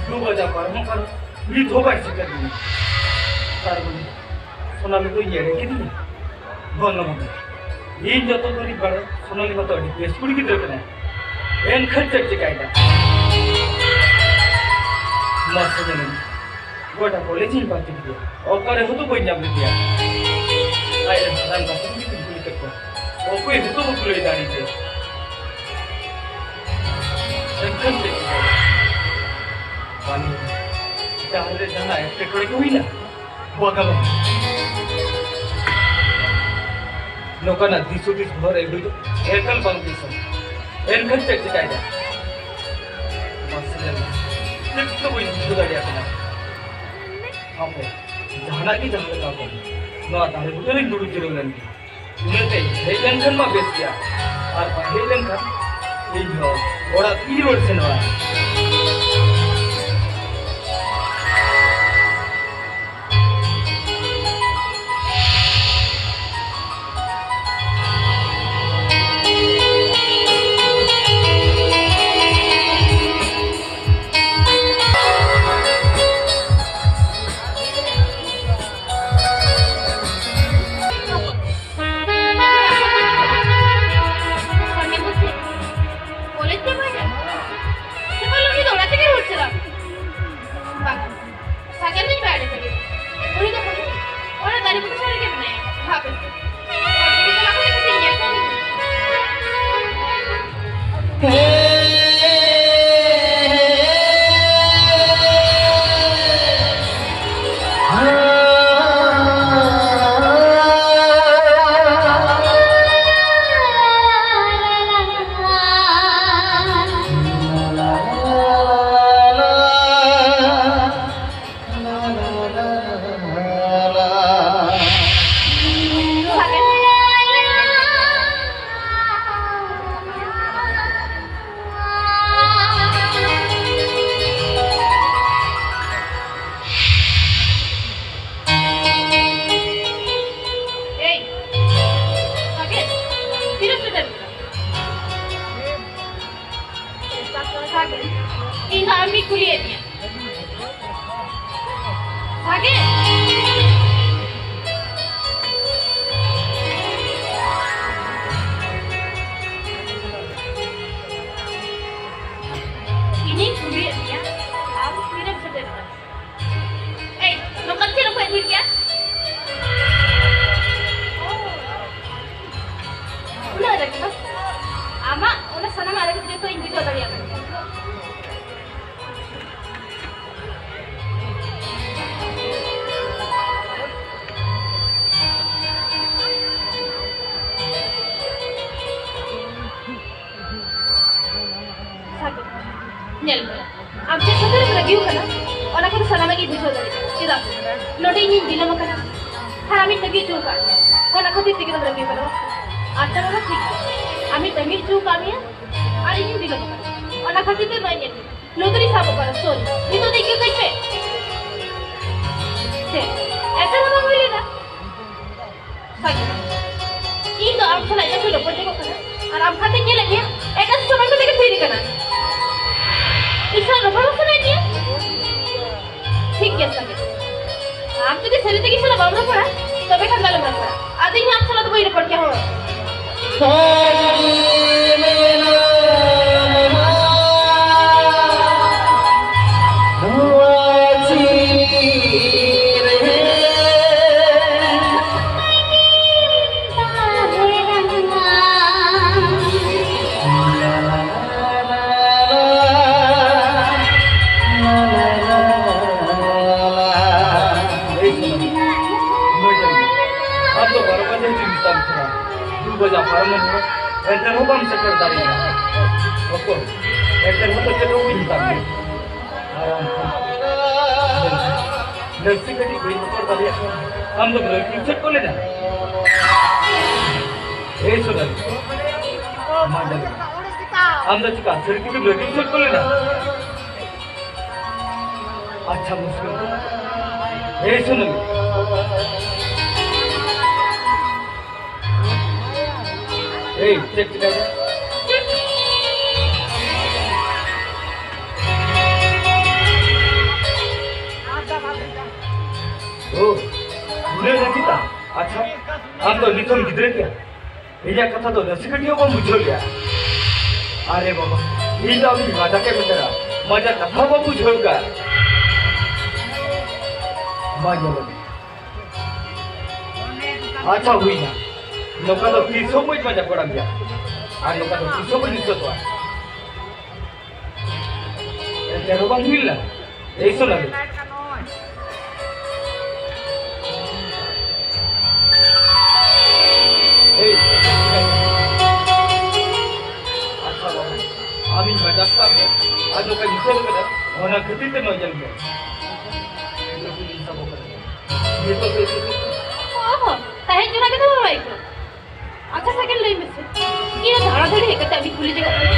ᱫᱩ ᱵᱟᱡᱟ ᱯᱟᱨᱚᱢᱚᱜ ᱠᱟᱱᱟ, ᱱᱤᱛ ᱦᱚᱸ ᱵᱟᱭ ᱥᱮᱴᱮᱨ ᱞᱮᱱᱟ᱾ ᱛᱟᱨ ᱢᱟᱱᱮ, ᱥᱳᱱᱟᱞᱤ ᱫᱚ ᱮᱲᱮ ᱠᱤᱫᱤᱧᱟ᱾ ᱵᱚᱞᱚ ᱢᱟᱱᱮ, ᱤᱧ ᱡᱚᱛᱚ ᱫᱩᱨᱤᱧ ᱵᱟᱲᱟᱭᱟ, ᱥᱳᱱᱟᱞᱤ ᱢᱟᱛᱚ ᱟᱹᱰᱤ ᱵᱮᱥ ᱠᱩᱲᱤ ᱜᱤᱫᱽᱨᱟᱹ ᱠᱟᱱᱟᱭ᱾ ᱮᱱᱠᱷᱟᱱ ᱪᱮᱫ ᱪᱮᱠᱟᱭᱮᱱᱟ? ᱢᱟ ᱥᱳᱱᱟᱞᱤ, ᱜᱚᱴᱟ ᱠᱚᱞᱮᱡᱽ ᱤᱧ ᱯᱟᱱᱛᱮ ᱠᱮᱫᱮᱭᱟ, ᱚᱠᱟ ᱨᱮᱦᱚᱸ ᱫᱚ ᱵᱟᱹᱧ ᱧᱟᱢ ᱞᱮᱫᱮᱭᱟ᱾ ᱟᱡ ᱨᱮᱱ ᱦᱟᱲᱟᱢ ᱵᱟ ᱛᱟᱠᱚ ᱜᱮ ᱠᱤᱱ ᱠᱩᱞᱤ ᱠᱮᱫ ᱠᱚᱣᱟ, ᱚᱠᱚᱭ ᱦᱚᱸᱛᱚ ᱵᱟᱠᱚ ᱞᱟᱹᱭ ᱫᱟᱲᱮᱭᱟᱫᱮᱭᱟ᱾ ᱮᱱᱠᱷᱟᱱ ᱪᱮᱫ ᱪᱤᱠᱟᱹᱭᱮᱱᱟ? ᱵᱟᱝ, ᱡᱟᱦᱟᱸ ᱨᱮ ᱡᱟᱦᱟᱱᱟᱜ ᱮᱴᱠᱮᱴᱚᱬᱮ ᱠᱚ ᱦᱩᱭᱱᱟ, ᱵᱟᱜᱟᱵᱟᱱ᱾ ᱱᱚᱝᱠᱟᱱᱟᱜ ᱫᱤᱥ ᱦᱩᱫᱤᱥ ᱵᱚᱦᱚᱜ ᱨᱮ ᱟᱹᱜᱩᱭ ᱫᱚ ᱮᱠᱟᱞ ᱵᱟᱝ ᱵᱮᱥᱟ᱾ ᱮᱱᱠᱷᱟᱱ ᱪᱮᱫ ᱪᱮᱠᱟᱭᱮᱱᱟ? ᱢᱟᱥᱮ ᱧᱮᱞ ᱢᱮ, ᱪᱮᱫ ᱫᱚ ᱵᱟᱹᱧ ᱵᱩᱡᱷᱟᱹᱣ ᱫᱟᱲᱮᱭᱟᱜ ᱠᱟᱱᱟ᱾ ᱦᱟᱯᱮ, ᱡᱟᱦᱟᱱᱟᱜ ᱜᱮ ᱡᱟᱦᱟᱸ ᱞᱮᱠᱟ ᱠᱚ, ᱱᱚᱣᱟ ᱫᱟᱨᱮ ᱵᱩᱴᱟᱹ ᱨᱤᱧ ᱫᱩᱲᱩᱵ ᱡᱤᱨᱟᱹᱣ ᱞᱮᱱ ᱜᱮ᱾ ᱤᱱᱟᱹᱛᱮ ᱦᱮᱡ ᱞᱮᱱᱠᱷᱟᱱ ᱢᱟ ᱵᱮᱥ ᱜᱮᱭᱟ, ᱟᱨ ᱵᱟᱭ ᱦᱮᱡ ᱞᱮᱱᱠᱷᱟᱱ ᱤᱧ ᱦᱚᱸ ᱚᱲᱟᱜ ᱤᱧ ᱨᱩᱣᱟᱹᱲ ᱥᱮᱱᱚᱜᱼᱟ᱾ ᱛᱤᱨᱮᱢ ᱥᱮᱴᱮᱨ ᱠᱟᱱᱟ? ᱥᱟᱜᱮᱱ, ᱤᱧ ᱫᱚ ᱟᱢ ᱜᱮᱧ ᱠᱩᱞᱤᱭᱮᱫ ᱢᱮᱭᱟ᱾ ᱥᱟᱜᱮᱱ! ᱤᱧᱤᱧ ᱠᱩᱞᱤᱭᱮᱫ ᱢᱮᱭᱟ, ᱟᱢ ᱛᱤᱨᱮᱢ ᱥᱮᱴᱮᱨ ᱠᱟᱱᱟ? ᱮᱭ, ᱱᱚᱝᱠᱟ ᱪᱮᱫ ᱮᱢ ᱠᱚᱭᱚᱜ ᱛᱷᱤᱨ ᱠᱮᱜᱼᱟ? ᱩᱱᱟᱹᱜ ᱨᱟᱹᱜᱤ ᱵᱟᱝ? ᱟᱢᱟᱜ ᱚᱱᱟ ᱥᱟᱱᱟᱢᱟᱜ ᱨᱟᱹᱜᱤ ᱡᱚᱛᱚ ᱤᱧ ᱵᱩᱡᱷᱟᱹᱣ ᱫᱟᱲᱮᱭᱟᱜ ᱠᱟᱱᱟ᱾ ᱥᱟᱜᱮᱱ, ᱧᱮᱞ ᱢᱮ, ᱟᱢ ᱪᱮᱫ ᱠᱷᱟᱹᱛᱤᱨ ᱮᱢ ᱨᱟᱹᱜᱤ ᱟᱠᱟᱱᱟ, ᱚᱱᱟ ᱠᱚᱫᱚ ᱥᱟᱱᱟᱢᱟᱜ ᱜᱤᱧ ᱵᱩᱡᱷᱟᱹᱣ ᱫᱟᱲᱮᱭᱟᱜ ᱠᱟᱱᱟ᱾ ᱪᱮᱫᱟᱜ ᱥᱮ ᱱᱚᱰᱮ ᱤᱧᱤᱧ ᱵᱤᱞᱚᱢ ᱟᱠᱟᱱᱟ, ᱟᱨ ᱟᱢᱤᱧ ᱛᱟᱺᱜᱤ ᱦᱚᱪᱚ ᱟᱠᱟᱫ ᱢᱮᱭᱟ, ᱚᱱᱟ ᱠᱷᱟᱹᱛᱤᱨ ᱛᱮᱜᱮ ᱫᱚᱢ ᱨᱟᱹᱜᱤ ᱟᱠᱟᱱᱟ, ᱵᱟᱝ? ᱟᱪᱪᱷᱟ ᱵᱟᱵᱟ, ᱴᱷᱤᱠ ᱜᱮᱭᱟ, ᱟᱢᱤᱧ ᱛᱟᱺᱜᱤ ᱦᱚᱪᱚ ᱟᱠᱟᱫ ᱢᱮᱭᱟ, ᱟᱨ ᱤᱧᱤᱧ ᱵᱤᱞᱚᱢ ᱟᱠᱟᱱᱟ, ᱚᱱᱟ ᱠᱷᱟᱹᱛᱤᱨ ᱛᱮ ᱱᱚᱜᱼᱚᱭ ᱧᱮᱞ ᱢᱮ, ᱞᱩᱛᱩᱨᱤᱧ ᱥᱟᱵ ᱟᱠᱟᱫᱟ, ᱥᱩᱱ, ᱱᱤᱛᱚᱜ ᱫᱚ ᱤᱠᱟᱹ ᱠᱟᱹᱧ ᱯᱮ᱾ ᱪᱮᱫ? ᱮᱥᱮᱨ ᱦᱚᱸ ᱵᱟᱝ ᱦᱩᱭ ᱞᱮᱱᱟ᱾ ᱥᱟᱜᱮᱱ, ᱤᱧ ᱫᱚ ᱟᱢ ᱥᱟᱞᱟᱜ ᱮᱴᱟᱜ ᱥᱮᱫ ᱨᱚᱯᱚᱲ ᱡᱚᱝᱚᱜ ᱠᱟᱱᱟ, ᱟᱨ ᱟᱢ ᱠᱷᱟᱱ ᱫᱚᱧ ᱧᱮᱞᱮᱫ ᱢᱮᱭᱟ, ᱮᱴᱟᱜ ᱥᱮᱫ ᱥᱟᱢᱟᱝ ᱠᱟᱛᱮ ᱜᱮ ᱛᱷᱤᱨ ᱠᱟᱱᱟ᱾ ᱤᱧ ᱥᱟᱞᱟᱜ ᱨᱚᱯᱚᱲ ᱵᱟᱝ ᱥᱟᱱᱟᱭᱮᱫ ᱢᱮᱭᱟ? ᱴᱷᱤᱠ ᱜᱮᱭᱟ ᱥᱟᱜᱮᱱ, ᱟᱢ ᱡᱩᱫᱤ ᱥᱟᱹᱨᱤ ᱛᱮᱜᱮ ᱤᱧ ᱥᱟᱞᱟᱜ ᱵᱟᱢ ᱨᱚᱯᱚᱲᱟ, ᱛᱚᱵᱮ ᱠᱷᱟᱱ ᱫᱚ ᱟᱞᱚᱢ ᱨᱚᱯᱚᱲᱟ᱾ ᱟᱫᱚ ᱤᱧ ᱦᱚᱸ ᱟᱢ ᱥᱟᱞᱟᱜ ᱫᱚ ᱵᱟᱹᱧ ᱨᱚᱯᱚᱲ ᱠᱮᱭᱟ, ᱦᱚᱲ᱾ ᱟᱢ ᱫᱚ ᱵᱟᱨᱚ ᱵᱟᱡᱮ ᱦᱤᱡᱩᱜ ᱢᱮᱛᱟᱢ ᱠᱟᱱᱟ, ᱫᱩ ᱵᱟᱡᱟ ᱯᱟᱨᱚᱢ ᱮᱱ ᱨᱮᱦᱚᱸ, ᱮᱱᱛᱮ ᱨᱮᱦᱚᱸ ᱵᱟᱢ ᱥᱮᱴᱮᱨ ᱫᱟᱲᱮᱭᱟᱜᱼᱟ᱾ ᱚᱠᱚᱭ? ᱮᱱᱛᱮ ᱨᱮᱦᱚᱸ ᱛᱚ ᱪᱮᱫ ᱦᱚᱸ ᱵᱟᱹᱧ ᱢᱮᱛᱟᱢ ᱠᱟᱱᱟ᱾ ᱟᱨ ᱟᱢ ᱱᱟᱹᱨᱥᱤ ᱠᱟᱹᱴᱤᱡ ᱵᱟᱹᱧ ᱵᱚᱛᱚᱨ ᱫᱟᱲᱮᱭᱟᱜ ᱠᱟᱱᱟ᱾ ᱟᱢ ᱫᱚ ᱵᱨᱮᱠ ᱪᱮᱫ ᱠᱚ ᱞᱮᱫᱟ? ᱮᱭ ᱥᱳᱱᱟᱞᱤ, ᱢᱟ ᱞᱟᱹᱭ ᱢᱮ᱾ ᱟᱢ ᱫᱚ ᱪᱤᱠᱟ ᱥᱟᱹᱨᱤ ᱛᱮᱜᱮᱢ ᱨᱟᱹᱜᱤ ᱪᱮᱫ ᱠᱚ ᱞᱮᱫᱟ? ᱟᱪᱪᱷᱟ, ᱢᱩᱥᱠᱤᱞ᱾ ᱮᱭ ᱥᱳᱱᱟᱞᱤ, ᱮᱭ, ᱪᱮᱫ ᱪᱤᱠᱟᱹᱭᱮᱱᱟ? ᱳ, ᱩᱱᱟᱹᱜ ᱨᱟᱹᱜᱤ ᱛᱟᱢ? ᱟᱪᱪᱷᱟ, ᱟᱢ ᱫᱚ ᱱᱤᱛ ᱦᱚᱸᱢ ᱜᱤᱫᱽᱨᱟᱹ ᱜᱮᱭᱟ? ᱤᱧᱟᱹᱜ ᱠᱟᱛᱷᱟ ᱫᱚ ᱱᱟᱥᱮ ᱠᱟᱹᱴᱤᱡ ᱦᱚᱸ ᱵᱟᱢ ᱵᱩᱡᱷᱟᱹᱣ ᱞᱮᱭᱟ? ᱟᱨᱮ ᱵᱟᱵᱟ, ᱤᱧ ᱫᱚ ᱟᱢᱤᱧ ᱢᱟᱡᱟᱠ ᱮ ᱢᱮᱛᱟᱭᱟ, ᱢᱟᱡᱟᱠ ᱠᱟᱛᱷᱟ ᱦᱚᱸ ᱵᱟᱢ ᱵᱩᱡᱷᱟᱹᱣ ᱠᱟᱜ᱾ ᱢᱟ ᱧᱮᱞ ᱢᱮ᱾ ᱟᱪᱪᱷᱟ, ᱦᱩᱭᱱᱟ᱾ ᱱᱚᱝᱠᱟ ᱫᱚ ᱛᱤᱥ ᱦᱚᱸ ᱵᱟᱹᱧ ᱢᱟᱡᱟᱠ ᱵᱟᱲᱟ ᱢᱮᱭᱟ᱾ ᱟᱨ ᱱᱚᱝᱠᱟ ᱫᱚ ᱛᱤᱥ ᱦᱚᱸ ᱵᱟᱹᱧ ᱵᱤᱥᱥᱟᱹᱥᱚᱜᱼᱟ᱾ ᱮᱱᱛᱮ ᱨᱮᱦᱚᱸ ᱵᱟᱝ ᱦᱩᱭ ᱞᱮᱱᱟ᱾ ᱮᱭ ᱥᱳᱱᱟᱞᱤ᱾ ᱮᱭ, ᱟᱪᱪᱷᱟ ᱵᱟᱵᱟ, ᱟᱢᱤᱧ ᱢᱟᱡᱟᱠ ᱠᱟᱜ ᱢᱮᱭᱟ᱾ ᱟᱨ ᱱᱚᱝᱠᱟᱧ ᱩᱥᱟᱹᱨ ᱠᱟᱫᱟ, ᱚᱱᱟ ᱠᱷᱟᱹᱛᱤᱨ ᱛᱮ ᱱᱚᱣᱟ ᱧᱮᱞ ᱢᱮ᱾ ᱱᱤᱛᱚᱜ ᱫᱚ ᱤᱧ ᱥᱟᱵᱚᱜ ᱠᱟᱱᱟ᱾ ᱱᱤᱛᱚᱜ ᱫᱚ ᱤᱧ ᱥᱟᱵᱚᱜ ᱠᱟᱱᱟ᱾ ᱚ, ᱛᱟᱦᱮᱸ ᱦᱚᱪᱚ ᱠᱮᱫᱟ ᱵᱟᱵᱟ ᱮᱠᱴᱩ᱾ ᱟᱪᱪᱷᱟ, ᱥᱟᱭᱠᱮᱞ ᱞᱟᱹᱭ ᱢᱮᱥᱮ᱾ ᱤᱧ ᱫᱚ ᱫᱷᱟᱲᱟ ᱫᱷᱟᱲᱤ ᱦᱮᱡ ᱠᱟᱛᱮ ᱟᱹᱰᱤ ᱠᱩᱞᱤ ᱡᱚᱝᱟᱜ ᱠᱟᱱᱟ᱾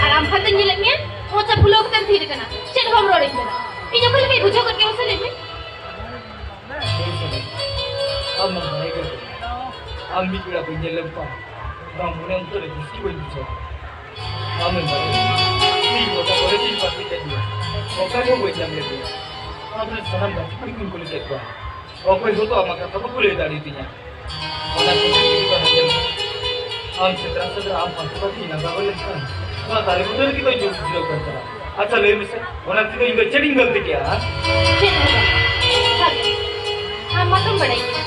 ᱟᱨ ᱟᱢ ᱠᱷᱟᱱ ᱫᱚᱧ ᱧᱮᱞᱮᱫ ᱢᱮᱭᱟ, ᱢᱚᱪᱟ ᱯᱷᱩᱞᱟᱹᱣ ᱠᱟᱛᱮᱢ ᱛᱷᱤᱨ ᱠᱟᱱᱟ᱾ ᱪᱮᱫ ᱦᱚᱸ ᱵᱟᱢ ᱨᱚᱲᱟᱹᱧ ᱠᱟᱱᱟ᱾ ᱤᱧ ᱚᱠᱟ ᱞᱮᱠᱟᱧ ᱵᱩᱡᱷᱟᱹᱣ ᱜᱚᱫ ᱠᱮᱭᱟ ᱢᱟᱥᱮ ᱞᱟᱹᱭ ᱢᱮ? ᱟᱢ ᱢᱟ ᱵᱟᱲᱟᱭ ᱜᱮᱭᱟ ᱵᱚᱱ᱾ ᱟᱢ ᱢᱤᱫ ᱵᱮᱲᱟ ᱵᱟᱹᱧ ᱧᱮᱞ ᱞᱮᱢ ᱠᱷᱟᱱ, ᱵᱟᱝ ᱢᱚᱱᱮ ᱚᱱᱛᱚᱨ ᱨᱮ ᱫᱩᱥᱴᱤ ᱵᱟᱹᱧ ᱵᱩᱡᱷᱟᱹᱣᱟ᱾ ᱟᱢᱮᱢ ᱵᱟᱲᱟᱭᱟ, ᱤᱧ ᱜᱚᱴᱟ ᱠᱚᱞᱮᱡᱽ ᱤᱧ ᱯᱟᱥᱮ ᱠᱮᱫ ᱢᱮᱭᱟ, ᱚᱠᱟ ᱨᱮᱦᱚᱸ ᱵᱟᱹᱧ ᱧᱟᱢ ᱞᱮᱫ ᱢᱮᱭᱟ᱾ ᱟᱢᱨᱮᱱ ᱥᱟᱱᱟᱢ ᱜᱟᱛᱮ ᱠᱩᱲᱤ ᱠᱚᱧ ᱠᱩᱞᱤ ᱠᱮᱫ ᱠᱚᱣᱟ, ᱚᱠᱚᱭ ᱦᱚᱸᱛᱚ ᱟᱢᱟᱜ ᱠᱟᱛᱷᱟ ᱵᱟᱠᱚ ᱞᱟᱹᱭ ᱫᱟᱲᱮᱭᱟᱫᱤᱧᱟ᱾ ᱚᱱᱟ ᱠᱷᱟᱹᱛᱤᱨ ᱛᱮᱜᱮ ᱵᱟᱝ ᱟᱸᱡᱚᱢ᱾ ᱟᱢ ᱥᱮᱸᱫᱽᱨᱟ ᱥᱮᱸᱫᱽᱨᱟ ᱟᱢ ᱯᱟᱱᱛᱮ ᱯᱟᱱᱛᱮ ᱞᱟᱸᱜᱟ ᱦᱩᱭ ᱞᱮᱱᱠᱷᱟᱱ, ᱱᱚᱣᱟ ᱫᱟᱨᱮ ᱵᱩᱴᱟᱹ ᱨᱮᱜᱮ ᱫᱚᱧ ᱫᱩᱲᱩᱵ ᱡᱤᱨᱟᱹᱣ ᱠᱟᱱ ᱛᱟᱦᱮᱱᱟ᱾ ᱟᱪᱪᱷᱟ, ᱞᱟᱹᱭ ᱢᱮᱥᱮ, ᱚᱱᱟ ᱛᱮᱫᱚ ᱤᱧ ᱫᱚ ᱪᱮᱫ ᱤᱧ ᱜᱟᱹᱞᱛᱤ ᱠᱮᱜᱼᱟ, ᱦᱮᱸ? ᱪᱮᱫ ᱦᱚᱸ ᱵᱟᱝ᱾ ᱥᱟᱹᱨᱤ, ᱟᱢ ᱢᱟᱛᱚᱢ ᱵᱟᱲᱟᱭ ᱜᱮᱭᱟ,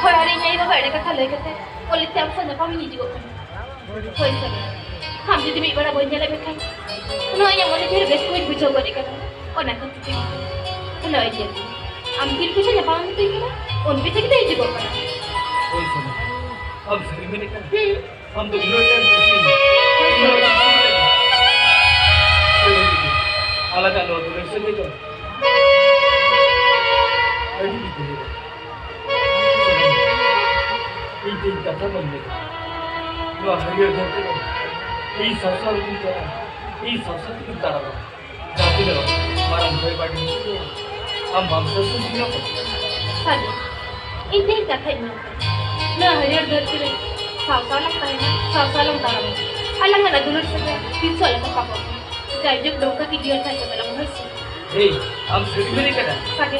ᱦᱳᱭ, ᱟᱨ ᱤᱧ ᱟᱭᱳ ᱵᱟᱵᱟ ᱮᱲᱮ ᱠᱟᱛᱷᱟ ᱞᱟᱹᱭ ᱠᱟᱛᱮ ᱠᱚᱞᱮᱡᱽ ᱛᱮ ᱟᱢ ᱥᱟᱶ ᱧᱟᱯᱟᱢ ᱤᱧ ᱦᱤᱡᱩᱜᱚᱜ ᱠᱟᱱᱟ᱾ ᱦᱳᱭ ᱥᱟᱹᱨᱤ, ᱟᱢ ᱡᱩᱫᱤ ᱢᱤᱫ ᱵᱮᱲᱟ ᱵᱟᱹᱧ ᱧᱮᱞᱮᱫ ᱢᱮᱠᱷᱟᱱ, ᱱᱚᱣᱟ ᱤᱧᱟᱹᱜ ᱢᱚᱱᱮ ᱡᱤᱣᱤ ᱨᱮ ᱵᱮᱥ ᱵᱟᱹᱧ ᱵᱩᱡᱷᱟᱹᱣ ᱜᱚᱫ ᱠᱟᱱᱟ᱾ ᱚᱱᱟ ᱠᱷᱟᱹᱛᱤᱨ ᱛᱮ ᱱᱚᱜᱼᱚᱭ ᱧᱮᱞ ᱢᱮ, ᱟᱢ ᱛᱤᱱ ᱠᱚᱥᱮ ᱧᱟᱯᱟᱢ ᱢᱮᱛᱟᱹᱧ ᱠᱟᱱᱟ, ᱩᱱ ᱯᱤᱪᱷᱮ ᱜᱮ ᱦᱤᱡᱩᱜᱚᱜ ᱠᱟᱱᱟ᱾ ᱦᱳᱭ ᱥᱟᱹᱨᱤ, ᱟᱢ ᱥᱟᱹᱨᱤᱢ ᱢᱮᱱᱮᱫ ᱠᱟᱱᱟ? ᱦᱩᱸ᱾ ᱟᱢ ᱫᱚ ᱩᱱᱟᱹᱜ ᱴᱟᱜ ᱠᱩᱥᱤ, ᱩᱱᱟᱹᱜ ᱴᱟᱜ ᱠᱩᱥᱤ᱾ ᱟᱞᱟᱝᱟᱜ ᱱᱚᱣᱟ ᱫᱩᱞᱟᱹᱲ ᱥᱟᱹᱜᱟᱹᱭ ᱫᱚ ᱟᱹᱰᱤ ᱜᱮ ᱜᱟᱹᱦᱤᱨᱟ᱾ ᱤᱧ ᱛᱮᱧ ᱠᱟᱛᱷᱟ ᱵᱟᱹᱧ ᱞᱟᱹᱭᱟ᱾ ᱱᱚᱣᱟ ᱦᱟᱹᱨᱭᱟᱹᱲ ᱫᱷᱟᱹᱨᱛᱤ ᱨᱮ ᱤᱧ ᱥᱟᱶ ᱥᱟᱶ ᱛᱮᱜᱤᱧ ᱪᱟᱞᱟᱜᱼᱟ, ᱤᱧ ᱥᱟᱶ ᱥᱟᱶ ᱛᱮᱜᱤᱧ ᱛᱟᱲᱟᱢᱟ᱾ ᱡᱟᱦᱟᱸ ᱛᱤᱱᱟᱹᱜ ᱢᱟᱨᱟᱝ ᱦᱚᱭ ᱵᱟᱹᱨᱰᱩ ᱦᱤᱡᱩᱜ ᱨᱮᱦᱚᱸ, ᱟᱢ ᱵᱟᱢ ᱥᱟᱹᱥᱩᱱ ᱛᱤᱧᱟ ᱛᱚ? ᱥᱟᱹᱨᱤ, ᱤᱧ ᱛᱮᱦᱮᱧ ᱠᱟᱛᱷᱟᱧ ᱢᱮᱱ ᱠᱟᱫᱟ᱾ ᱱᱚᱣᱟ ᱦᱟᱹᱨᱭᱟᱹᱲ ᱫᱷᱟᱹᱨᱛᱤ ᱨᱮ ᱥᱟᱶ ᱥᱟᱶ ᱞᱟᱝ ᱛᱟᱦᱮᱱᱟ, ᱥᱟᱶ ᱥᱟᱶ ᱞᱟᱝ ᱛᱟᱲᱟᱢᱟ᱾ ᱟᱞᱟᱝ ᱟᱜ ᱫᱩᱞᱟᱹᱲ ᱥᱟᱹᱜᱟᱹᱭ ᱛᱤᱥ ᱦᱚᱸ ᱟᱞᱚ ᱛᱚᱯᱟᱜᱚᱜ ᱢᱟ᱾ ᱡᱟᱭᱡᱩᱜᱽ ᱱᱚᱝᱠᱟ ᱜᱮ ᱡᱤᱭᱚᱱ ᱛᱟᱦᱮᱸ ᱠᱚᱜ ᱛᱟᱞᱟᱝ ᱢᱟ, ᱦᱳᱭ ᱥᱮ? ᱮᱭ, ᱟᱢ ᱥᱟᱹᱨᱤᱢ ᱢᱮᱱᱮᱫ ᱠᱟᱱᱟ? ᱥᱟᱹᱨᱤ᱾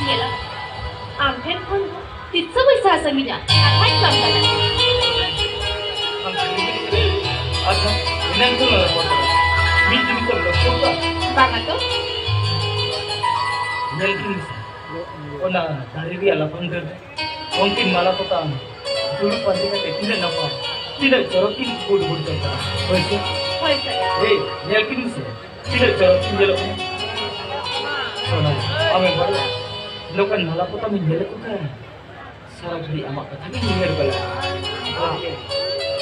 ᱧᱮᱞᱟ, ᱟᱢ ᱴᱷᱮᱱ ᱠᱷᱚᱱ ᱫᱚ ᱛᱤᱥ ᱦᱚᱸ ᱵᱟᱹᱧ ᱥᱟᱦᱟ ᱥᱟᱺᱜᱤᱧᱟ, ᱠᱟᱛᱷᱟᱧ ᱠᱟᱱ ᱠᱟᱱᱟ᱾ ᱟᱢ ᱥᱟᱹᱨᱤᱢ ᱢᱮᱱᱮᱫ ᱠᱟᱱᱟ? ᱟᱪᱪᱷᱟ, ᱮᱱᱟᱝ ᱠᱷᱚᱱ ᱱᱚᱣᱟ ᱯᱚᱨ ᱫᱚ ᱢᱤᱫ ᱫᱤᱱ ᱠᱚ ᱨᱚᱯᱚᱲ ᱠᱚᱜᱼᱟ? ᱵᱟᱝᱟ ᱛᱚ᱾ ᱧᱮᱞ ᱠᱤᱱ ᱥᱮ, ᱚᱱᱟ ᱫᱟᱨᱮ ᱨᱮᱭᱟᱜ ᱞᱟᱯᱷᱟᱝ ᱰᱟᱹᱨ ᱨᱮ ᱩᱱᱠᱤᱱ ᱢᱟᱞᱟ ᱯᱚᱛᱟᱢ ᱫᱩᱲᱩᱵ ᱯᱟᱱᱛᱮ ᱠᱟᱛᱮ ᱛᱤᱱᱟᱹᱜ ᱱᱟᱯᱟᱭ, ᱛᱤᱱᱟᱹᱜ ᱪᱚᱨᱚᱠ ᱠᱤᱱ ᱩᱠᱩ ᱰᱩᱵᱩᱨ ᱡᱚᱝ ᱠᱟᱱᱟ᱾ ᱦᱳᱭ ᱥᱮ? ᱦᱳᱭ ᱥᱮ᱾ ᱮᱭ, ᱧᱮᱞ ᱠᱤᱱ ᱢᱮᱥᱮ, ᱛᱤᱱᱟᱹᱜ ᱪᱚᱨᱚᱠ ᱠᱤᱱ ᱧᱮᱞᱚᱜ ᱠᱟᱱᱟ᱾ ᱥᱳᱱᱟ, ᱟᱢᱮᱢ ᱵᱟᱲᱟᱭᱟ, ᱱᱚᱝᱠᱟᱱ ᱢᱟᱞᱟ ᱯᱚᱛᱟᱢ ᱤᱧ ᱧᱮᱞ ᱞᱮᱠᱚ ᱠᱷᱟᱱ ᱥᱟᱨᱟ ᱜᱷᱟᱹᱲᱤᱡ ᱟᱢᱟᱜ ᱠᱟᱛᱷᱟ ᱜᱤᱧ ᱩᱭᱦᱟᱹᱨ ᱵᱟᱲᱟᱭᱟ᱾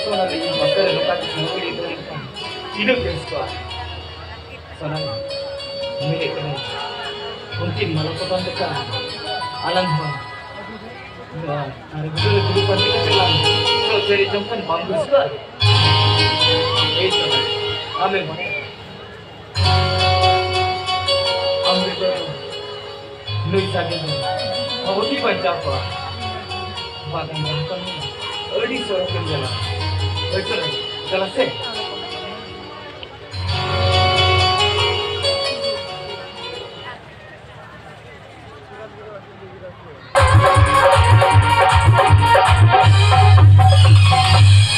ᱥᱳᱱᱟ, ᱤᱧ ᱯᱟᱥᱮ ᱨᱮ ᱱᱚᱝᱠᱟ ᱜᱮ ᱥᱚᱢᱚᱭ ᱜᱤᱰᱤ ᱛᱟᱦᱮᱸ ᱞᱮᱱᱠᱷᱟᱱ ᱛᱤᱱᱟᱹᱜ ᱵᱮᱥ ᱠᱚᱜᱼᱟ᱾ ᱥᱟᱱᱟᱢ ᱢᱮᱱᱮᱫ ᱠᱟᱱᱟᱭ, ᱩᱱᱠᱤᱱ ᱢᱟᱞᱟ ᱯᱚᱛᱟᱢ ᱞᱮᱠᱟ ᱟᱞᱟᱝ ᱦᱚᱸ ᱱᱚᱣᱟ ᱫᱟᱨᱮ ᱵᱩᱴᱟᱹ ᱨᱮ ᱫᱩᱲᱩᱵ ᱯᱟᱱᱛᱮ ᱠᱟᱛᱮ ᱞᱟᱝ ᱥᱚᱜ ᱪᱮᱨᱮᱡ ᱡᱚᱝ ᱠᱷᱟᱱ ᱵᱟᱝ ᱵᱮᱥ ᱠᱚᱜᱼᱟ? ᱮᱭ ᱥᱟᱱᱟᱢ, ᱟᱢᱮᱢ ᱵᱟᱲᱟᱭᱟ, ᱟᱢ ᱵᱮᱜᱚᱨ ᱱᱩᱭ ᱥᱟᱜᱮᱱ ᱫᱚ ᱚᱦᱚᱜᱮ ᱵᱟᱧᱪᱟᱣ ᱠᱚᱜᱼᱟ᱾ ᱵᱟᱜᱟᱱ ᱨᱟᱦᱟ ᱠᱷᱚᱱ ᱟᱹᱰᱤ ᱥᱚᱨᱚᱜ ᱮᱢ ᱧᱮᱞᱟ᱾ ᱦᱳᱭ ᱥᱟᱱᱟᱢ, ᱪᱟᱞᱟᱜ ᱥᱮ᱾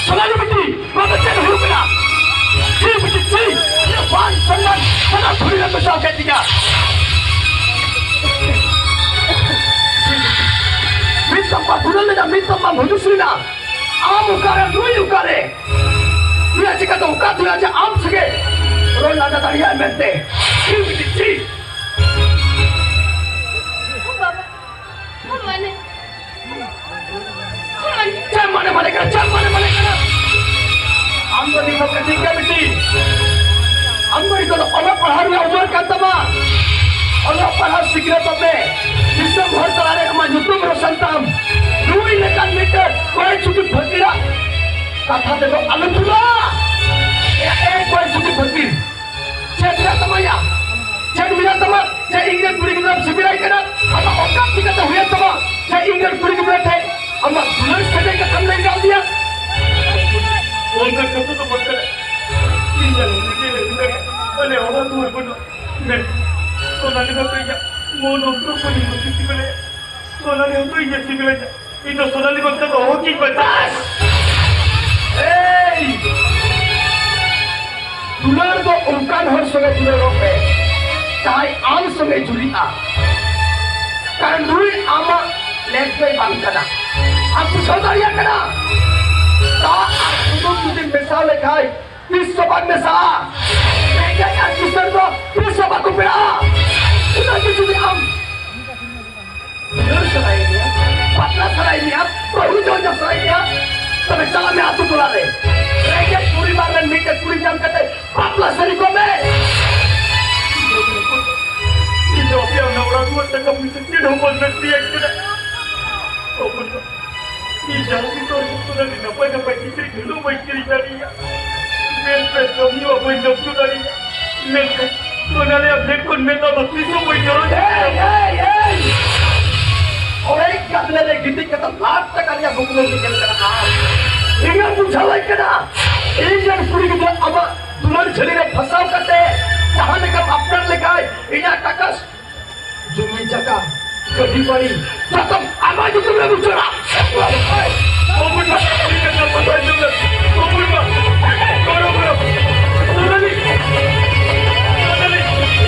ᱥᱳᱱᱟᱞᱤ ᱵᱤᱴᱤ, ᱱᱚᱣᱟ ᱫᱚ ᱪᱮᱫ ᱦᱩᱭᱩᱜ ᱠᱟᱱᱟ? ᱪᱷᱤ ᱵᱤᱴᱤ, ᱪᱷᱤ! ᱤᱧᱟᱹᱜ ᱢᱟᱱ ᱥᱚᱱᱢᱟᱱ ᱥᱟᱱᱟᱢ ᱫᱷᱩᱲᱤ ᱨᱮᱢ ᱢᱮᱥᱟᱣ ᱠᱮᱫ ᱛᱤᱧᱟ᱾ ᱢᱤᱫ ᱛᱚᱯᱟ ᱫᱩᱞᱟᱹᱲ ᱞᱮᱱᱟ, ᱢᱤᱫ ᱛᱚᱯᱟ ᱦᱩᱫᱤᱥ ᱞᱮᱱᱟ᱾ ᱟᱢ ᱚᱠᱟᱨᱮ, ᱱᱩᱭ ᱚᱠᱟᱨᱮ? ᱱᱩᱭᱟᱜ ᱪᱤᱠᱟᱹᱛᱮ ᱚᱠᱟ ᱫᱩᱞᱟᱹᱲ ᱡᱮ ᱟᱢ ᱥᱟᱸᱜᱮ ᱨᱚᱲ ᱞᱟᱸᱫᱟ ᱫᱟᱲᱮᱭᱟᱜ ᱢᱮᱱᱛᱮ? ᱪᱷᱤ ᱵᱤᱴᱤ, ᱪᱷᱤ! ᱵᱟᱵᱟ, ᱢᱟᱱᱮ, ᱢᱟᱱᱮ᱾ ᱪᱮᱫ ᱢᱟᱱᱮ ᱢᱟᱱᱮ ᱠᱟᱱᱟ? ᱪᱮᱫ ᱢᱟᱱᱮ ᱢᱟᱱᱮ ᱠᱟᱱᱟ? ᱟᱢ ᱫᱚ ᱱᱤᱛᱚᱜ ᱠᱟᱹᱴᱤᱡ ᱜᱮᱭᱟ ᱵᱤᱴᱤ᱾ ᱟᱢ ᱫᱚ ᱱᱤᱛᱚᱜ ᱫᱚ ᱚᱞᱚᱜ ᱯᱟᱲᱦᱟᱣ ᱨᱮᱭᱟᱜ ᱩᱢᱮᱨ ᱠᱟᱱ ᱛᱟᱢᱟ᱾ ᱚᱞᱚᱜ ᱯᱟᱲᱦᱟᱣ ᱥᱤᱠᱷᱱᱟᱹᱛᱚᱜ ᱢᱮ᱾ ᱫᱤᱥᱚᱢ ᱦᱚᱲ ᱛᱟᱞᱟᱨᱮ ᱟᱢᱟᱜ ᱧᱩᱛᱩᱢ ᱨᱳᱥᱚᱱ ᱛᱟᱢ᱾ ᱱᱩᱭ ᱞᱮᱠᱟᱱ ᱢᱤᱫᱴᱮᱱ ᱠᱚᱭᱮ ᱪᱩᱴᱤ ᱯᱷᱟᱹᱠᱤᱨᱟᱜ ᱠᱟᱛᱷᱟ ᱛᱮᱫᱚ ᱟᱞᱚᱢ ᱵᱷᱩᱞᱟ᱾ ᱮ, ᱮ, ᱠᱚᱭᱮ ᱪᱩᱴᱤ ᱯᱷᱟᱹᱠᱤᱨ᱾ ᱪᱮᱫ ᱢᱮᱱᱟᱜ ᱛᱟᱢᱟ ᱭᱟ? ᱪᱮᱫ ᱢᱮᱱᱟᱜ ᱛᱟᱢᱟ? ᱪᱮᱫ ᱤᱧ ᱨᱮᱱ ᱠᱩᱲᱤ ᱜᱤᱫᱽᱨᱟᱹᱢ ᱥᱤᱵᱤᱞᱟᱭ ᱠᱟᱱᱟ? ᱟᱢᱟᱜ ᱚᱠᱟ ᱪᱤᱠᱟᱹᱛᱮ ᱦᱩᱭᱮᱱ ᱛᱟᱢᱟ? ᱪᱮᱫ ᱤᱧ ᱨᱮᱱ ᱠᱩᱲᱤ ᱜᱤᱫᱽᱨᱟᱹ ᱴᱷᱮᱱ ᱟᱢᱟᱜ ᱫᱩᱞᱟᱹᱲ ᱥᱟᱹᱜᱟᱹᱭ ᱠᱟᱛᱷᱟᱢ ᱞᱟᱹᱭ ᱠᱟᱣᱫᱮᱭᱟ? ᱚᱱᱠᱟᱱ ᱠᱟᱛᱷᱟ ᱫᱚ ᱵᱟᱝ ᱠᱟᱱᱟ᱾ ᱤᱧ ᱟᱞᱮ ᱦᱚᱸ ᱞᱮ ᱞᱟᱹᱭ ᱫᱟᱲᱮᱭᱟᱜᱼᱟ, ᱟᱞᱮ ᱚᱲᱟᱜ ᱫᱩᱣᱟᱹᱨ ᱵᱟᱹᱱᱩᱜ᱾ ᱢᱮᱱ, ᱥᱳᱱᱟᱞᱤ ᱫᱚ ᱤᱧᱟᱜ ᱢᱚᱱ ᱚᱱᱛᱚᱨ ᱠᱷᱚᱱ ᱤᱧ ᱠᱩᱥᱤ ᱠᱟᱱᱟ᱾ ᱥᱳᱱᱟᱞᱤ ᱦᱚᱸ ᱤᱧ ᱥᱤᱵᱤᱞᱤᱧᱟ᱾ ᱤᱧ ᱫᱚ ᱥᱳᱱᱟᱞᱤ ᱵᱟᱝᱠᱷᱟᱱ ᱫᱚ ᱚᱦᱚ ᱜᱤᱧ ᱵᱟᱧᱪᱟᱜᱼᱟ᱾ ᱮᱭ! ᱫᱩᱞᱟᱹᱲ ᱫᱚ ᱚᱱᱠᱟᱱ ᱦᱚᱲ ᱥᱚᱸᱜᱮ ᱫᱩᱞᱟᱹᱲᱚᱜ ᱯᱮ, ᱡᱟᱦᱟᱸᱭ ᱟᱢ ᱥᱚᱸᱜᱮ ᱡᱩᱨᱤᱜᱼᱟ᱾ ᱠᱟᱨᱚᱱ ᱱᱩᱭ ᱟᱢᱟᱜ ᱞᱮᱠ ᱫᱚᱭ ᱵᱟᱝ ᱠᱟᱱᱟ᱾ ᱟᱢ ᱵᱩᱡᱷᱟᱹᱣ ᱫᱟᱲᱮᱭᱟᱜ ᱠᱟᱱᱟ? ᱫᱟᱜ ᱟᱨ ᱥᱩᱱᱩᱢ ᱡᱩᱫᱤᱢ ᱢᱮᱥᱟ ᱞᱮᱠᱷᱟᱱ ᱛᱤᱥ ᱦᱚᱸ ᱵᱟᱝ ᱢᱮᱥᱟᱜᱼᱟ᱾ ᱨᱮᱸᱜᱮᱡ ᱟᱨ ᱠᱤᱥᱟᱹᱬ ᱫᱚ ᱛᱤᱥ ᱦᱚᱸ ᱵᱟᱠᱚ ᱯᱮᱲᱟᱜᱼᱟ᱾ ᱚᱱᱟᱜᱮ ᱡᱩᱫᱤ ᱟᱢ ᱫᱩᱞᱟᱹᱲ ᱥᱟᱱᱟᱭᱮᱫ ᱢᱮᱭᱟ, ᱵᱟᱯᱞᱟ ᱥᱟᱱᱟᱭᱮᱫ ᱢᱮᱭᱟ, ᱵᱟᱹᱦᱩ ᱡᱚᱝ ᱡᱚᱝ ᱥᱟᱱᱟᱭᱮᱫ ᱢᱮᱭᱟ, ᱛᱚᱵᱮ ᱪᱟᱞᱟᱜ ᱢᱮ ᱟᱹᱛᱩ ᱴᱚᱞᱟ ᱨᱮ᱾ ᱨᱮᱸᱜᱮᱡ ᱯᱚᱨᱤᱵᱟᱨ ᱨᱮᱱ ᱢᱤᱫᱴᱮᱱ ᱠᱩᱲᱤ ᱧᱟᱢ ᱠᱟᱛᱮ ᱵᱟᱯᱞᱟ ᱥᱟᱹᱨᱤ ᱠᱚᱜ ᱢᱮ᱾ ᱤᱧ ᱫᱚ ᱟᱯᱮᱭᱟᱜ ᱚᱱᱟ ᱚᱲᱟᱜ ᱫᱩᱣᱟᱹᱨ ᱴᱟᱠᱟ ᱯᱩᱭᱥᱟᱹ ᱪᱮᱫ ᱦᱚᱸ ᱵᱟᱹᱧ ᱞᱟᱹᱠᱛᱤᱭᱟᱜ ᱠᱟᱱᱟ᱾ ᱤᱧ ᱡᱟᱦᱟᱸ ᱛᱤᱥ ᱦᱚᱸ ᱥᱚᱠᱛᱚ ᱫᱟᱲᱮ ᱱᱟᱯᱟᱭ ᱱᱟᱯᱟᱭ ᱠᱤᱪᱨᱤᱡ ᱦᱤᱞᱳᱜ ᱵᱟᱹᱧ ᱠᱤᱨᱤᱧ ᱫᱟᱲᱮᱭᱟᱜᱼᱟ᱾ ᱵᱮᱥ ᱵᱮᱥ ᱡᱚᱢ ᱧᱩ ᱦᱚᱸ ᱵᱟᱹᱧ ᱡᱚᱢ ᱦᱚᱪᱚ ᱫᱟᱲᱮᱭᱟᱜᱼᱟ᱾ ᱢᱮᱱᱠᱷᱟᱱ ᱥᱳᱱᱟᱞᱤᱭᱟᱜ ᱢᱮᱫ ᱠᱷᱚᱱ ᱢᱮᱫ ᱫᱟᱜ ᱫᱚ ᱛᱤᱥ ᱦᱚᱸ ᱵᱟᱹᱧ ᱡᱚᱨᱚ ᱦᱚᱪᱚ ᱫᱟᱲᱮᱭᱟᱜᱼᱟ᱾ ᱚᱲᱮᱡ ᱜᱟᱫᱽᱞᱮ ᱨᱮ ᱜᱤᱛᱤᱡ ᱠᱟᱛᱮ ᱞᱟᱠᱷ ᱴᱟᱠᱟ ᱨᱮᱭᱟᱜ ᱜᱩᱜᱽᱞᱤ ᱧᱮᱞ ᱠᱟᱱᱟ᱾ ᱤᱧᱮᱢ ᱵᱩᱡᱷᱟᱹᱣᱟᱹᱧ ᱠᱟᱱᱟ, ᱤᱧ ᱨᱮᱱ ᱠᱩᱲᱤ ᱜᱤᱫᱽᱨᱟᱹ ᱟᱢᱟᱜ ᱫᱩᱞᱟᱹᱲ ᱡᱷᱟᱹᱞᱤ ᱨᱮ ᱯᱷᱟᱸᱥᱟᱣ ᱠᱟᱛᱮ ᱡᱟᱦᱟᱸ ᱞᱮᱠᱟᱢ ᱟᱯᱱᱟᱨ ᱞᱮᱠᱷᱟᱱ ᱤᱧᱟᱹᱜ ᱴᱟᱠᱟ ᱡᱚᱢᱤ ᱡᱟᱭᱜᱟ, ᱜᱟᱹᱰᱤ ᱵᱟᱹᱲᱤ, ᱡᱚᱛᱚ ᱟᱢᱟᱜ ᱧᱩᱛᱩᱢ ᱨᱮ ᱩᱪᱟᱹᱲᱟ᱾ ᱚᱢᱚᱨ ᱢᱟ, ᱤᱧᱟᱹᱜ ᱠᱟᱛᱷᱟ ᱫᱚ ᱟᱸᱡᱚᱢ ᱢᱮ᱾ ᱚᱢᱚᱨ ᱢᱟ, ᱜᱚᱲᱚ, ᱜᱚᱲᱚ᱾ ᱥᱳᱱᱟᱞᱤ, ᱥᱳᱱᱟᱞᱤ,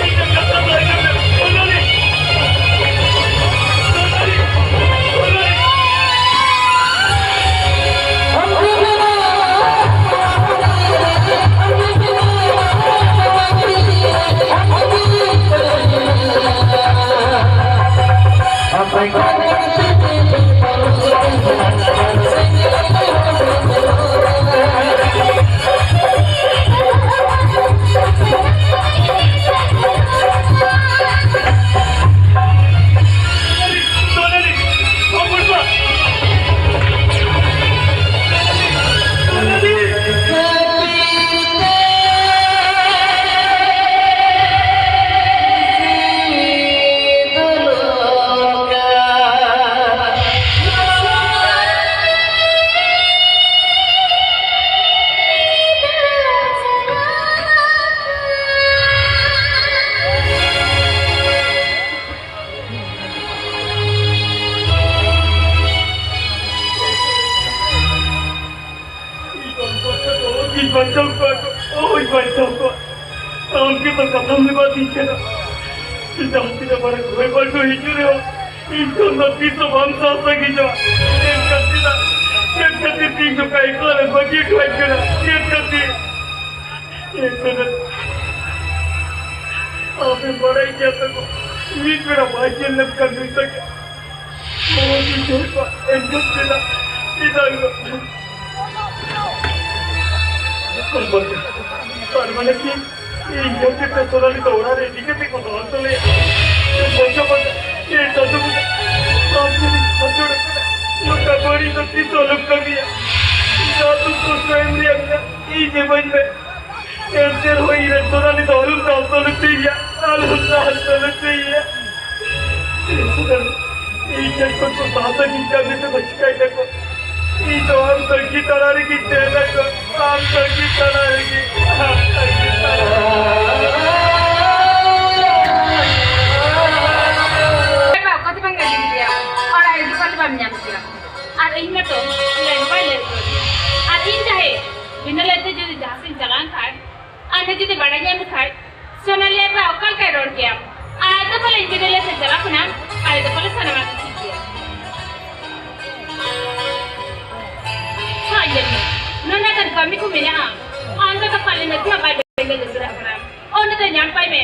ᱤᱧᱟᱹᱜ ᱠᱟᱛᱷᱟ ᱫᱚ ᱟᱸᱡᱚᱢ ᱢᱮ᱾ ᱥᱳᱱᱟᱞᱤ, ᱥᱳᱱᱟᱞᱤ, ᱥᱳᱱᱟᱞᱤ᱾ ᱵᱟᱧᱪᱟᱣ ᱠᱚᱣᱟ ᱠᱚ, ᱳᱭ ᱵᱟᱧᱪᱟᱣ ᱠᱚᱣᱟ᱾ ᱟᱢ ᱜᱮ ᱛᱚ ᱠᱟᱛᱷᱟᱢ ᱮᱢᱟᱫᱤᱧ ᱛᱟᱦᱮᱱᱟ᱾ ᱡᱟᱦᱟᱸ ᱛᱤᱱᱟᱹᱜ ᱢᱟᱨᱟᱝ ᱦᱚᱭ ᱵᱟᱹᱨᱰᱩ ᱦᱤᱡᱩᱜ ᱨᱮᱦᱚᱸ, ᱤᱧ ᱠᱷᱚᱱ ᱫᱚ ᱛᱤᱥ ᱦᱚᱸ ᱵᱟᱢ ᱥᱟᱦᱟ ᱥᱟᱺᱜᱤᱧᱚᱜᱼᱟ᱾ ᱪᱮᱫ ᱠᱷᱟᱹᱛᱤᱨ, ᱪᱮᱫ ᱠᱷᱟᱹᱛᱤᱨ ᱛᱮ ᱤᱧ ᱱᱚᱝᱠᱟ ᱮᱠᱞᱟ ᱨᱮ ᱵᱟᱹᱜᱤ ᱦᱚᱴᱚ ᱟᱹᱧ ᱠᱟᱱᱟ? ᱪᱮᱫ ᱠᱷᱟᱹᱛᱤᱨ? ᱮ ᱥᱚᱱᱟ, ᱟᱢᱮᱢ ᱵᱟᱲᱟᱭ ᱜᱮᱭᱟ ᱛᱚ, ᱢᱤᱫ ᱵᱮᱲᱟ ᱵᱟᱭ ᱧᱮᱞ ᱞᱮᱱᱠᱷᱟᱱ ᱱᱩᱭ ᱥᱟᱜᱮ ᱵᱟᱵᱟ ᱜᱤᱫᱽᱨᱟᱹ ᱠᱚ ᱮᱱᱠᱷᱟᱱ ᱪᱮᱫᱟᱜ, ᱪᱮᱫᱟᱜ ᱜᱚ? ᱵᱟᱝ, ᱛᱟᱨ ᱢᱟᱱᱮ ᱪᱮᱫ? ᱤᱧ ᱡᱟᱹᱛᱤ ᱛᱮ ᱥᱳᱱᱟᱞᱤ ᱫᱚ ᱚᱲᱟᱜ ᱨᱮ ᱤᱫᱤ ᱠᱟᱛᱮ ᱠᱚ ᱫᱚᱦᱚ ᱦᱚᱴᱚ ᱞᱮᱭᱟ᱾ ᱵᱟᱝ, ᱵᱟᱝ, ᱮ ᱪᱟᱸᱫᱳ ᱵᱚᱸᱜᱟ, ᱟᱢ ᱡᱩᱫᱤ ᱠᱷᱟᱪᱚᱲ ᱠᱟᱱᱟ, ᱱᱚᱝᱠᱟ ᱵᱟᱹᱲᱤᱡ ᱫᱚ ᱛᱤᱥ ᱦᱚᱸ ᱟᱞᱚᱢ ᱠᱟᱹᱢᱤᱭᱟ᱾ ᱡᱟ ᱫᱩᱠ ᱠᱚᱥᱴᱚ ᱮᱢ ᱨᱮᱭᱟᱜ ᱢᱮᱱᱟᱜ, ᱤᱧ ᱮᱢᱟᱹᱧ ᱢᱮ᱾ ᱮᱱᱛᱮ ᱨᱮᱦᱚᱸ ᱤᱧ ᱨᱮᱱ ᱥᱳᱱᱟᱞᱤ ᱫᱚ ᱟᱞᱚᱢ ᱫᱟᱞ ᱛᱚᱞ ᱦᱚᱪᱚᱭᱮᱭᱟ, ᱟᱞᱚᱢ ᱫᱟᱞ ᱛᱚᱞ ᱦᱚᱪᱚᱭᱮᱭᱟ᱾ ᱤᱧ ᱴᱷᱮᱱ ᱠᱷᱚᱱ ᱠᱚ ᱥᱟᱦᱟ ᱥᱟᱺᱜᱤᱧ ᱠᱟᱱ ᱱᱤᱛᱚᱜ ᱫᱚ ᱪᱤᱠᱟᱹᱭ ᱫᱟᱠᱚ? ᱤᱧ ᱫᱚ ᱟᱢ ᱛᱟᱺᱜᱤ ᱛᱟᱲᱟ ᱨᱮᱜᱮᱧ ᱛᱟᱦᱮᱱᱟ ᱠᱚ, ᱟᱢ ᱛᱟᱺᱜᱤ ᱛᱟᱲᱟ ᱨᱮᱜᱮ, ᱟᱢ ᱛᱟᱺᱜᱤ ᱛᱟᱲᱟ ᱨᱮᱜᱮ᱾ ᱵᱟᱵᱟ, ᱚᱠᱟ ᱛᱮ ᱵᱟᱝ ᱜᱟᱹᱰᱤ ᱜᱮᱭᱟ? ᱚᱲᱟᱜ ᱦᱤᱡᱩᱜ ᱠᱟᱱ ᱵᱟᱢ ᱧᱟᱢ ᱠᱮᱭᱟ᱾ ᱟᱨ ᱤᱧ ᱢᱟᱛᱚ ᱞᱟᱹᱭ ᱦᱚᱸ ᱵᱟᱭ ᱞᱟᱹᱭ ᱦᱚᱴᱚ ᱟᱹᱫᱤᱧᱟ᱾ ᱟᱨ ᱤᱧ ᱡᱟᱦᱮ ᱵᱤᱱᱟᱹ ᱞᱟᱹᱭᱛᱮ ᱡᱩᱫᱤ ᱡᱟᱦᱟᱸ ᱥᱮᱫ ᱤᱧ ᱪᱟᱞᱟᱣ ᱮᱱ ᱠᱷᱟᱱ, ᱟᱨ ᱱᱩᱭ ᱡᱩᱫᱤ ᱵᱟᱲᱟᱭ ᱧᱟᱢ ᱞᱮᱠᱷᱟᱡ, ᱥᱳᱱᱟᱞᱤ ᱟᱯᱟ ᱚᱠᱟ ᱞᱮᱠᱟᱭ ᱨᱚᱲ ᱠᱮᱭᱟ? ᱟᱨ ᱟᱡ ᱫᱚ ᱯᱟᱞᱮ ᱤᱧ ᱵᱤᱱᱟᱹ ᱞᱟᱹᱭᱛᱮ ᱪᱟᱞᱟᱜ ᱠᱟᱱᱟ, ᱟᱡ ᱫᱚ ᱯᱟᱞᱮ ᱥᱟᱱᱟᱢᱟᱜ ᱜᱮ ᱴᱷᱤᱠ ᱜᱮᱭᱟ᱾ ᱦᱳᱭ, ᱧᱮᱞ ᱢᱮ, ᱱᱩᱱᱟᱹᱜ ᱜᱟᱱ ᱠᱟᱹᱢᱤ ᱠᱚ ᱢᱮᱱᱟᱜᱼᱟ, ᱟᱢ ᱫᱚ ᱯᱟᱞᱮ ᱱᱟᱥᱮ ᱦᱚᱸ ᱵᱟᱭ ᱵᱮᱸᱜᱮᱫ ᱩᱛᱟᱹᱨᱟᱜ ᱠᱟᱱᱟ᱾ ᱩᱱᱤ ᱫᱚ ᱧᱟᱢ ᱯᱟᱭ ᱢᱮ,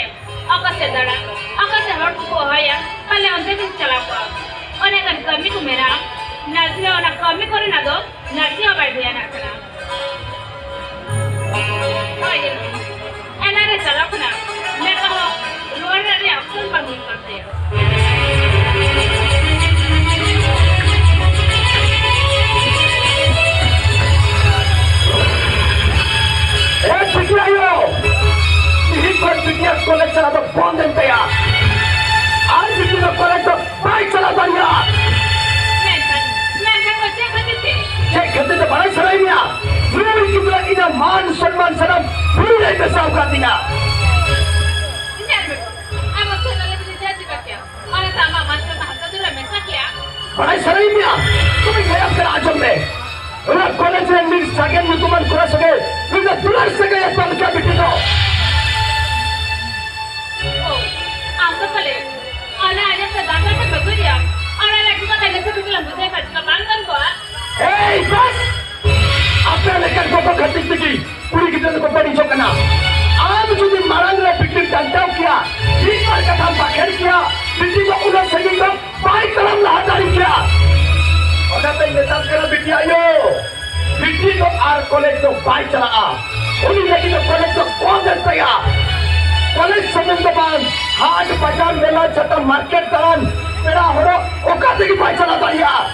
ᱚᱠᱟ ᱥᱮᱫ ᱫᱟᱬᱟ, ᱚᱠᱟ ᱥᱮᱫ ᱦᱚᱲ ᱠᱚᱠᱚ ᱦᱚᱦᱚᱭᱟ, ᱯᱟᱞᱮ ᱚᱱᱛᱮ ᱜᱮᱢ ᱪᱟᱞᱟᱣ ᱠᱚᱜᱼᱟ᱾ ᱚᱱᱮ ᱚᱱᱠᱟᱱ ᱠᱟᱹᱢᱤ ᱠᱚ ᱢᱮᱱᱟᱜᱼᱟ, ᱱᱟᱥᱮ ᱦᱚᱸ ᱚᱱᱟ ᱠᱟᱹᱢᱤ ᱠᱚᱨᱮᱱᱟᱜ ᱫᱚ ᱱᱟᱥᱮ ᱦᱚᱸ ᱵᱟᱭ ᱫᱷᱮᱭᱟᱱᱟᱜ ᱠᱟᱱᱟ᱾ ᱦᱳᱭ, ᱮᱱᱟᱱ ᱨᱮ ᱪᱟᱞᱟᱣ ᱠᱟᱱᱟ, ᱱᱤᱛᱚᱜ ᱦᱚᱸ ᱨᱩᱣᱟᱹᱲ ᱨᱮᱭᱟᱜ ᱚᱯᱥᱚᱱ ᱵᱟᱝ ᱦᱩᱭᱩᱜ ᱠᱟᱱ ᱛᱟᱭᱟ᱾ ᱮ ᱵᱤᱴᱤ ᱟᱭᱳ, ᱛᱤᱦᱤᱧ ᱠᱷᱚᱱ ᱵᱤᱴᱤᱭᱟᱜ ᱠᱚᱞᱮᱡᱽ ᱪᱟᱞᱟᱣ ᱫᱚ ᱵᱚᱱᱫ ᱮᱱ ᱛᱟᱭᱟ᱾ ᱟᱨ ᱵᱤᱴᱤ ᱫᱚ ᱠᱚᱞᱮᱡᱽ ᱫᱚ ᱵᱟᱭ ᱪᱟᱞᱟᱣ ᱫᱟᱲᱮᱭᱟᱜᱼᱟ᱾ ᱢᱮᱱᱠᱷᱟᱱ, ᱢᱮᱱᱠᱷᱟᱱ ᱠᱚ ᱪᱮᱫ ᱠᱷᱟᱹᱛᱤᱨ ᱛᱮ? ᱪᱮᱫ ᱠᱷᱟᱹᱛᱤᱨ ᱛᱮ ᱵᱟᱲᱟᱭ ᱥᱟᱱᱟᱭᱮᱫ ᱢᱮᱭᱟ? ᱱᱩᱭ ᱜᱤᱫᱽᱨᱟᱹ ᱤᱧᱟᱹᱜ ᱢᱟᱱ ᱥᱚᱱᱢᱟᱱ ᱥᱟᱱᱟᱢ ᱵᱷᱩᱞ ᱨᱮᱭ ᱢᱮᱥᱟ ᱟᱠᱟᱫ ᱛᱤᱧᱟ᱾ ᱧᱮᱞ ᱢᱮ, ᱟᱢ ᱚᱛᱷᱚ ᱱᱚᱰᱮ ᱡᱩᱫᱤ ᱪᱮᱫ ᱪᱤᱠᱟ ᱠᱮᱭᱟ? ᱚᱱᱟ ᱛᱚ ᱟᱢᱟᱜ ᱢᱟᱱ ᱥᱚᱱᱢᱟᱱ ᱦᱟᱥᱟ ᱫᱷᱩᱲᱤ ᱨᱮ ᱢᱮᱥᱟ ᱠᱮᱭᱟ᱾ ᱵᱟᱲᱟᱭ ᱥᱟᱱᱟᱭᱮᱫ ᱢᱮᱭᱟ? ᱛᱚᱵᱮ ᱞᱟᱹᱭᱟᱢ ᱠᱟᱱᱟ, ᱟᱸᱡᱚᱢ ᱢᱮ᱾ ᱚᱱᱟ ᱠᱚᱞᱮᱡᱽ ᱨᱮ ᱢᱤᱫ ᱥᱟᱜᱮᱱ ᱧᱩᱛᱩᱢᱟᱱ ᱠᱚᱲᱟ ᱥᱚᱸᱜᱮ ᱢᱤᱫ ᱫᱩᱞᱟᱹᱲ ᱥᱟᱹᱜᱟᱹᱭ ᱮᱛᱚᱦᱚᱵ ᱠᱮᱫᱟ ᱵᱤᱴᱤ ᱫᱚ᱾ ᱚ, ᱟᱢ ᱫᱚ ᱯᱟᱞᱮ ᱚᱱᱟ ᱟᱸᱡᱚᱢ ᱛᱮ ᱵᱟᱝ ᱜᱟᱱᱚᱜ ᱵᱟᱹᱜᱤ ᱨᱮᱭᱟᱜ᱾ ᱚᱱᱟ ᱞᱟᱹᱜᱤᱫ ᱫᱚ ᱛᱟᱦᱞᱮ ᱥᱮ ᱵᱤᱴᱤ ᱞᱟᱝ ᱵᱩᱡᱷᱟᱹᱣ ᱠᱷᱟᱱ ᱪᱮᱠᱟ ᱵᱟᱝ ᱜᱟᱱ ᱠᱚᱜᱼᱟ? ᱮᱭ ᱵᱟᱥ! ᱟᱯᱮ ᱞᱮᱠᱟᱱ ᱠᱚᱠᱚ ᱠᱷᱟᱹᱛᱤᱨ ᱛᱮᱜᱮ ᱠᱩᱲᱤ ᱜᱤᱫᱽᱨᱟᱹ ᱫᱚᱠᱚ ᱵᱟᱹᱲᱤᱡᱚᱜ ᱠᱟᱱᱟ᱾ ᱟᱢ ᱡᱩᱫᱤ ᱢᱟᱲᱟᱝ ᱨᱮ ᱵᱤᱴᱤᱢ ᱰᱟᱱᱴᱟᱣ ᱠᱮᱭᱟ, ᱢᱤᱫ ᱵᱟᱨ ᱠᱟᱛᱷᱟᱢ ᱵᱟᱠᱷᱮᱲ ᱠᱮᱭᱟ, ᱵᱤᱴᱤ ᱫᱚ ᱩᱱᱟᱹᱜ ᱥᱟᱺᱜᱤᱧ ᱫᱚ ᱵᱟᱭ ᱛᱟᱲᱟᱢ ᱞᱟᱦᱟ ᱫᱟᱲᱮ ᱠᱮᱭᱟ᱾ ᱚᱱᱟᱛᱮᱧ ᱢᱮᱛᱟᱢ ᱠᱟᱱᱟ ᱵᱤᱴᱤ ᱟᱭᱳ, ᱵᱤᱴᱤ ᱫᱚ ᱟᱨ ᱠᱚᱞᱮᱡᱽ ᱫᱚ ᱵᱟᱭ ᱪᱟᱞᱟᱜᱼᱟ᱾ ᱩᱱᱤ ᱞᱟᱹᱜᱤᱫ ᱫᱚ ᱠᱚᱞᱮᱡᱽ ᱫᱚ ᱵᱚᱱᱫ ᱮᱱ ᱛᱟᱭᱟ᱾ ᱠᱚᱞᱮᱡᱽ ᱥᱩᱢᱩᱝ ᱫᱚ ᱵᱟᱝ, ᱦᱟᱴ, ᱵᱟᱡᱟᱨ, ᱢᱮᱞᱟ, ᱪᱷᱟᱛᱟ, ᱢᱟᱨᱠᱮᱴ ᱫᱟᱬᱟᱱ, ᱯᱮᱲᱟ ᱦᱚᱲᱚᱜ, ᱚᱠᱟ ᱛᱮᱜᱮ ᱵᱟᱭ ᱪᱟᱞᱟᱣ ᱫᱟᱲᱮᱭᱟᱜᱼᱟ᱾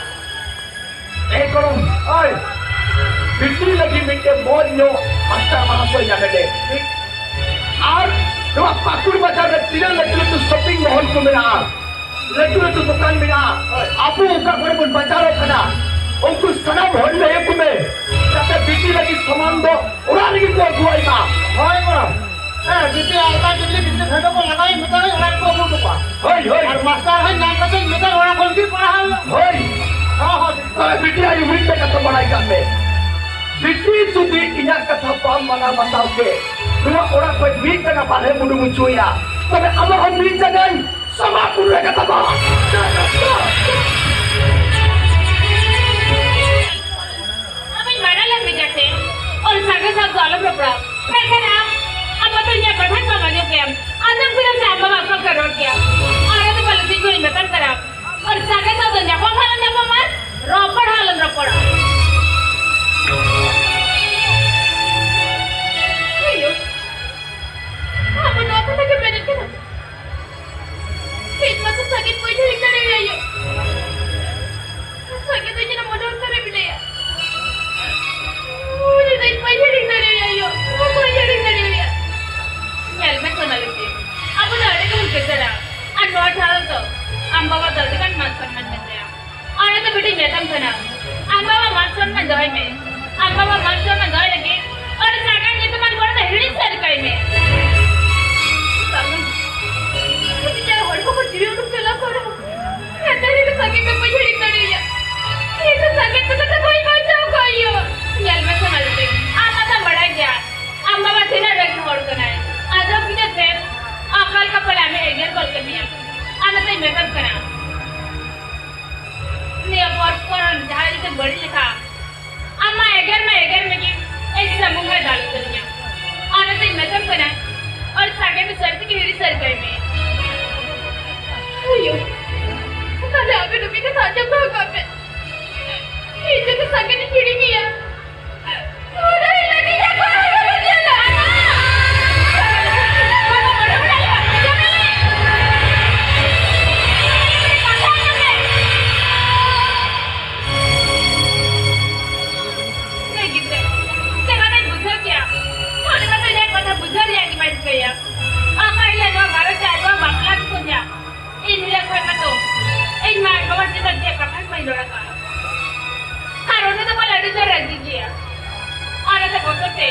ᱮ ᱜᱚᱲᱚᱢ, ᱳᱭ, ᱵᱤᱴᱤ ᱞᱟᱹᱜᱤᱫ ᱢᱤᱫᱴᱮᱱ ᱢᱚᱡᱽ ᱧᱚᱜ ᱢᱟᱥᱴᱟᱨ ᱢᱟᱦᱟᱥᱚᱭ ᱧᱟᱢᱮ ᱢᱮ᱾ ᱟᱨ ᱱᱚᱣᱟ ᱯᱟᱹᱠᱩᱲ ᱵᱟᱡᱟᱨ ᱨᱮ ᱛᱤᱱᱟᱹᱜ ᱞᱟᱹᱴᱩ ᱞᱟᱹᱴᱩ ᱥᱚᱯᱤᱝ ᱢᱚᱦᱚᱞ ᱠᱚ ᱢᱮᱱᱟᱜᱼᱟ, ᱞᱟᱹᱴᱩ ᱞᱟᱹᱴᱩ ᱫᱚᱠᱟᱱ ᱢᱮᱱᱟᱜᱼᱟ, ᱟᱵᱚ ᱚᱠᱟ ᱠᱚᱨᱮ ᱵᱚᱱ ᱵᱟᱡᱟᱨᱚᱜ ᱠᱟᱱᱟ, ᱩᱱᱠᱩ ᱥᱟᱱᱟᱢ ᱦᱚᱲ ᱞᱟᱹᱭ ᱟᱠᱚ ᱢᱮ, ᱡᱟᱛᱮ ᱵᱤᱴᱤ ᱞᱟᱹᱜᱤᱫ ᱥᱟᱢᱟᱱ ᱫᱚ ᱚᱲᱟᱜ ᱨᱮᱜᱮ ᱠᱚ ᱟᱹᱜᱩᱣᱟᱭ ᱢᱟ᱾ ᱦᱳᱭ ᱜᱚᱲᱚᱢ᱾ ᱦᱮᱸ, ᱵᱤᱴᱤ ᱟᱞᱛᱟ ᱴᱤᱠᱞᱤ ᱵᱤᱴᱤ ᱠᱷᱟᱸᱰᱚ ᱠᱚ ᱞᱟᱜᱟᱣ ᱢᱮᱛᱟᱭ, ᱚᱲᱟᱜ ᱨᱮᱠᱚ ᱟᱹᱜᱩ ᱦᱚᱴᱚ ᱠᱟᱜᱼᱟ᱾ ᱦᱳᱭ, ᱦᱳᱭ᱾ ᱟᱨ ᱢᱟᱥᱴᱟᱨ ᱦᱚᱸ ᱧᱟᱢ ᱠᱟᱛᱮ ᱢᱮᱛᱟᱭ, ᱚᱲᱟᱜ ᱠᱷᱚᱱ ᱜᱮ ᱯᱟᱲᱦᱟᱣ ᱦᱩᱭᱩᱜᱼᱟ᱾ ᱦᱳᱭ᱾ ᱦᱚᱸ, ᱦᱚᱸ᱾ ᱛᱚᱵᱮ ᱵᱤᱴᱤ ᱟᱭᱳ, ᱢᱤᱫᱴᱮᱡ ᱠᱟᱛᱷᱟ ᱵᱟᱲᱟᱭ ᱠᱟᱜ ᱢᱮ, ᱵᱤᱴᱤ ᱡᱩᱫᱤ ᱤᱧᱟᱜ ᱠᱟᱛᱷᱟ ᱵᱟᱢ ᱢᱟᱱᱟᱣ ᱵᱟᱛᱟᱣ ᱠᱮ, ᱱᱚᱣᱟ ᱚᱲᱟᱜ ᱠᱷᱚᱱ ᱢᱤᱫ ᱡᱟᱸᱜᱟ ᱵᱟᱨᱦᱮ ᱩᱰᱩᱠ ᱦᱚᱪᱚᱭᱟ, ᱛᱚᱵᱮ ᱟᱢᱟᱜ ᱦᱚᱸ ᱢᱤᱫ ᱡᱟᱸᱜᱟᱧ ᱥᱟᱢᱟᱜ ᱯᱩᱨᱟᱹ ᱠᱟᱛᱟᱢᱟ᱾ ᱟᱢᱤᱧ ᱢᱟᱱᱟ ᱞᱮᱫ ᱢᱮᱭᱟ ᱥᱮ, ᱚᱞ ᱥᱟᱸᱜᱮ ᱥᱟᱶ ᱫᱚ ᱟᱞᱚᱢ ᱨᱚᱯᱚᱲᱟ᱾ ᱢᱮᱱᱠᱷᱟᱱ ᱟᱢ, ᱟᱢ ᱢᱟᱛᱚ ᱤᱧᱟᱜ ᱠᱟᱛᱷᱟ ᱵᱟᱢ ᱟᱸᱡᱚᱢ ᱠᱮᱭᱟ᱾ ᱟᱸᱡᱚᱢ ᱠᱮᱫᱟᱢ ᱥᱮ ᱟᱢ ᱵᱟᱵᱟ ᱚᱠᱟ ᱞᱮᱠᱟ ᱨᱚᱲ ᱠᱮᱭᱟ? ᱟᱨ ᱟᱫᱚ ᱯᱟᱞᱮ ᱛᱤᱸᱜᱩ ᱤᱧ ᱢᱮᱛᱟᱢ ᱠᱟᱱᱟ᱾ ᱚᱞ ᱥᱟᱸᱜᱮ ᱥᱟᱶ ᱫᱚ ᱧᱟᱯᱟᱢ ᱦᱚᱸ ᱟᱞᱚᱢ ᱧᱟᱯᱟᱢᱟ, ᱨᱚᱯᱚᱲ ᱦᱚᱸ ᱟᱞᱚᱢ ᱨᱚᱯᱚᱲᱟ᱾ ᱟᱭᱳ, ᱟᱢ ᱱᱚᱣᱟ ᱠᱟᱛᱷᱟ ᱜᱮᱢ ᱢᱮᱱᱮᱫ ᱠᱟᱱᱟ? ᱤᱧ ᱢᱟ ᱥᱟᱸᱜᱮ ᱵᱟᱹᱧ ᱦᱤᱲᱤᱧ ᱫᱟᱲᱮᱭᱟᱭᱟ ᱟᱭᱳ᱾ ᱥᱟᱸᱜᱮ ᱫᱚ ᱤᱧ ᱨᱮᱱ ᱢᱚᱱᱮ ᱚᱱᱛᱚᱨ ᱨᱮ ᱢᱮᱱᱟᱭᱟ᱾ ᱩᱱᱤ ᱫᱚ ᱤᱧ ᱵᱟᱹᱧ ᱦᱤᱲᱤᱧ ᱫᱟᱲᱮᱭᱟᱭᱟ ᱟᱭᱳ᱾ ᱵᱟᱹᱧ ᱦᱤᱲᱤᱧ ᱫᱟᱲᱮᱭᱟᱭᱟ᱾ ᱧᱮᱞ ᱢᱮ ᱥᱳᱱᱟᱞᱤ ᱫᱤ, ᱟᱵᱚ ᱫᱚ ᱟᱹᱰᱤ ᱜᱮᱵᱚᱱ ᱠᱤᱥᱟᱹᱬᱟ᱾ ᱟᱨ ᱱᱚᱣᱟ ᱴᱷᱟᱶ ᱨᱮᱫᱚ ᱟᱢ ᱵᱟᱵᱟ ᱫᱚ ᱟᱹᱰᱤ ᱜᱟᱱ ᱢᱟᱱ ᱥᱚᱱᱢᱟᱱ ᱢᱮᱱᱟᱭᱟ᱾ ᱟᱨ ᱚᱱᱟ ᱫᱚ ᱵᱤᱴᱤᱧ ᱢᱮᱛᱟᱢ ᱠᱟᱱᱟ, ᱟᱢ ᱵᱟᱵᱟ ᱢᱟᱱ ᱮᱜᱮᱨ ᱢᱟ ᱮᱜᱮᱨ ᱢᱮᱜᱮ, ᱮᱭ ᱥᱟᱢᱩ ᱦᱚᱸᱭ ᱫᱟᱞ ᱩᱛᱟᱹᱨᱤᱧᱟ᱾ ᱚᱱᱟᱛᱮᱧ ᱢᱮᱛᱟᱢ ᱠᱟᱱᱟ, ᱚᱞ ᱥᱟᱸᱜᱮ ᱢᱮ, ᱥᱟᱹᱨᱤ ᱛᱮᱜᱮ ᱦᱤᱨᱤ ᱥᱟᱹᱨᱤ ᱠᱟᱭ ᱢᱮ᱾ ᱦᱩᱭᱩᱜ, ᱛᱟᱦᱞᱮ ᱟᱵᱮᱱ ᱦᱚᱸ ᱢᱤᱫ ᱠᱟᱛᱷᱟ ᱟᱸᱡᱚᱢ ᱫᱚᱦᱚ ᱠᱟᱜ ᱵᱮᱱ, ᱤᱧ ᱡᱩᱫᱤ ᱥᱟᱸᱜᱮ ᱞᱤᱧ ᱦᱤᱲᱤᱧ ᱜᱮᱭᱟ, ᱛᱟᱦᱞᱮ ᱤᱧ ᱞᱟᱹᱜᱤᱫ ᱡᱟᱦᱟᱸ ᱠᱚ ᱟᱞᱚ ᱵᱮᱱ ᱧᱮᱞᱟ᱾ ᱵᱟᱵᱟ, ᱢᱚᱱᱮ ᱢᱚᱱᱮ ᱞᱮᱠᱟ ᱪᱮᱫ ᱵᱮᱱ ᱞᱟᱹᱭ? ᱠᱟᱛᱷᱟ ᱟᱸᱡᱚᱢ ᱢᱮ᱾ ᱮ ᱜᱤᱫᱽᱨᱟᱹ, ᱪᱮᱫ ᱠᱟᱛᱷᱟᱧ ᱵᱩᱡᱷᱟᱹᱣ ᱠᱮᱭᱟ? ᱚᱱᱟ ᱠᱟᱛᱷᱟ ᱤᱧᱟᱹᱜ ᱠᱟᱛᱷᱟ ᱵᱩᱡᱷᱟᱹᱣ ᱨᱮᱭᱟᱜ ᱜᱮ ᱵᱟᱭ ᱨᱤᱠᱟᱹᱭᱟ᱾ ᱚᱠᱟ ᱦᱤᱞᱳᱜ ᱱᱚᱣᱟ ᱜᱷᱟᱨᱚᱸᱡᱽ ᱨᱮ ᱟᱡ ᱵᱟᱵᱟ ᱵᱟᱯᱞᱟ ᱠᱚᱠᱚ ᱧᱟᱢ, ᱤᱱ ᱦᱤᱞᱳᱜ ᱠᱷᱚᱱ ᱢᱟᱛᱚ ᱤᱧ ᱢᱟ ᱟᱡ ᱵᱟᱵᱟ ᱪᱮᱛᱟᱱ ᱪᱮᱫ ᱠᱟᱛᱷᱟ ᱜᱮ ᱵᱟᱹᱧ ᱨᱚᱲ ᱟᱠᱟᱫᱼᱟ᱾ ᱟᱨ ᱩᱱᱤ ᱫᱚ ᱯᱟᱞᱮ ᱟᱹᱰᱤ ᱡᱳᱨ ᱨᱟᱹᱜᱤ ᱜᱮᱭᱟ᱾ ᱚᱱᱟᱛᱮ ᱵᱚᱛᱚᱨ ᱛᱮ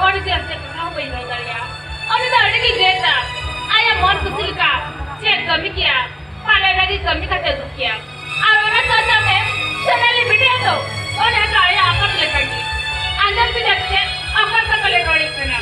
ᱚᱲᱟᱜ ᱨᱮ ᱪᱮᱫ ᱠᱟᱛᱷᱟ ᱦᱚᱸ ᱵᱟᱹᱧ ᱨᱚᱲ ᱫᱟᱲᱮᱭᱟᱜᱼᱟ᱾ ᱩᱱᱤ ᱫᱚ ᱟᱹᱰᱤ ᱜᱮ ᱡᱮᱫᱟ᱾ ᱟᱭᱟᱜ ᱢᱚᱱ ᱠᱩᱥᱤ ᱞᱮᱠᱟ ᱪᱮᱫ ᱠᱟᱹᱢᱤ ᱠᱮᱭᱟ, ᱯᱟᱞᱮ ᱚᱱᱟ ᱜᱮ ᱠᱟᱹᱢᱤ ᱠᱟᱛᱮ ᱩᱫᱩᱜ ᱠᱮᱭᱟ᱾ ᱟᱨ ᱚᱱᱟ ᱥᱟᱶ ᱥᱟᱶᱛᱮ ᱥᱳᱱᱟᱞᱤ ᱵᱤᱴᱤ ᱦᱚᱸ ᱫᱚ ᱚᱱᱮ ᱚᱱᱠᱟ ᱟᱭᱟᱜ ᱟᱯᱟᱛ ᱞᱮᱠᱟ ᱜᱮ᱾ ᱟᱸᱡᱚᱢ ᱠᱮᱫᱟ ᱥᱮ? ᱟᱯᱟᱛ ᱥᱟᱶ ᱯᱟᱞᱮ ᱨᱚᱲᱮᱫ ᱠᱟᱱᱟ᱾